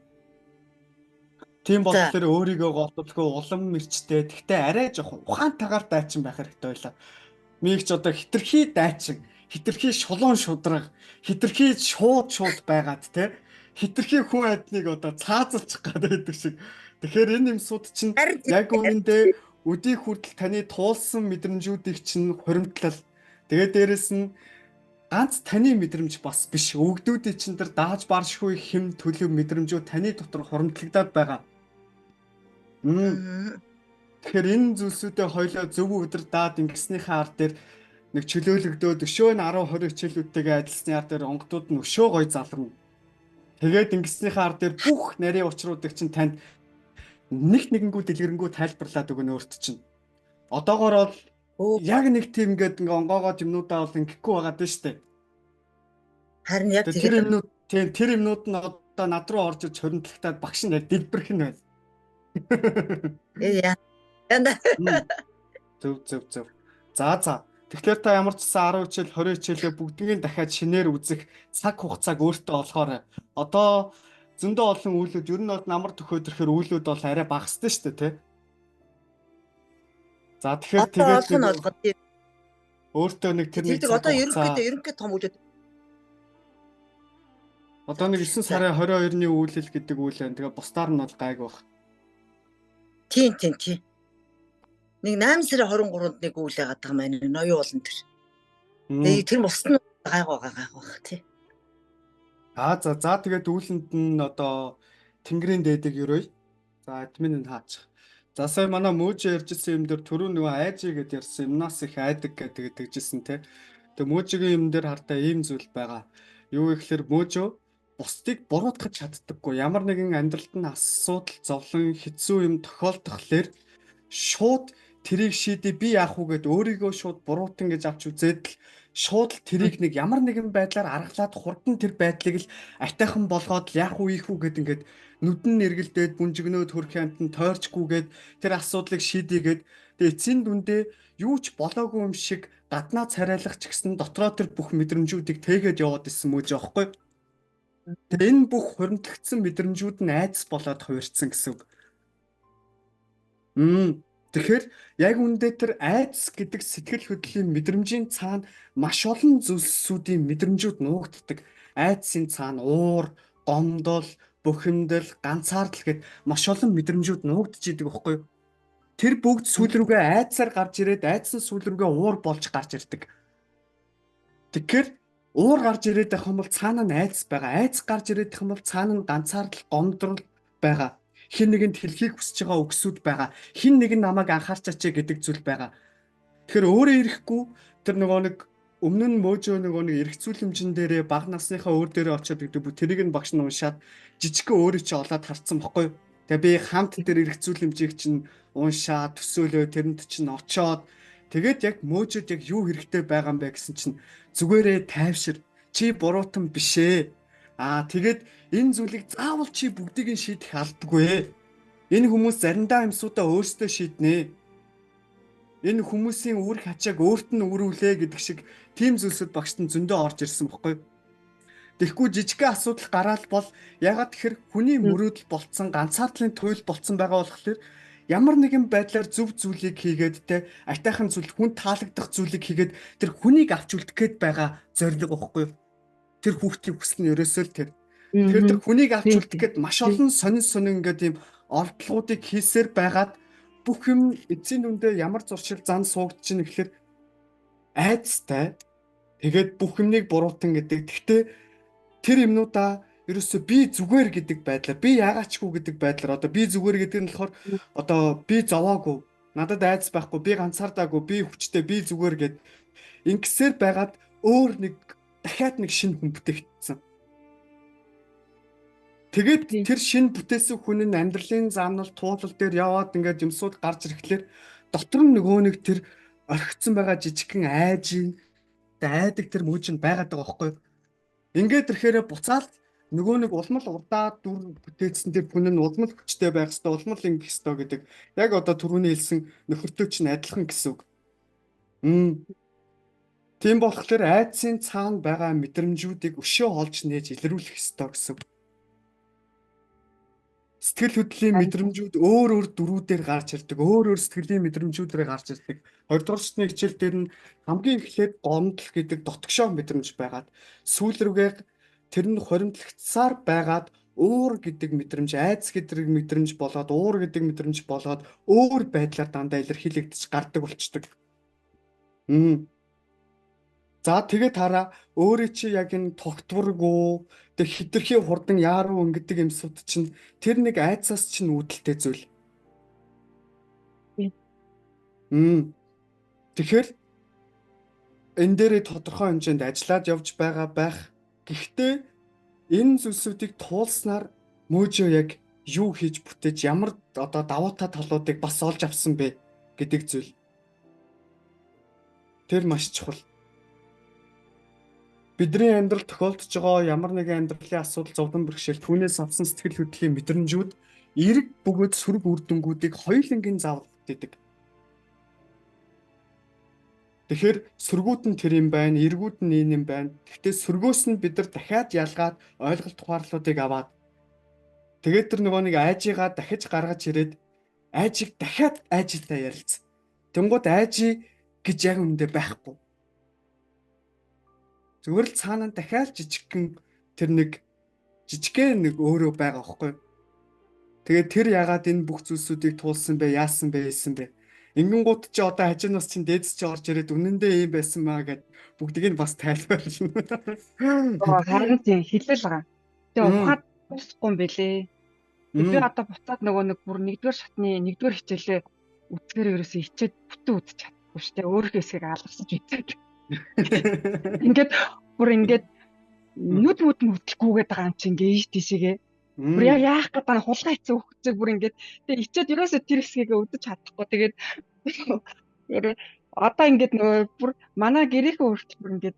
Тийм болохоор өөрийгөө голдолгүй улам мэрчтэй. Тэгтээ арай жоохон ухаантайгаар дайчин байх хэрэгтэй байлаа. Мийг ч одоо хитрхи дайчин, хитрхи шулуун шудраг, хитрхи шууд байгаад те хитрхи хүн амьтныг одоо цаазалчих гэдэг байдаг шиг. Тэгэхээр энэ юмсууд чинь яг үнэндээ өдийг хүртэл таны туулсан мэдрэмжүүдийг чинь хуримтлал. Тэгээ дээрэс нь ганц таны мэдрэмж бас биш. Өвгдүүдийн чинь тэр дааж баршгүй хэм төлөв мэдрэмжүүд таны дотор хуримтлагдаад байгаа. Тэгэхээр энэ зүйлсүүдээ хоёлоо зөв өдөр даад ингэснийхээ ар дээр нэг чөлөөлөгдөөд өшөө нь 10 20 хичээлүүдтэйгээ ажилласны ар дээр онгодууд нь өшөө гой залрна. Тэгээд ингэснийхээ ар дээр бүх нарийн учруудыг чинь танд нэг нэгэнгүү дэлгэрэнгүй тайлбарлаад өгнө өөрт чинь. Одоогоор бол яг нэг тийм ингээд ингээ онгоогоод юмнуудаа бол ингэхгүй байгаа даа штэ. Харин яг тэр юмнууд тийм тэр юмнууд нь одоо над руу орж иж хоригдлогтаад багш нь яг дэлбэрх нь байна. Яа. Зөв. За. Тэгэхээр та ямар ч гэсэн 10 хичээл 20 хичээлээ бүгднийг дахиад шинээр үзэх цаг хугацааг өөртөө олохоор одоо Зөндөө олон үйлүүд ер нь бол намар төхөөд ирэхээр үйлүүд бол арай багастай шүү дээ, тэ? За тэгэхээр тэгээд өөртөө нэг тэр нэг одоо ерөнхийдөө том үйлүүд одоо нэг 9 сарын 22-ны үйлэл гэдэг үйл байна. Тэгээ бусдаар нь бол гайг баг. Тийм. Нэг 8 сарын 23-нд нэг үйл яагаад байгаа юм байна. Ноён уулан тэр. Тэгээ тэр бусд нь гайг байгаа тий. Аа за тэгээд үүлэнд нь одоо Тэнгэрийн дээдэг өрөөе. За админ нь хаачих. За сая манай Мөөжөө ярьжсэн юм дээр түрүү нөгөө айжи гэдээ ярьсан юмнаас их айдаг гэдэг тэгжсэн те. Тэгээ Мөөжөгийн юм дээр хардаа ийм зүйл байгаа. Юу гэхээр Мөөжөө бусдыг буруутгах чаддаггүй. Ямар нэгэн амьдралд нь асуудал, зовлон, хэцүү юм тохиолдохлоор шууд тэрийг шийдээ би яах вэ гэд өөрийгөө шууд буруутан гэж авч үзээд л шууд л тэрийг нэг ямар нэгэн байдлаар аргалаад хурдан тэр байдлыг л айтайхан болгоод яах вэ ийх үү гэд ингээд нүдэн нэргэлдээд бүнжигнөөд хөрх амтан тойрчгүйгээд тэр асуудлыг шийдийгээд тэгээ эцсийн дүндээ юу ч болоогүй юм шиг гаднаа царайлах ч гэсэн дотроо тэр бүх мэдрэмжүүдийг тээгээд яваад исэн мөж аахгүй. Тэгээ энэ бүх хуримтлагдсан мэдрэмжүүд нь айдас болоод хувирцсан гэсэн үг. Тэгэхээр яг үндэ тэр айдас гэдэг сэтгэл хөдлөлийн мэдрэмжийн цаана маш олон зүйлсүүдийн мэдрэмжүүд нуугддаг. Айдсын цаана уур, гомдол, бухимдал, ганцаардал гэд маш олон мэдрэмжүүд нуугдж идэг байхгүй юу? Тэр бүгд сүүл рүүгээ айдсаар гарч ирээд айдсан сүүл рүүгээ уур болж гарч ирдэг. Тэгэхээр уур гарч ирээд байх юм бол цаана нь айдас байгаа. Айдас гарч ирээд байх юм бол цаана нь ганцаардал, гомдрол байгаа. Хин нэгэнд хэлхийг хүсэж байгаа үгсүүд байгаа. Хин нэг нь намайг анхаарчаач гэдэг зүйл байгаа. Тэгэхээр өөрөө ирэхгүй тэр нөгөө нэг өмнө нь Мөөжөө нөгөө нэг эргцүүлэмжин дээрээ бага насныхаа өөр дээрээ очиод гэдэг бүх тэрийг нь багш нь уншаад жижигхэн өөрөө чи олоод харцсан бохгүй юу. Тэгээ би хамт тэр эргцүүлэмжийг чинь уншаад төсөөлөө тэрэнд чинь очиод тэгээд яг Мөөжөд яг юу хэрэгтэй байгаа юм бэ гэсэн чинь зүгээрээ тайвшир чи буруутан биш ээ. Аа тэгээд энэ зүйлийг заавал чи бүгдийг нь шийдэх албагүй. Энэ хүмүүс заримдаа юмсуудаа өөрсдөө шийднэ. Энэ хүмүүсийн үүрэг ачааг өөрт нь үүрүүлээ гэдэг шиг тийм зүйлсүүд багшд нь зөндөө орж ирсэн бохгүй. Тэгэхгүй жижигхэн асуудал гараал бол ягаад тэгэхээр хүний мөрөөдөл болцсон ганцаардлын туйл болцсон байгаа болохоор ямар нэгэн байдлаар зөв зүйлийг хийгээд те айтайхан зүйл хүн таалагдах зүйлийг хийгээд тэр хүнийг авч үлдэх гээд байгаа зорилго бохгүй. Тэр хүүхдийн хүсэл нь ерөөсөө л тэр. Тэгэхээр тэр хүнийг авч үлдэх гээд маш олон сонин сонин ингээд ийм ордлогуудыг хийсээр байгаад бүх юм эцсийн дүндээ ямар зуршил зан суугдчихэв гэхээр айдастай. Тэгээд бүх юмныг буруутан гэдэг. Гэхдээ тэр юмнуудаа ерөөсөө би зүгээр гэдэг байдлаар би яагаачгүй гэдэг байдлаар одоо би зүгээр гэдэг нь болохоор одоо би зовоогүй, надад айдас байхгүй, би ганцаардаагүй, би хүчтэй, би зүгээр гэд ингэсээр байгаад өөр нэг дахиад нэг шинэ хүн бүтээгдсэн. Тэгээд тэр шинэ бүтээсэн хүн нь амьдралын замнал туулал дээр яваад ингээд юмсууд гарч ирэхлээр дотор нь нөгөө нэг тэр орхицсан байгаа жижигхэн айжийн айдаг тэр мөж нь байгаад байгаа байхгүй юу? Ингээд ирэхээрээ буцаал нөгөө нэг улмал урдаа дүр бүтээсэн тэр хүн нь улмал хүчтэй байх хэвээр, улмал ингэх хэвээр гэдэг яг одоо түрүүний хэлсэн нөхөртөө чинь адилхан гэсэн үг. Тийм болохоор айдсын цаана байгаа мэдрэмжүүдийг өшөө олж нээж илрүүлэх ёстой гэсэн үг. Сэтгэл хөдлөлийн мэдрэмжүүд өөр өөр дөрүүдээр гарч ирдэг, өөр өөр сэтгэлийн мэдрэмжүүдээр гарч ирдэг. 2 дугаар шатны хичээл дээр нь хамгийн эхлээд гомдол гэдэг дотгошоо мэдрэмж байгаад сүүл рүүгээ тэр нь хуримтлагцсаар байгаад уур гэдэг мэдрэмж, айдас гэдэг мэдрэмж болоод уур гэдэг мэдрэмж болоод өөр байдлаар дандаа илэрхийлэгдэж гардаг болчдөг. За тэгээд хараа өөрөө чи яг энэ тогтворгүй тэг хитрхи хурдан яаруу ингэдэг юмсууд чинь тэр нэг айдсаас чинь үүдэлтэй зүйл. Тэгэхээр энэ дээрээ тодорхой хэмжээнд ажиллаад явж байгаа байх. Гэхдээ энэ зүйлсүүдийг туулснаар Мөөжөө яг юу хийж бүтээж ямар одоо давуу талуудыг бас олж авсан бэ гэдэг зүйл. Тэр маш чухал. Бидний амьдрал тохиолдож байгаа ямар нэгэн амьдралын асуудал, зовлон бэрхшээл, түүнээс авсан сэтгэл хөдлөлийн мэдрэмжүүд эерэг бөгөөд сөрөг үр дүнгуудыг хоёулангийн заавал бүтээдэг. Тэгэхээр сөргүүд нь тэр юм байна, эргүүд нь энэ юм байна. Гэхдээ сөргөөс нь бид нар дахиад ялгаад ойлголт ухаарлуудыг аваад Тэгээд тэр нөгөө нэг айжигаа дахиж гаргаж ирээд айжиг дахиад айжитай ярилцсан. Тэнгууд айжи гэж яг үүндээ байхгүй. Зүгээр л цаана дахиад жижигхэн тэр нэг жижигхэн нэг өөрөө байгаа байхгүй. Тэгээд тэр ягаад энэ бүх зүйлсүүдийг туулсан бэ, яасан бэ, хийсэн бэ? Ингэн гут чи одоо хажуунаас чинь дээдс чи орж ирээд үнэндээ ийм байсан маа гэд бүгдийг нь бас тайлбарлана. Харин тийм хэлэл байгаа. Тэгээ ухаад дуусахгүй юм бэлээ. Би одоо буцаад нөгөө нэг бүр нэгдүгээр шатны нэгдүгээр хичээлээ үзэхээр ерөөсөө хичээд бүтэн үзэж чадахгүй шүү дээ. Өөрийнхөө хэсгийг алгасаж үзээд. Ингээд бүр ингээд нүд мүд нүтлэхгүйгээд байгаа юм чи ингээ ийш тийшээгээ. Бүр яг яах гээд байгаа хулгай хийсэн хөхцөг бүр ингээд тэгээ хичээд ерөөсөө тэр хэсгийг үзэж чадахгүй. Тэгээд одоо ингээд нөгөө бүр манай гэрийнхээ хүртэл бүр ингээд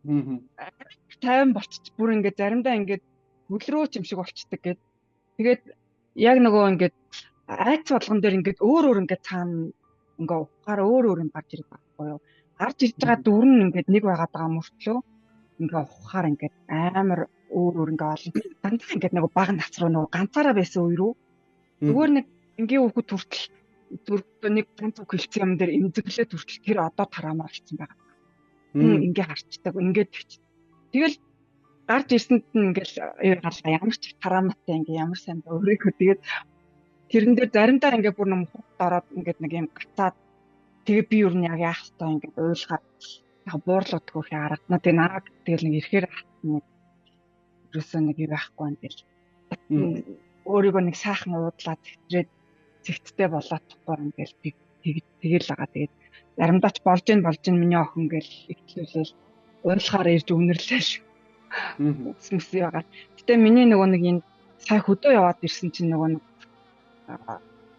тайван болчих бүр ингээд заримдаа ингээд хөлрөөч юм шиг болчдөг гэд. Тэгээд яг нөгөө ингээд айц болгон дээр ингээд өөр өөр ингээд цаана ингээ ухаар өөр өөр юм гарч ирдэг байхгүй юу. Гарч ирж байгаа дүр нь ингээд нэг байгаад байгаа мөртлөө ингээ ухаар ингээд амар өөр өөр ингээ олон дандаа ингээд нөгөө бага нац руу нөгөө ганцаараа байсан үе рүү зүгээр нэг энгийн хүүхэд хүртэл зүр нэг ганц үг хэлсэн юм дээр эмзэглээд хүртэл тэр одоо тараамаар болсон байгаа. Ингээ харчдаг ингээд тэгэл гарч ирсэнд нь ингээл юу гарлаа ямар ч тараамтай ингээ ямар сайн өөрийгөө тэгээд тэрэн дээр заримдаа ингээ бүр нэг хурд ороод ингээд нэг юм гацаад тэгээ би юу нь яг яах ёстой ингээд уйлгаад яг буурлууд хөөх аргадна. Тэгээ нараг тэгэл нэг ирэхээр нэг ерөөсөө нэг юу байхгүй юм гэл өөрийгөө нэг сайхан уудлаад зэгтрээд зэгттэй болоодохгүй юм гэл би тэгэл байгаа. Тэгээд заримдаа ч болж ин миний охин гэл ихтлүүлэл уйлахаар ирж үнэрлээл үсмэс байгаа. Гэтэ миний нөгөө нэг энэ сая хөдөө яваад ирсэн чинь нөгөө нэг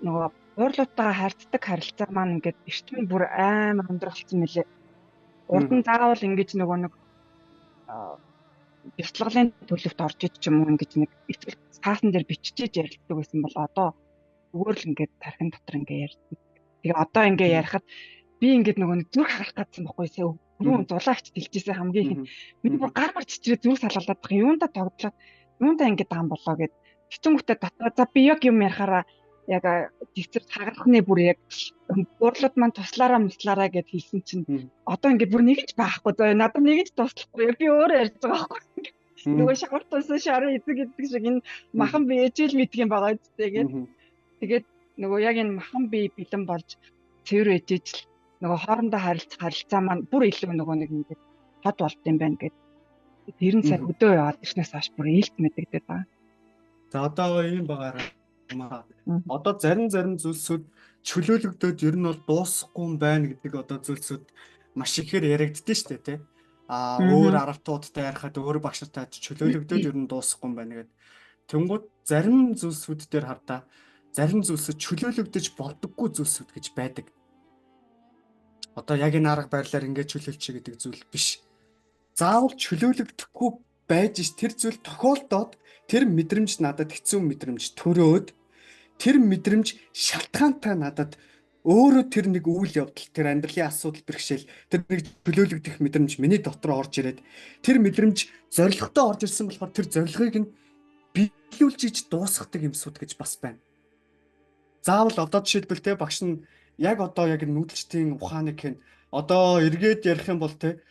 нөгөө буурлуудтайгаа харьцдаг харилцаа маань ингээд эрчим бүр амар өндөр болсон мөлий. Урд нь заавал ингэж нөгөө нэг бяцлаглалын төлөвт орж ич юм уу ингэж нэг итгэл цаасан дээр биччихэж ярилцдаг байсан бол одоо зүгээр л ингээд тархин дотор ингээд ярьдаг. Тэгээ одоо ингээд ярихад би ингээд нөгөө нэг зүрх хагарах гэсэн бохгүй сая түрүүн зулаагч хэлжсэн хамгийн их миний бүр гар мар чичрээ зүрх салгалаад байгаа юунда тогтлоод юунда ингээд байгаа юм болоо гэд хичэнгүүтээ дотоо за би яг юм ярихаараа яг зэгцэр хагарах нэ бүр яг буурлууд маань туслаараа муслаараа гэд хэлсэн чинь одоо ингээд бүр нэг ч байхгүй заа надад нэг ч туслахгүй би өөрөө ярьж байгаа байхгүй нөгөө шавар тусан шарын эзэг гэдэг шиг энэ махан би ээжэл мэдг юм байгаа үстэй гэд тэгээд нөгөө яг энэ махан би бэлэн болж цэвэр ээжэж л нөгөө хоорондоо харилцах харилцаа маань бүр илүү нөгөө нэг ингээд хот болд юм байна гэд тэр нь сая хөдөө яваад ирснээс хойш бүр ээлт мэдэгдээд байгаа. За одоо ийм байгаараа. Одоо зарим зүйлсүүд чөлөөлөгдөөд ер нь бол дуусахгүй юм байна гэдэг одоо зүйлсүүд маш ихээр яригддээ шүү дээ тий. А өөр аравтуудтай ярихад өөр багш нартай чөлөөлөгдөөд ер нь дуусахгүй юм байна гэд. Тэнгууд зарим зүйлсүүд дээр хардаа зарим зүйлсүүд чөлөөлөгдөж болдоггүй зүйлсүүд гэж байдаг. Одоо яг энэ арга барилаар ингэж чөлөөлчих гэдэг зүйл биш. Заавал чөлөөлөгдөхгүй байж ш тэр зүйл тохиолдоод тэр мэдрэмж надад хэцүү мэдрэмж төрөөд тэр мэдрэмж шалтгаантай надад өөрөө тэр нэг үйл явдал тэр амьдралын асуудал бэрхшээл тэр нэг чөлөөлөгдөх мэдрэмж миний дотор орж ирээд тэр мэдрэмж зоригтой орж ирсэн болохоор тэр зорилгыг нь биелүүлж ич дуусгадаг юмсууд гэж бас байна. Заавал одоо жишээлбэл те багш нь яг одоо яг нүүдэлчдийн ухааныг хэн одоо эргээд ярих юм бол те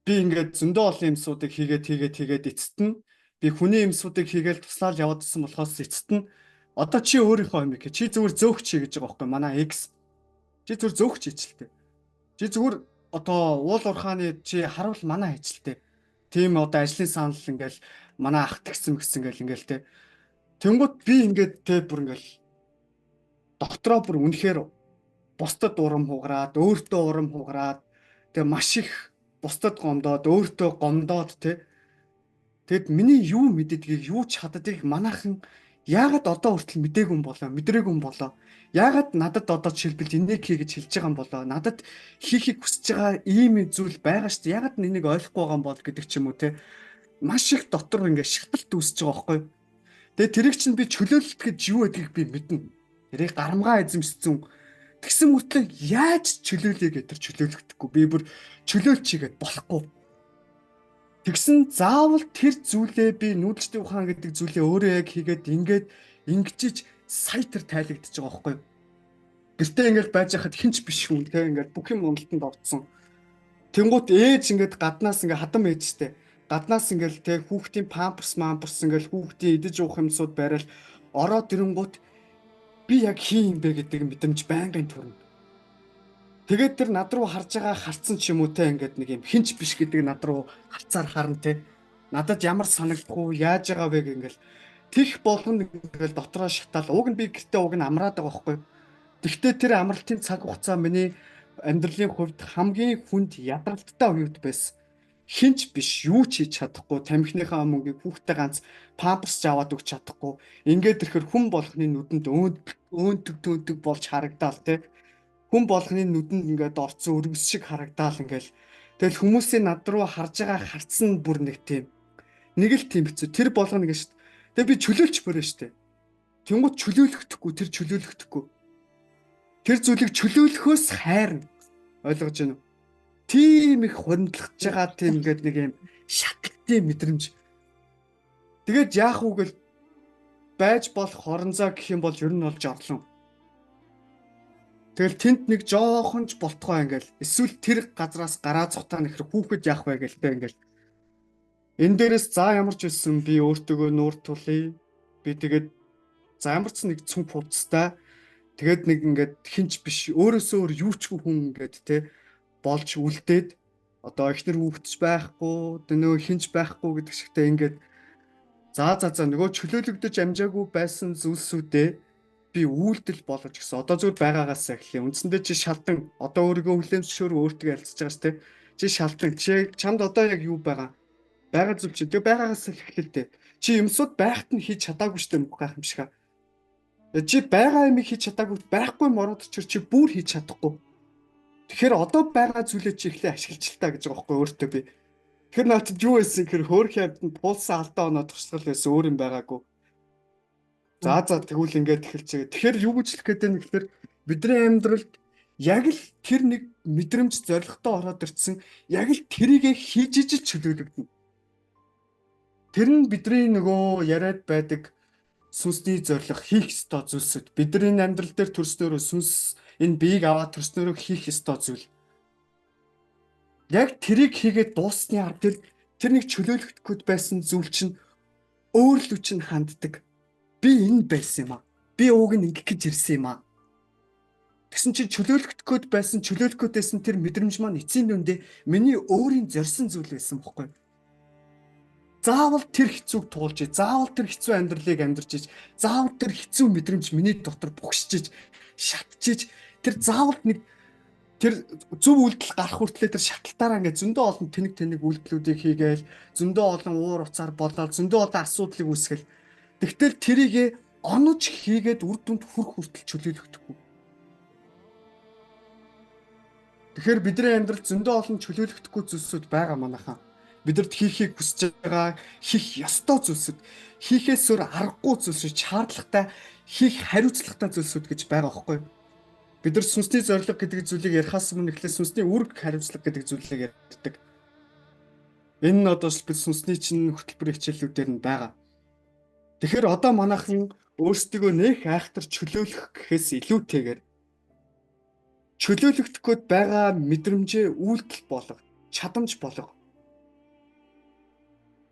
би ингээд зөндөө олон юмсуудыг хийгээд эцэст нь би хүний юмсуудыг хийгээл туслаал яваад исэн болохоос эцэст нь одоо чи өөрийнхөө юм чи зүгээр зөөх чи гэж байгаа байхгүй манай X чи зүгээр зөөх чи ичлээ. Чи зүгээр одоо уул уурхааны чи харуул манай ичлээ. Тийм одоо ажлын санал ингээл манай ах тэгсэн мэгсэн гэл ингээл те. Тэнгууд би ингээд те бүр ингээл дотроо бүр үнэхээр бусдад урам хугараад өөртөө урам хугараад тэгээ маш их бусдад гомдоод өөртөө гомдоод те. Тэгэд миний юу мэддгийг юу чаддгийг манайхан яагаад одоо хүртэл мдээгүй юм болоо мэдрээгүй юм болоо яагаад надад одоо жишээлбэл энийг хий гэж хэлж байгаа юм болоо надад хийхийг хүсэж байгаа ийм зүйл байгаа шүү дээ яагаад энийг ойлгохгүй байгаа юм бол гэдэг ч юм уу те маш их дотор ингээ шаталт үүсэж байгаа байхгүй. Тэгээ тэрийг чинь би чөлөөлөлт гэж юу гэдгийг би мэднэ. Тэрийг гарамгаа эзэмшсэн. Тэгсэн мөртлөө яаж чөлөөлье гэдэг тэр чөлөөлөгдөхгүй. Би бүр чөлөөлчихгээд болохгүй. Тэгсэн заавал тэр зүйлээ би нүүдэлчдийн ухаан гэдэг зүйлээ өөрөө яг хийгээд ингээд ингэжиж сая тэр тайлагдчихж байгаа байхгүй юу? Гэртээ ингээд байж хахад хинч биш хүн те ингээд бүх юм уналтанд орцсон. Тэнгуут ээж ингээд гаднаас ингээд хадам ээжтэй. Гаднаас ингээд те хүүхдийн памперс мамперс ингээд хүүхдийн идэж уух юмсууд барайл ороод ирэнгуут би яг хин юм бэ гэдэг мэдрэмж байнгын төрнө. Тэгээд тэр над руу харж байгаа харцсан ч юм уу те ингээд нэг юм хинч биш гэдэг над руу харцаар харна те. Надад ямар санагдах уу, яаж байгаа вэ гэх ингээл тех болгоно ингээл дотроо шатаал. Уг нь би гэртээ уг нь амраад байгаа байхгүй. Тэгвэл тэр амралтын цаг хугацаа миний амьдралын хувьд хамгийн хүнд ядралттай үед байсан. Хинч биш, юу ч хийж чадахгүй, тамхиныхаа мөнгийг хүүхдээ ганц памперс ч аваад өгч чадахгүй. Ингээд ирэхэр хүн болгоны нүдэнд өөнтөг төөнтөг болж харагдаал те. Хүн болгоны нүдэнд ингээд орцсон өргөс шиг харагдаал ингээл. Тэгэл хүмүүсийн над руу харж байгаа харцсан бүр нэг тийм. Нэг л тийм хэцүү. Тэр болгоно гэж шүү дээ. Тэгээ би чөлөөлч бүрээ шүү дээ. Тэнгууд чөлөөлөхдөггүй, тэр чөлөөлөхдөггүй. Тэр зүйлийг чөлөөлөхөөс хайрна. Ойлгож байна уу? Тийм их хуримтлах байгаа тийм ингээд нэг юм шатлалтын мэдрэмж. Тэгээд яах вэ гэл байж болох хоронзоо гэх юм бол ер нь бол жорлон. Тэгэл тэнд нэг жоохон ч болтгой ингээл эсвэл тэр газраас гараа цухтаа нэхэр хүүхэд яах вэ гэлтэй ингээл. Энэ дээрээс за ямар ч байсан би өөртөөгөө нуур тулъя. Би тэгээд за ямар ч нэг цүнх хувцастай тэгээд нэг ингээд хинч биш өөрөөсөө өөр юу ч хүн ингээд те болж үлдээд одоо эхнэр хүүхдч байхгүй нөө хинч байхгүй гэдэг шигтэй ингээд за за за нөгөө чөлөөлөгдөж амжаагүй байсан зүйлсүүдээ би үйлдэл болгож гисэн. Одоо зүгээр байгаагаас эхлэе. Үндсэндээ чи шалдан одоо өөрийгөө хүлэмжшөөр өөртөө ялцж байгаа ш тэ. Чи шалдан чи чамд одоо яг юу байгаа? Байгаа зүйл чи тэгээ байгаагаас эхлэе л дээ. Чи юмсууд байхад нь хийж чадаагүй штэ гайхамшиг. Чи байгаа юмыг хийж чадаагүй байхгүй юм ороод чир чи бүр хийж чадахгүй. Тэгэхээр одоо байгаа зүйлээ чи эхлээ ашиглаж л та гэж байгаа байхгүй өөртөө би. Тэгэхээр надад юу байсан гэхээр хөөрхөн амьтанд туулсан алдаа оноо туршлагал байсан өөр юм байгаагүй. За за тэгвэл ингээд эхэлж байгаа. Тэгэхээр юу гэж хэлэх гээд байна гэхээр бидний амьдралд яг л тэр нэг мэдрэмж зоригтой ороод ирсэн яг л тэрийгэ хийж ижил чөлөөлөгдөнө. Тэр нь бидний нөгөө яриад байдаг сүнсний зориг хийх ёстой зүйлсүүд. Бидний амьдрал дээр төрснөөрөө сүнс энэ биеийг аваад төрснөөрөө хийх ёстой зүйл. Яг тэрийг хийгээд дууссны ард тэр нэг чөлөөлөгдөхөд байсан зүйл чинь өөрлөв чинь ханддаг. Би энэ байсан юм аа. Би ууг нь ингэх гэж ирсэн юм аа. Тэгсэн чинь чөлөөлөгдөхөд байсан, чөлөөлөхөд байсан тэр мэдрэмж маань эцсийн дүндээ миний өөрийн зорьсон зүйл байсан бохгүй. Заавал тэр хэцүүг туулж, заавал тэр хэцүү амьдралыг амьдарч иж, заавал тэр хэцүү мэдрэмж миний дотор бухшиж, шатчиж, тэр заавал нэг тэр зөв үйлдэл гарах хүртлээр тэр шаталтаараа ингээд зөндөө олон тэнэг тэнэг үйлдэлүүдийг хийгээл, зөндөө олон уур уцаар болоод, зөндөө олон асуудлыг үүсгэл. Тэгтэл тэрийг онож хийгээд үр дүнд хүрэх хүртэл чөлөөлөгдөхгүй. Тэгэхээр бидний амьдралд зөндөө олон чөлөөлөгдөхгүй зүйлсүүд байгаа манайхаа. Бидэрт хийхийг хүсэж байгаа, хийх ёстой зүйлсүүд, хийхээс өөр аргагүй зүйлсүүд, шаардлагатай, хийх хариуцлагатай зүйлсүүд гэж байгаа байхгүй юу? Бид нар сүнсний зорилго гэдэг зүйлийг ярихаас өмнө эхлээд сүнсний үүрэг хариуцлага гэдэг зүйлийг ярьдаг. Энэ нь одоо бид сүнсний чинь хөтөлбөр хичээлүүдээр нь байгаа. Тэгэхээр одоо манайхан өөрсдийгөө нэх айхтар чөлөөлөх гэхээс илүүтэйгээр чөлөөлөгдөх гээд байгаа мэдрэмжээ үйлдэл болго, чадамж болго.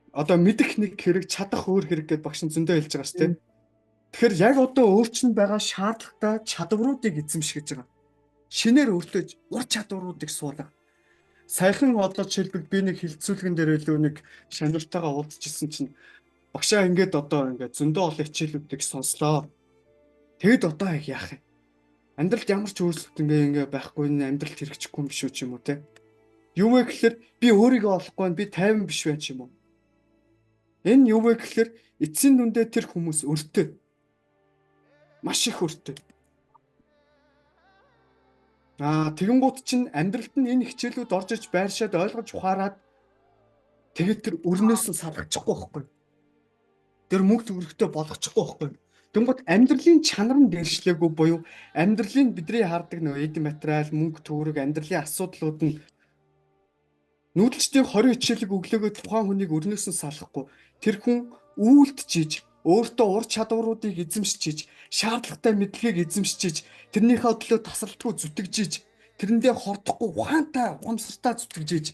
Одоо мэдэх нэг хэрэг, чадах өөр хэрэг гэдээ багш нь зөндөө хэлж байгаа шүү дээ. Тэгэхээр яг одоо өөр чинь байгаа шаардлагатай чадваруудыг эзэмших гэж байгаа. Шинээр өөртөө ур чадваруудыг суулга. Саяхан одоо жишээлбэл би нэг хилцүүлгэн дээр илүү нэг шанартайгаа уулзчихсан чинь багшаа ингээд одоо ингээд зөндөө олон хичээлүүдийг сонслоо. Тэгэд одоо яг яах юм? Амьдралд ямар ч өөрчлөлт ингээ байхгүй амьдралд хэрэгжихгүй юм биш үү ч юм уу те. Юу вэ гэхээр би өөрийгөө олохгүй байна, би тайван биш байна ч юм уу. Энэ юу вэ гэхээр эцсийн дүндээ тэр хүмүүс өртөө. Маш их өртөө. Аа тэгэнгүүт чинь амьдралд нь энэ хичээлүүд орж иж байршаад ойлгож ухаарад тэгээд тэр өрнөөс нь салгачихгүй байхгүй. Тэр мөнгө төгрөгтэй болгочихгүй байхгүй. Тэнгүүт амьдралын чанар нь дэршлээгүй буюу амьдралын бидний хардаг нөгөө эд материал, мөнгө төгрөг, амьдралын асуудлууд нь Нүүдэлчдийн 20 хичээлэг өглөөгөө тухайн хүнийг өрнөөс нь салахгүй тэр хүн үйлдэж өөртөө ур чадваруудыг эзэмшиж, шаардлагатай мэдлэгийг эзэмшиж, тэрнийхээ төлөө тасралтгүй зүтгэжиж, тэрэндээ хордохгүй ухаантай, ухамсартай зүтгэжиж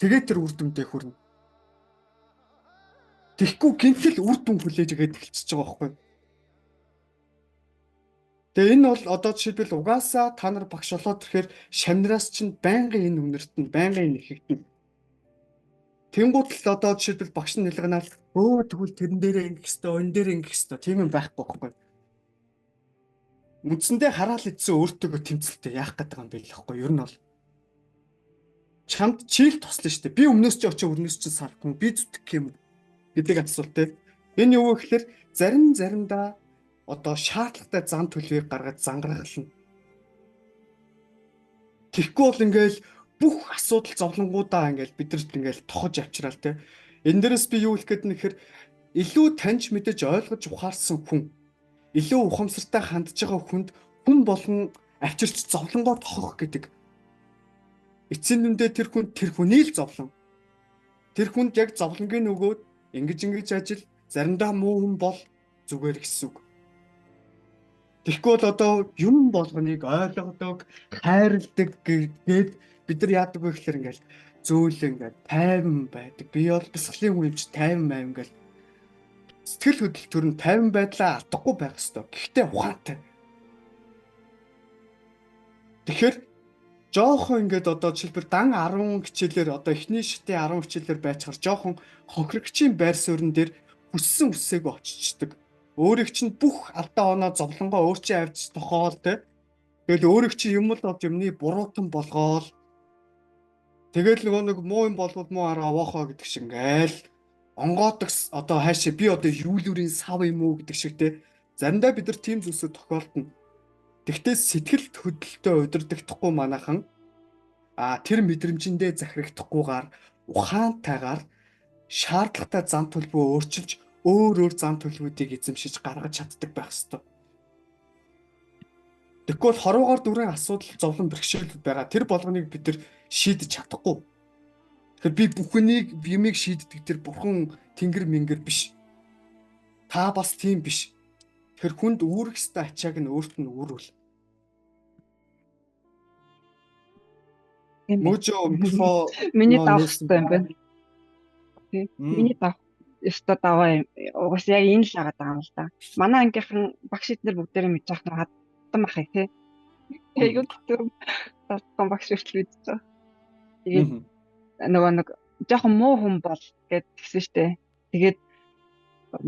тэгээд тэр үр дүндээ хүрнэ. Тэгэхгүй гинтэл үр дүн хүлээж игээд эхэлчихэж байгаа байхгүй. Тэгээ энэ бол одоо жишээлбэл угаасаа та нар багш болоод ирэхээр шамнараас чинь байнгын энэ үнэрт нь байнгын энэ ихэгдэнэ. Тэнгууд л одоо жишээлбэл багш нь нэлгэнал өө тэгвэл тэрэн дээрээ ингэх ёстой, энэ дээрээ ингэх ёстой тийм юм байхгүй байхгүй. Үндсэндээ хараал идсэн өөртөөгөө тэмцэлтэй яах гэдэг юм бэ л байхгүй ер нь бол чамд чийл туслана шүү дээ. Би өмнөөс чи очиж өрнөөс чи салахгүй би зүтгэх юм гэдэг асуулт те. Энэ юу вэ гэхээр зарим заримдаа одоо шаардлагатай зан төлөвийг гаргаж зангаргална. Тэгэхгүй бол ингээл бүх асуудал зовлонгуудаа ингээл бидэрт ингээл тохож авчраал те. Энэ дээрээс би юу хэлэх гээд нэхэр илүү таньж мэдэж ойлгож ухаарсан хүн илүү ухамсартай хандж байгаа хүнд хүн болгон авчирч зовлонгоо тохох гэдэг. Эцсийн дүндээ тэр хүн тэр хүний л зовлон. Тэр хүнд яг зовлонгийн нөгөөд ингэж ингэж ажил заримдаа муу хүн бол зүгээр гэсэн үг. Тэгэхгүй бол одоо юм болгоныг ойлгодог, хайрладаг гээд бид нар яадаг вэ гэхээр ингээл зөөл ингээд тайван байдаг. Би бол бясалгалын хүн юм чи тайван байв ингээл сэтгэл хөдлөл төр нь тайван байдлаа алдахгүй байх ёстой. Гэхдээ ухаантай. Тэгэхээр жоохон ингээд одоо жишээлбэл дан 10 хичээлээр одоо эхний шатын 10 хичээлээр байцгаар жоохон хохирогчийн байр суурин дээр хүссэн үсээгөө очичдаг. Өөрийг чинь бүх алдаа оноо зовлонгоо өөр чинь авч тохоол те. Тэгэл өөрийг чинь юм л болж юмны буруутан болгоол. Тэгэл нөгөө нэг муу юм болвол муу арга аваахаа гэдэг шиг ингээл онгоодог одоо хайшаа би одоо юулүрийн сав юм уу гэдэг шиг те. Заримдаа бид нар тийм зүйлсүүд тохиолдно. Тэгтээ сэтгэл хөдлөлтөд удирдагдахгүй манайхан тэр мэдрэмжиндээ захирагдахгүйгээр ухаантайгаар шаардлагатай зан төлөвөө өөрчилж өөр өөр зан төлөвүүдийг эзэмшиж гаргаж чаддаг байх ёстой. Тэгэхгүй бол хорвоогоор дүрэн асуудал зовлон бэрхшээлүүд байгаа. Тэр болгоныг бид нар шийдэж чадахгүй. Тэгэхээр би бүхнийг юмыг шийддэг тэр бурхан тэнгэр мэнгэр биш. Та бас тийм биш. Тэгэхээр хүнд үүрэх ёстой ачааг нь өөрт нь үүрүүл. Мөжөө микрофон миний давах ёстой юм байна. Тий. Миний давах ёстой даваа угаасаа яг энэ л агаад байгаа юм л да. Манай ангийнхан багш эднэр бүгдээрээ мэдж авах нь хатан ах тий. Айгуу хэцүү. Хатан багш хүртэл мэдж байгаа. Тэгээд нөгөө нэг жоохон муу хүн бол гэд тэгсэн штэ. Тэгээд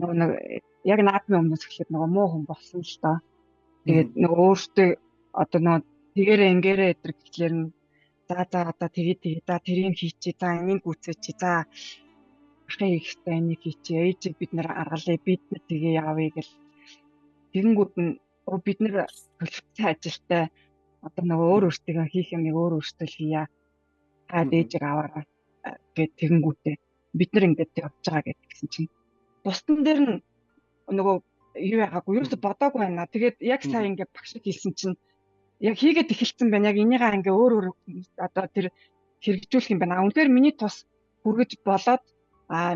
нөгөө нэг яг наадмын өмнөөс эхлээд нөгөө муу хүн болсон л доо. Тэгээд нөгөө өөртөө одоо нөгөө тэгээрээ ингээрээ эдэр гэхлээр нь за за одоо тэгээ тэгээ за тэрийг хийчи за энийг гүйцээчи за ахын ихтэй энийг хийчи ээжийг бид нэр аргалаа бид нар тэгээ явъя гэл тэгэнгүүт нь бид нэр төлөвтэй ажилтай одоо нөгөө өөр өөртөө хийх юмыг өөр өөртөө л хийя та ээжийг аваарай гэд тэгэнгүүтээ бид нар ингээд явж байгаа гэдгсэн чинь бусдан дээр нь нөгөө юу яагаагүй ерөөсө бодоогүй байна. Тэгээд яг сая ингээд багш хэлсэн чинь яг хийгээд эхэлсэн байна. Яг энийгээ ингээ өөр өөр одоо тэр хэрэгжүүлэх юм байна. Үнэхээр миний тус хүргэж болоод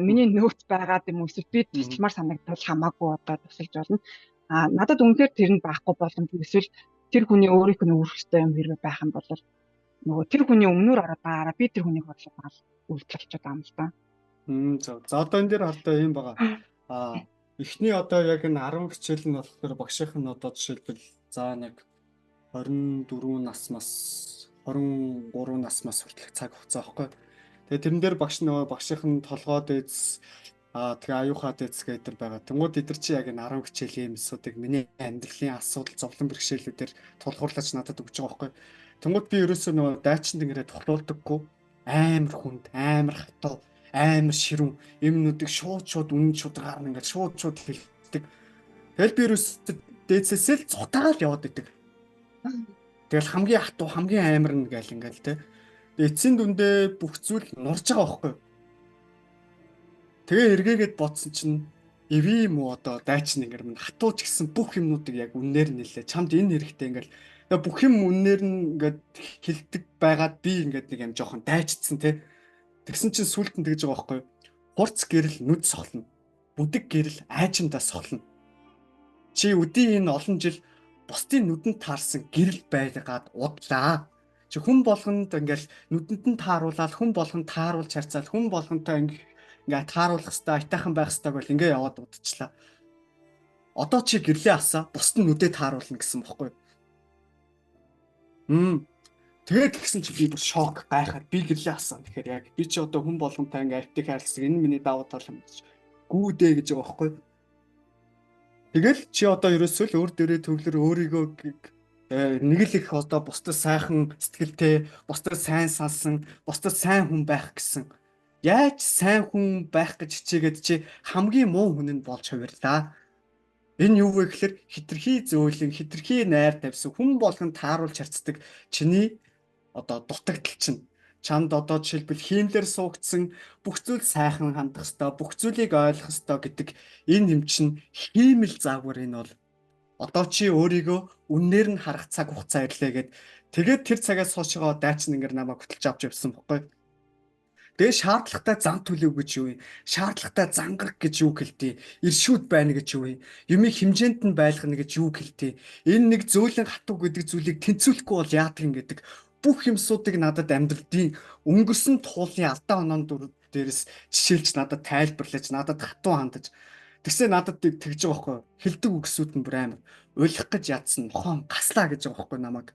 миний нөөц байгаад юм уу эсвэл би тусламар санагдвал хамаагүй одоо тусалж болно. Надад үнэхээр тэр нь байхгүй боломжгүй эсвэл тэр хүний өөрийнх нь үүрэх ёстой юм хэрвээ байх юм бол нөгөө тэр хүний өмнөр ороод байгаараа би тэр хүнийг бодлоо байгаа үйлдэл болчиход байгаа юм л да. За одоо энэ дээр хардаа юм байгаа. Эхний одоо яг энэ 10 хичээл нь болохоор багшийнх нь одоо жишээлбэл за нэг 24 нас мас 23 нас мас хүртэлх цаг хугацаа байхгүй. Тэгээ тэрэн дээр багш нөгөө багшийнх нь толгой дээдс тэгээ аюухаа дээдс гэдэг байгаа. Тэнгууд эдэр чи яг энэ 10 хичээлийн юмсуудыг миний амьдралын асуудал зовлон бэрхшээлүүдээр тулгуурлаж надад өгч байгаа байхгүй. Тэнгууд би ерөөсөө нөгөө дайчинд ингэрээ тулгуурлдаггүй. Амар хүнд, амар хатуу, амар ширүүн юмнуудыг шууд үнэн шударгаар нь ингээд шууд хэлдэг. Тэгэл би ерөөсөө дээдсээсээ л цутаагаал яваад идэг. Тэгэл хамгийн хатуу, хамгийн амар нь гээл ингээл те. Эцсийн дүндээ бүх зүйл нурж байгаа байхгүй. Тэгээ эргээгээд бодсон чинь эви юм уу одоо дайчин ингэр минь хатуу ч гэсэн бүх юмнуудыг яг үннээр нь нэлээ. Чамд энэ хэрэгтэй ингээл тэгээ бүх юм үннээр нь ингээд хилдэг байгаад би ингээд нэг юм жоохон дайчдсан те. Тэгсэн чинь сүулт нь тэгж байгаа байхгүй юу? Хурц гэрэл нүд сохлоно. Бүдэг гэрэл аажимдаа сохлоно. Чи өдийн энэ олон жил бусдын нүдэнд таарсан гэрэл байгаад удлаа. Чи хүн болгонд ингээл нүдэнд нь тааруулаад, хүн болгонд тааруулж харьцаал, хүн болгонтой ингээ тааруулах хэвээр, айтайхан байх хэвээр бол ингээ яваад удчихлаа. Одоо чи гэрлээ асаа, бусд нь нүдээ тааруулна гэсэн бохгүй. Тэгээд тэгсэн чи би бүр шок, гайхаад би гэрлээ асаа. Тэгэхээр яг би чи одоо хүн болгонтой ингээ айтыг харилцдаг, энэ миний давуу тал юм гэж гүүдээ гэж байгаа бохгүй. Тэгэл чи одоо ерөөсөө л өөр дээрээ төвлөр, өөрийгөө нэг л их одоо бусдад сайхан сэтгэлтэй, бусдад сайн сансан, бусдад сайн хүн байх гэсэн. Яаж сайн хүн байх гэж хичээгээд чи хамгийн муу хүн нь болж хувирлаа. Энэ юу вэ гэхээр хитрхи зөөлөн, хитрхи найр тавьсан, хүн болгон тааруулж харцдаг чиний одоо дутагдал чинь чамд одоо жишээлбэл хиймлэр суугдсан бүх зүйл сайхан хандах ёстой, бүх зүйлийг ойлгох ёстой гэдэг энэ юм чинь хиймэл заавар. Энэ бол одоо чи өөрийгөө үннээр нь харах цаг хугацаа ирлээ гэд. Тэгээд тэр цагаас хойшоо дайчин ингэр намайг хөтөлж авч явсан бохгүй. Тэгээ шаардлагатай зан төлөв гэж юу юм? Шаардлагатай зангарах гэж юу гэлтий? Иршүүд байна гэж юу юм? Юмыг хэмжээнд нь байлгана гэж юу гэлтий? Энэ нэг зөөлөн хатуу гэдэг зүйлийг тэнцвүүлэхгүй бол яадаг юм гэдэг бүх юмсуудыг надад амьдралын өнгөрсөн туулын алдаа оноон дээрээс жишээлж надад тайлбарлаж, надад хатуу хандаж, тэгсээ надад тэгж байгаа байхгүй. Хэлдэг үгсүүд нь бүр амар уйлах гэж ядсан нохоон гаслаа гэж байгаа байхгүй намайг.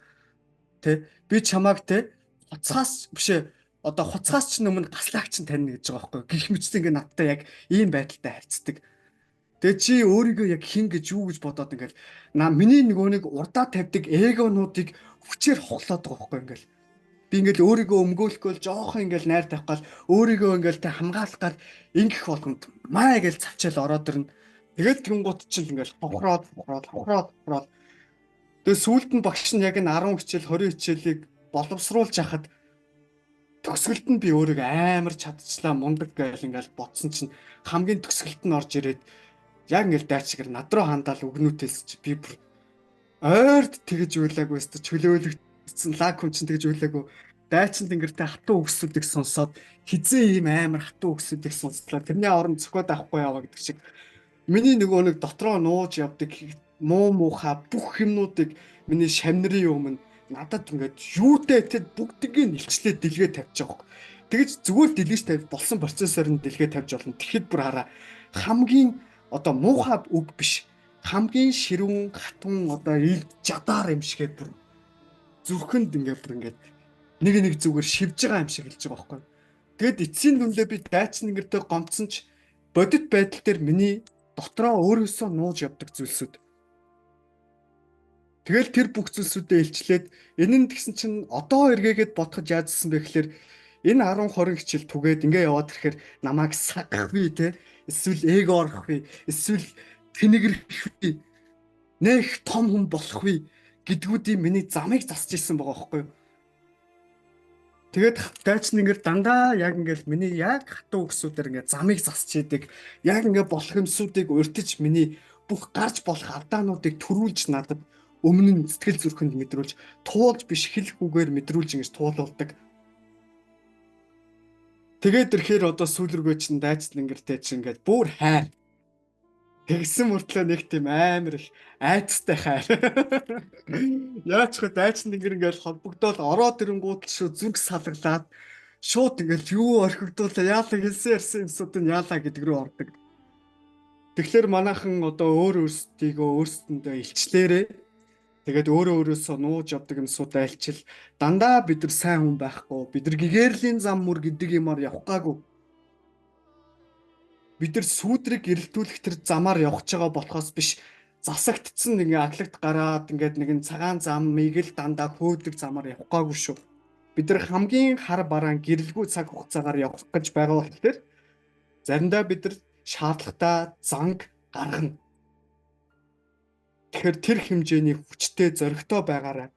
Тэ, би чамааг тэ хуцаас биш ээ, одоо хуцаас ч өмнө гаслаагч нь танина гэж байгаа байхгүй. Гэх мэтсэн ингээ надтай яг ийм байдалтай харьцдаг. Тэгээ чи өөрийгөө яг хин гэж юу гэж бодоод ингээл миний нөгөө нэг урдаа тавьдаг эгонуудыг хүчээр хохлоод байгаа байхгүй ингээл. Би ингээл өөрийгөө өмгөөлөх гээл жоохон ингээл найр тавих гал өөрийгөө ингээл тэ хамгаалах гал ингэх болгонд маа гээл цавчаал ороод ирнэ. Тэгээд тэнгуут чинь ингээл хохроод хохроод хохроод хохроод. Тэгээд сүүлд нь багш нь яг энэ 10 хичээл, 20 хичээлийг боловсруулж хахад төгсгөлд нь би өөрийгөө амар чадчихлаа, мундаг гээл ингээл бодсон чинь хамгийн төгсгөлд нь орж ирээд яг ингээл дайчгэр над руу хандаал өгнүүтээс чи би бүр ойрд тэгэж уйлаагүй өстө, чөлөөлөгдсөн лаг хүн чинь тэгэж уйлаагүй. Дайчин тэнгэртэй хатуу үгсүүдийг сонсоод хизээ ийм амар хатуу үгсүүдийг сонслоо. Тэрний оронд зөхиод авахгүй яваа гэдэг шиг миний нөгөө нэг дотроо нууж явдаг муу муухай бүх юмнуудыг миний шамнырын өмнө надад ингээд юутай тэд бүгднийг илчлээ дэлгээ тавьчих байгаа. Тэгэж зүгээр дэлгэж тавь болсон процессор нь дэлгээ тавьж болно. Тэгэхэд бүр хараа хамгийн одоо муухай үг биш, хамгийн ширүүн хатун одоо ил жадаар юм шигээ бүр зүрхэнд ингээд бүр ингээд нэг нэг зүгээр шивж байгаа юм шиг хэлж байгаа байхгүй. Тэгэд эцсийн дүндээ би дайчин ингэртэй гомцсон ч бодит байдал дээр миний дотроо өөрөөсөө нууж явдаг зүйлсүүд. Тэгэл тэр бүх зүйлсүүдээ илчлээд энэ нь тэгсэн чинь одоо эргээгээд бодоход яажсан бэ гэхээр энэ 10 20 хичээл түгээд ингээ яваад ирэхээр намайг сагах би те, эсвэл эго орох би, эсвэл тэнэгрэх би, нэх том хүн болох би гэдгүүдийн миний замыг засч ирсэн байгаа байхгүй юу. Тэгээд дайчин ингэр дандаа яг ингээл миний яг хатуу үгсүүдээр ингээ замыг засч идэг. Яг ингээ болох юмсуудыг урьдчилж миний бүх гарч болох алдаануудыг төрүүлж надад өмнө нь сэтгэл зүрхэнд мэдрүүлж, туулж биш хэлэх үгээр мэдрүүлж ингэж туулуулдаг. Тэгээд ирэхээр одоо сүүл рүүгээ чинь дайчин ингэртэй чинь ингээд бүр хайр. Тэгсэн мөртлөө нэг тийм амар их айцтай хайр. Яаж ч дайчин тэнгэр ингээл холбогдоол ороод ирэнгуут л шүү зүрх салгалаад шууд ингээл юу орхигдуулаа, яалаа хэлсэн ярьсан юмсууд нь яалаа гэдэг рүү ордог. Тэгэхээр манайхан одоо өөр өөрсдийгөө өөрсдөндөө илчлээрээ. Тэгээд өөрөө өөрөөсөө нууж явдаг юмсуудаа альчил, дандаа бид нар сайн хүн байхгүй, бид нар гэгэрлийн зам мөр гэдэг юмар явах гаагүй. Бид нар сүүдрийг эрэлтүүлэх тэр замаар явах гэж байгаа болохоос биш, засагдцсан ингээ аглагт гараад ингээд нэгэн цагаан замыг л дандаа хөөдөг замаар явах гаагүй шүү. Бид нар хамгийн хар бараан гэрэлгүй цаг хугацаагаар явах гэж байгаа болохоор заримдаа бид нар шаардлагатай занг гаргана. Тэгэхээр тэр хэмжээний хүчтэй зоригтой байгаарай.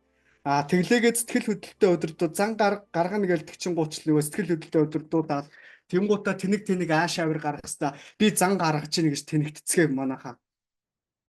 А тэглээгээ сэтгэл хөдлөлтөй өдөртөө зан гаргана гэж тэгчин гуучл нөгөө сэтгэл хөдлөлтөй өдөртөө тэнгуутаа тэнэг тэнэг ааш авир гаргах хэвээр би зан гаргаж ийн гэж тэнэгтцгээ манайхаа.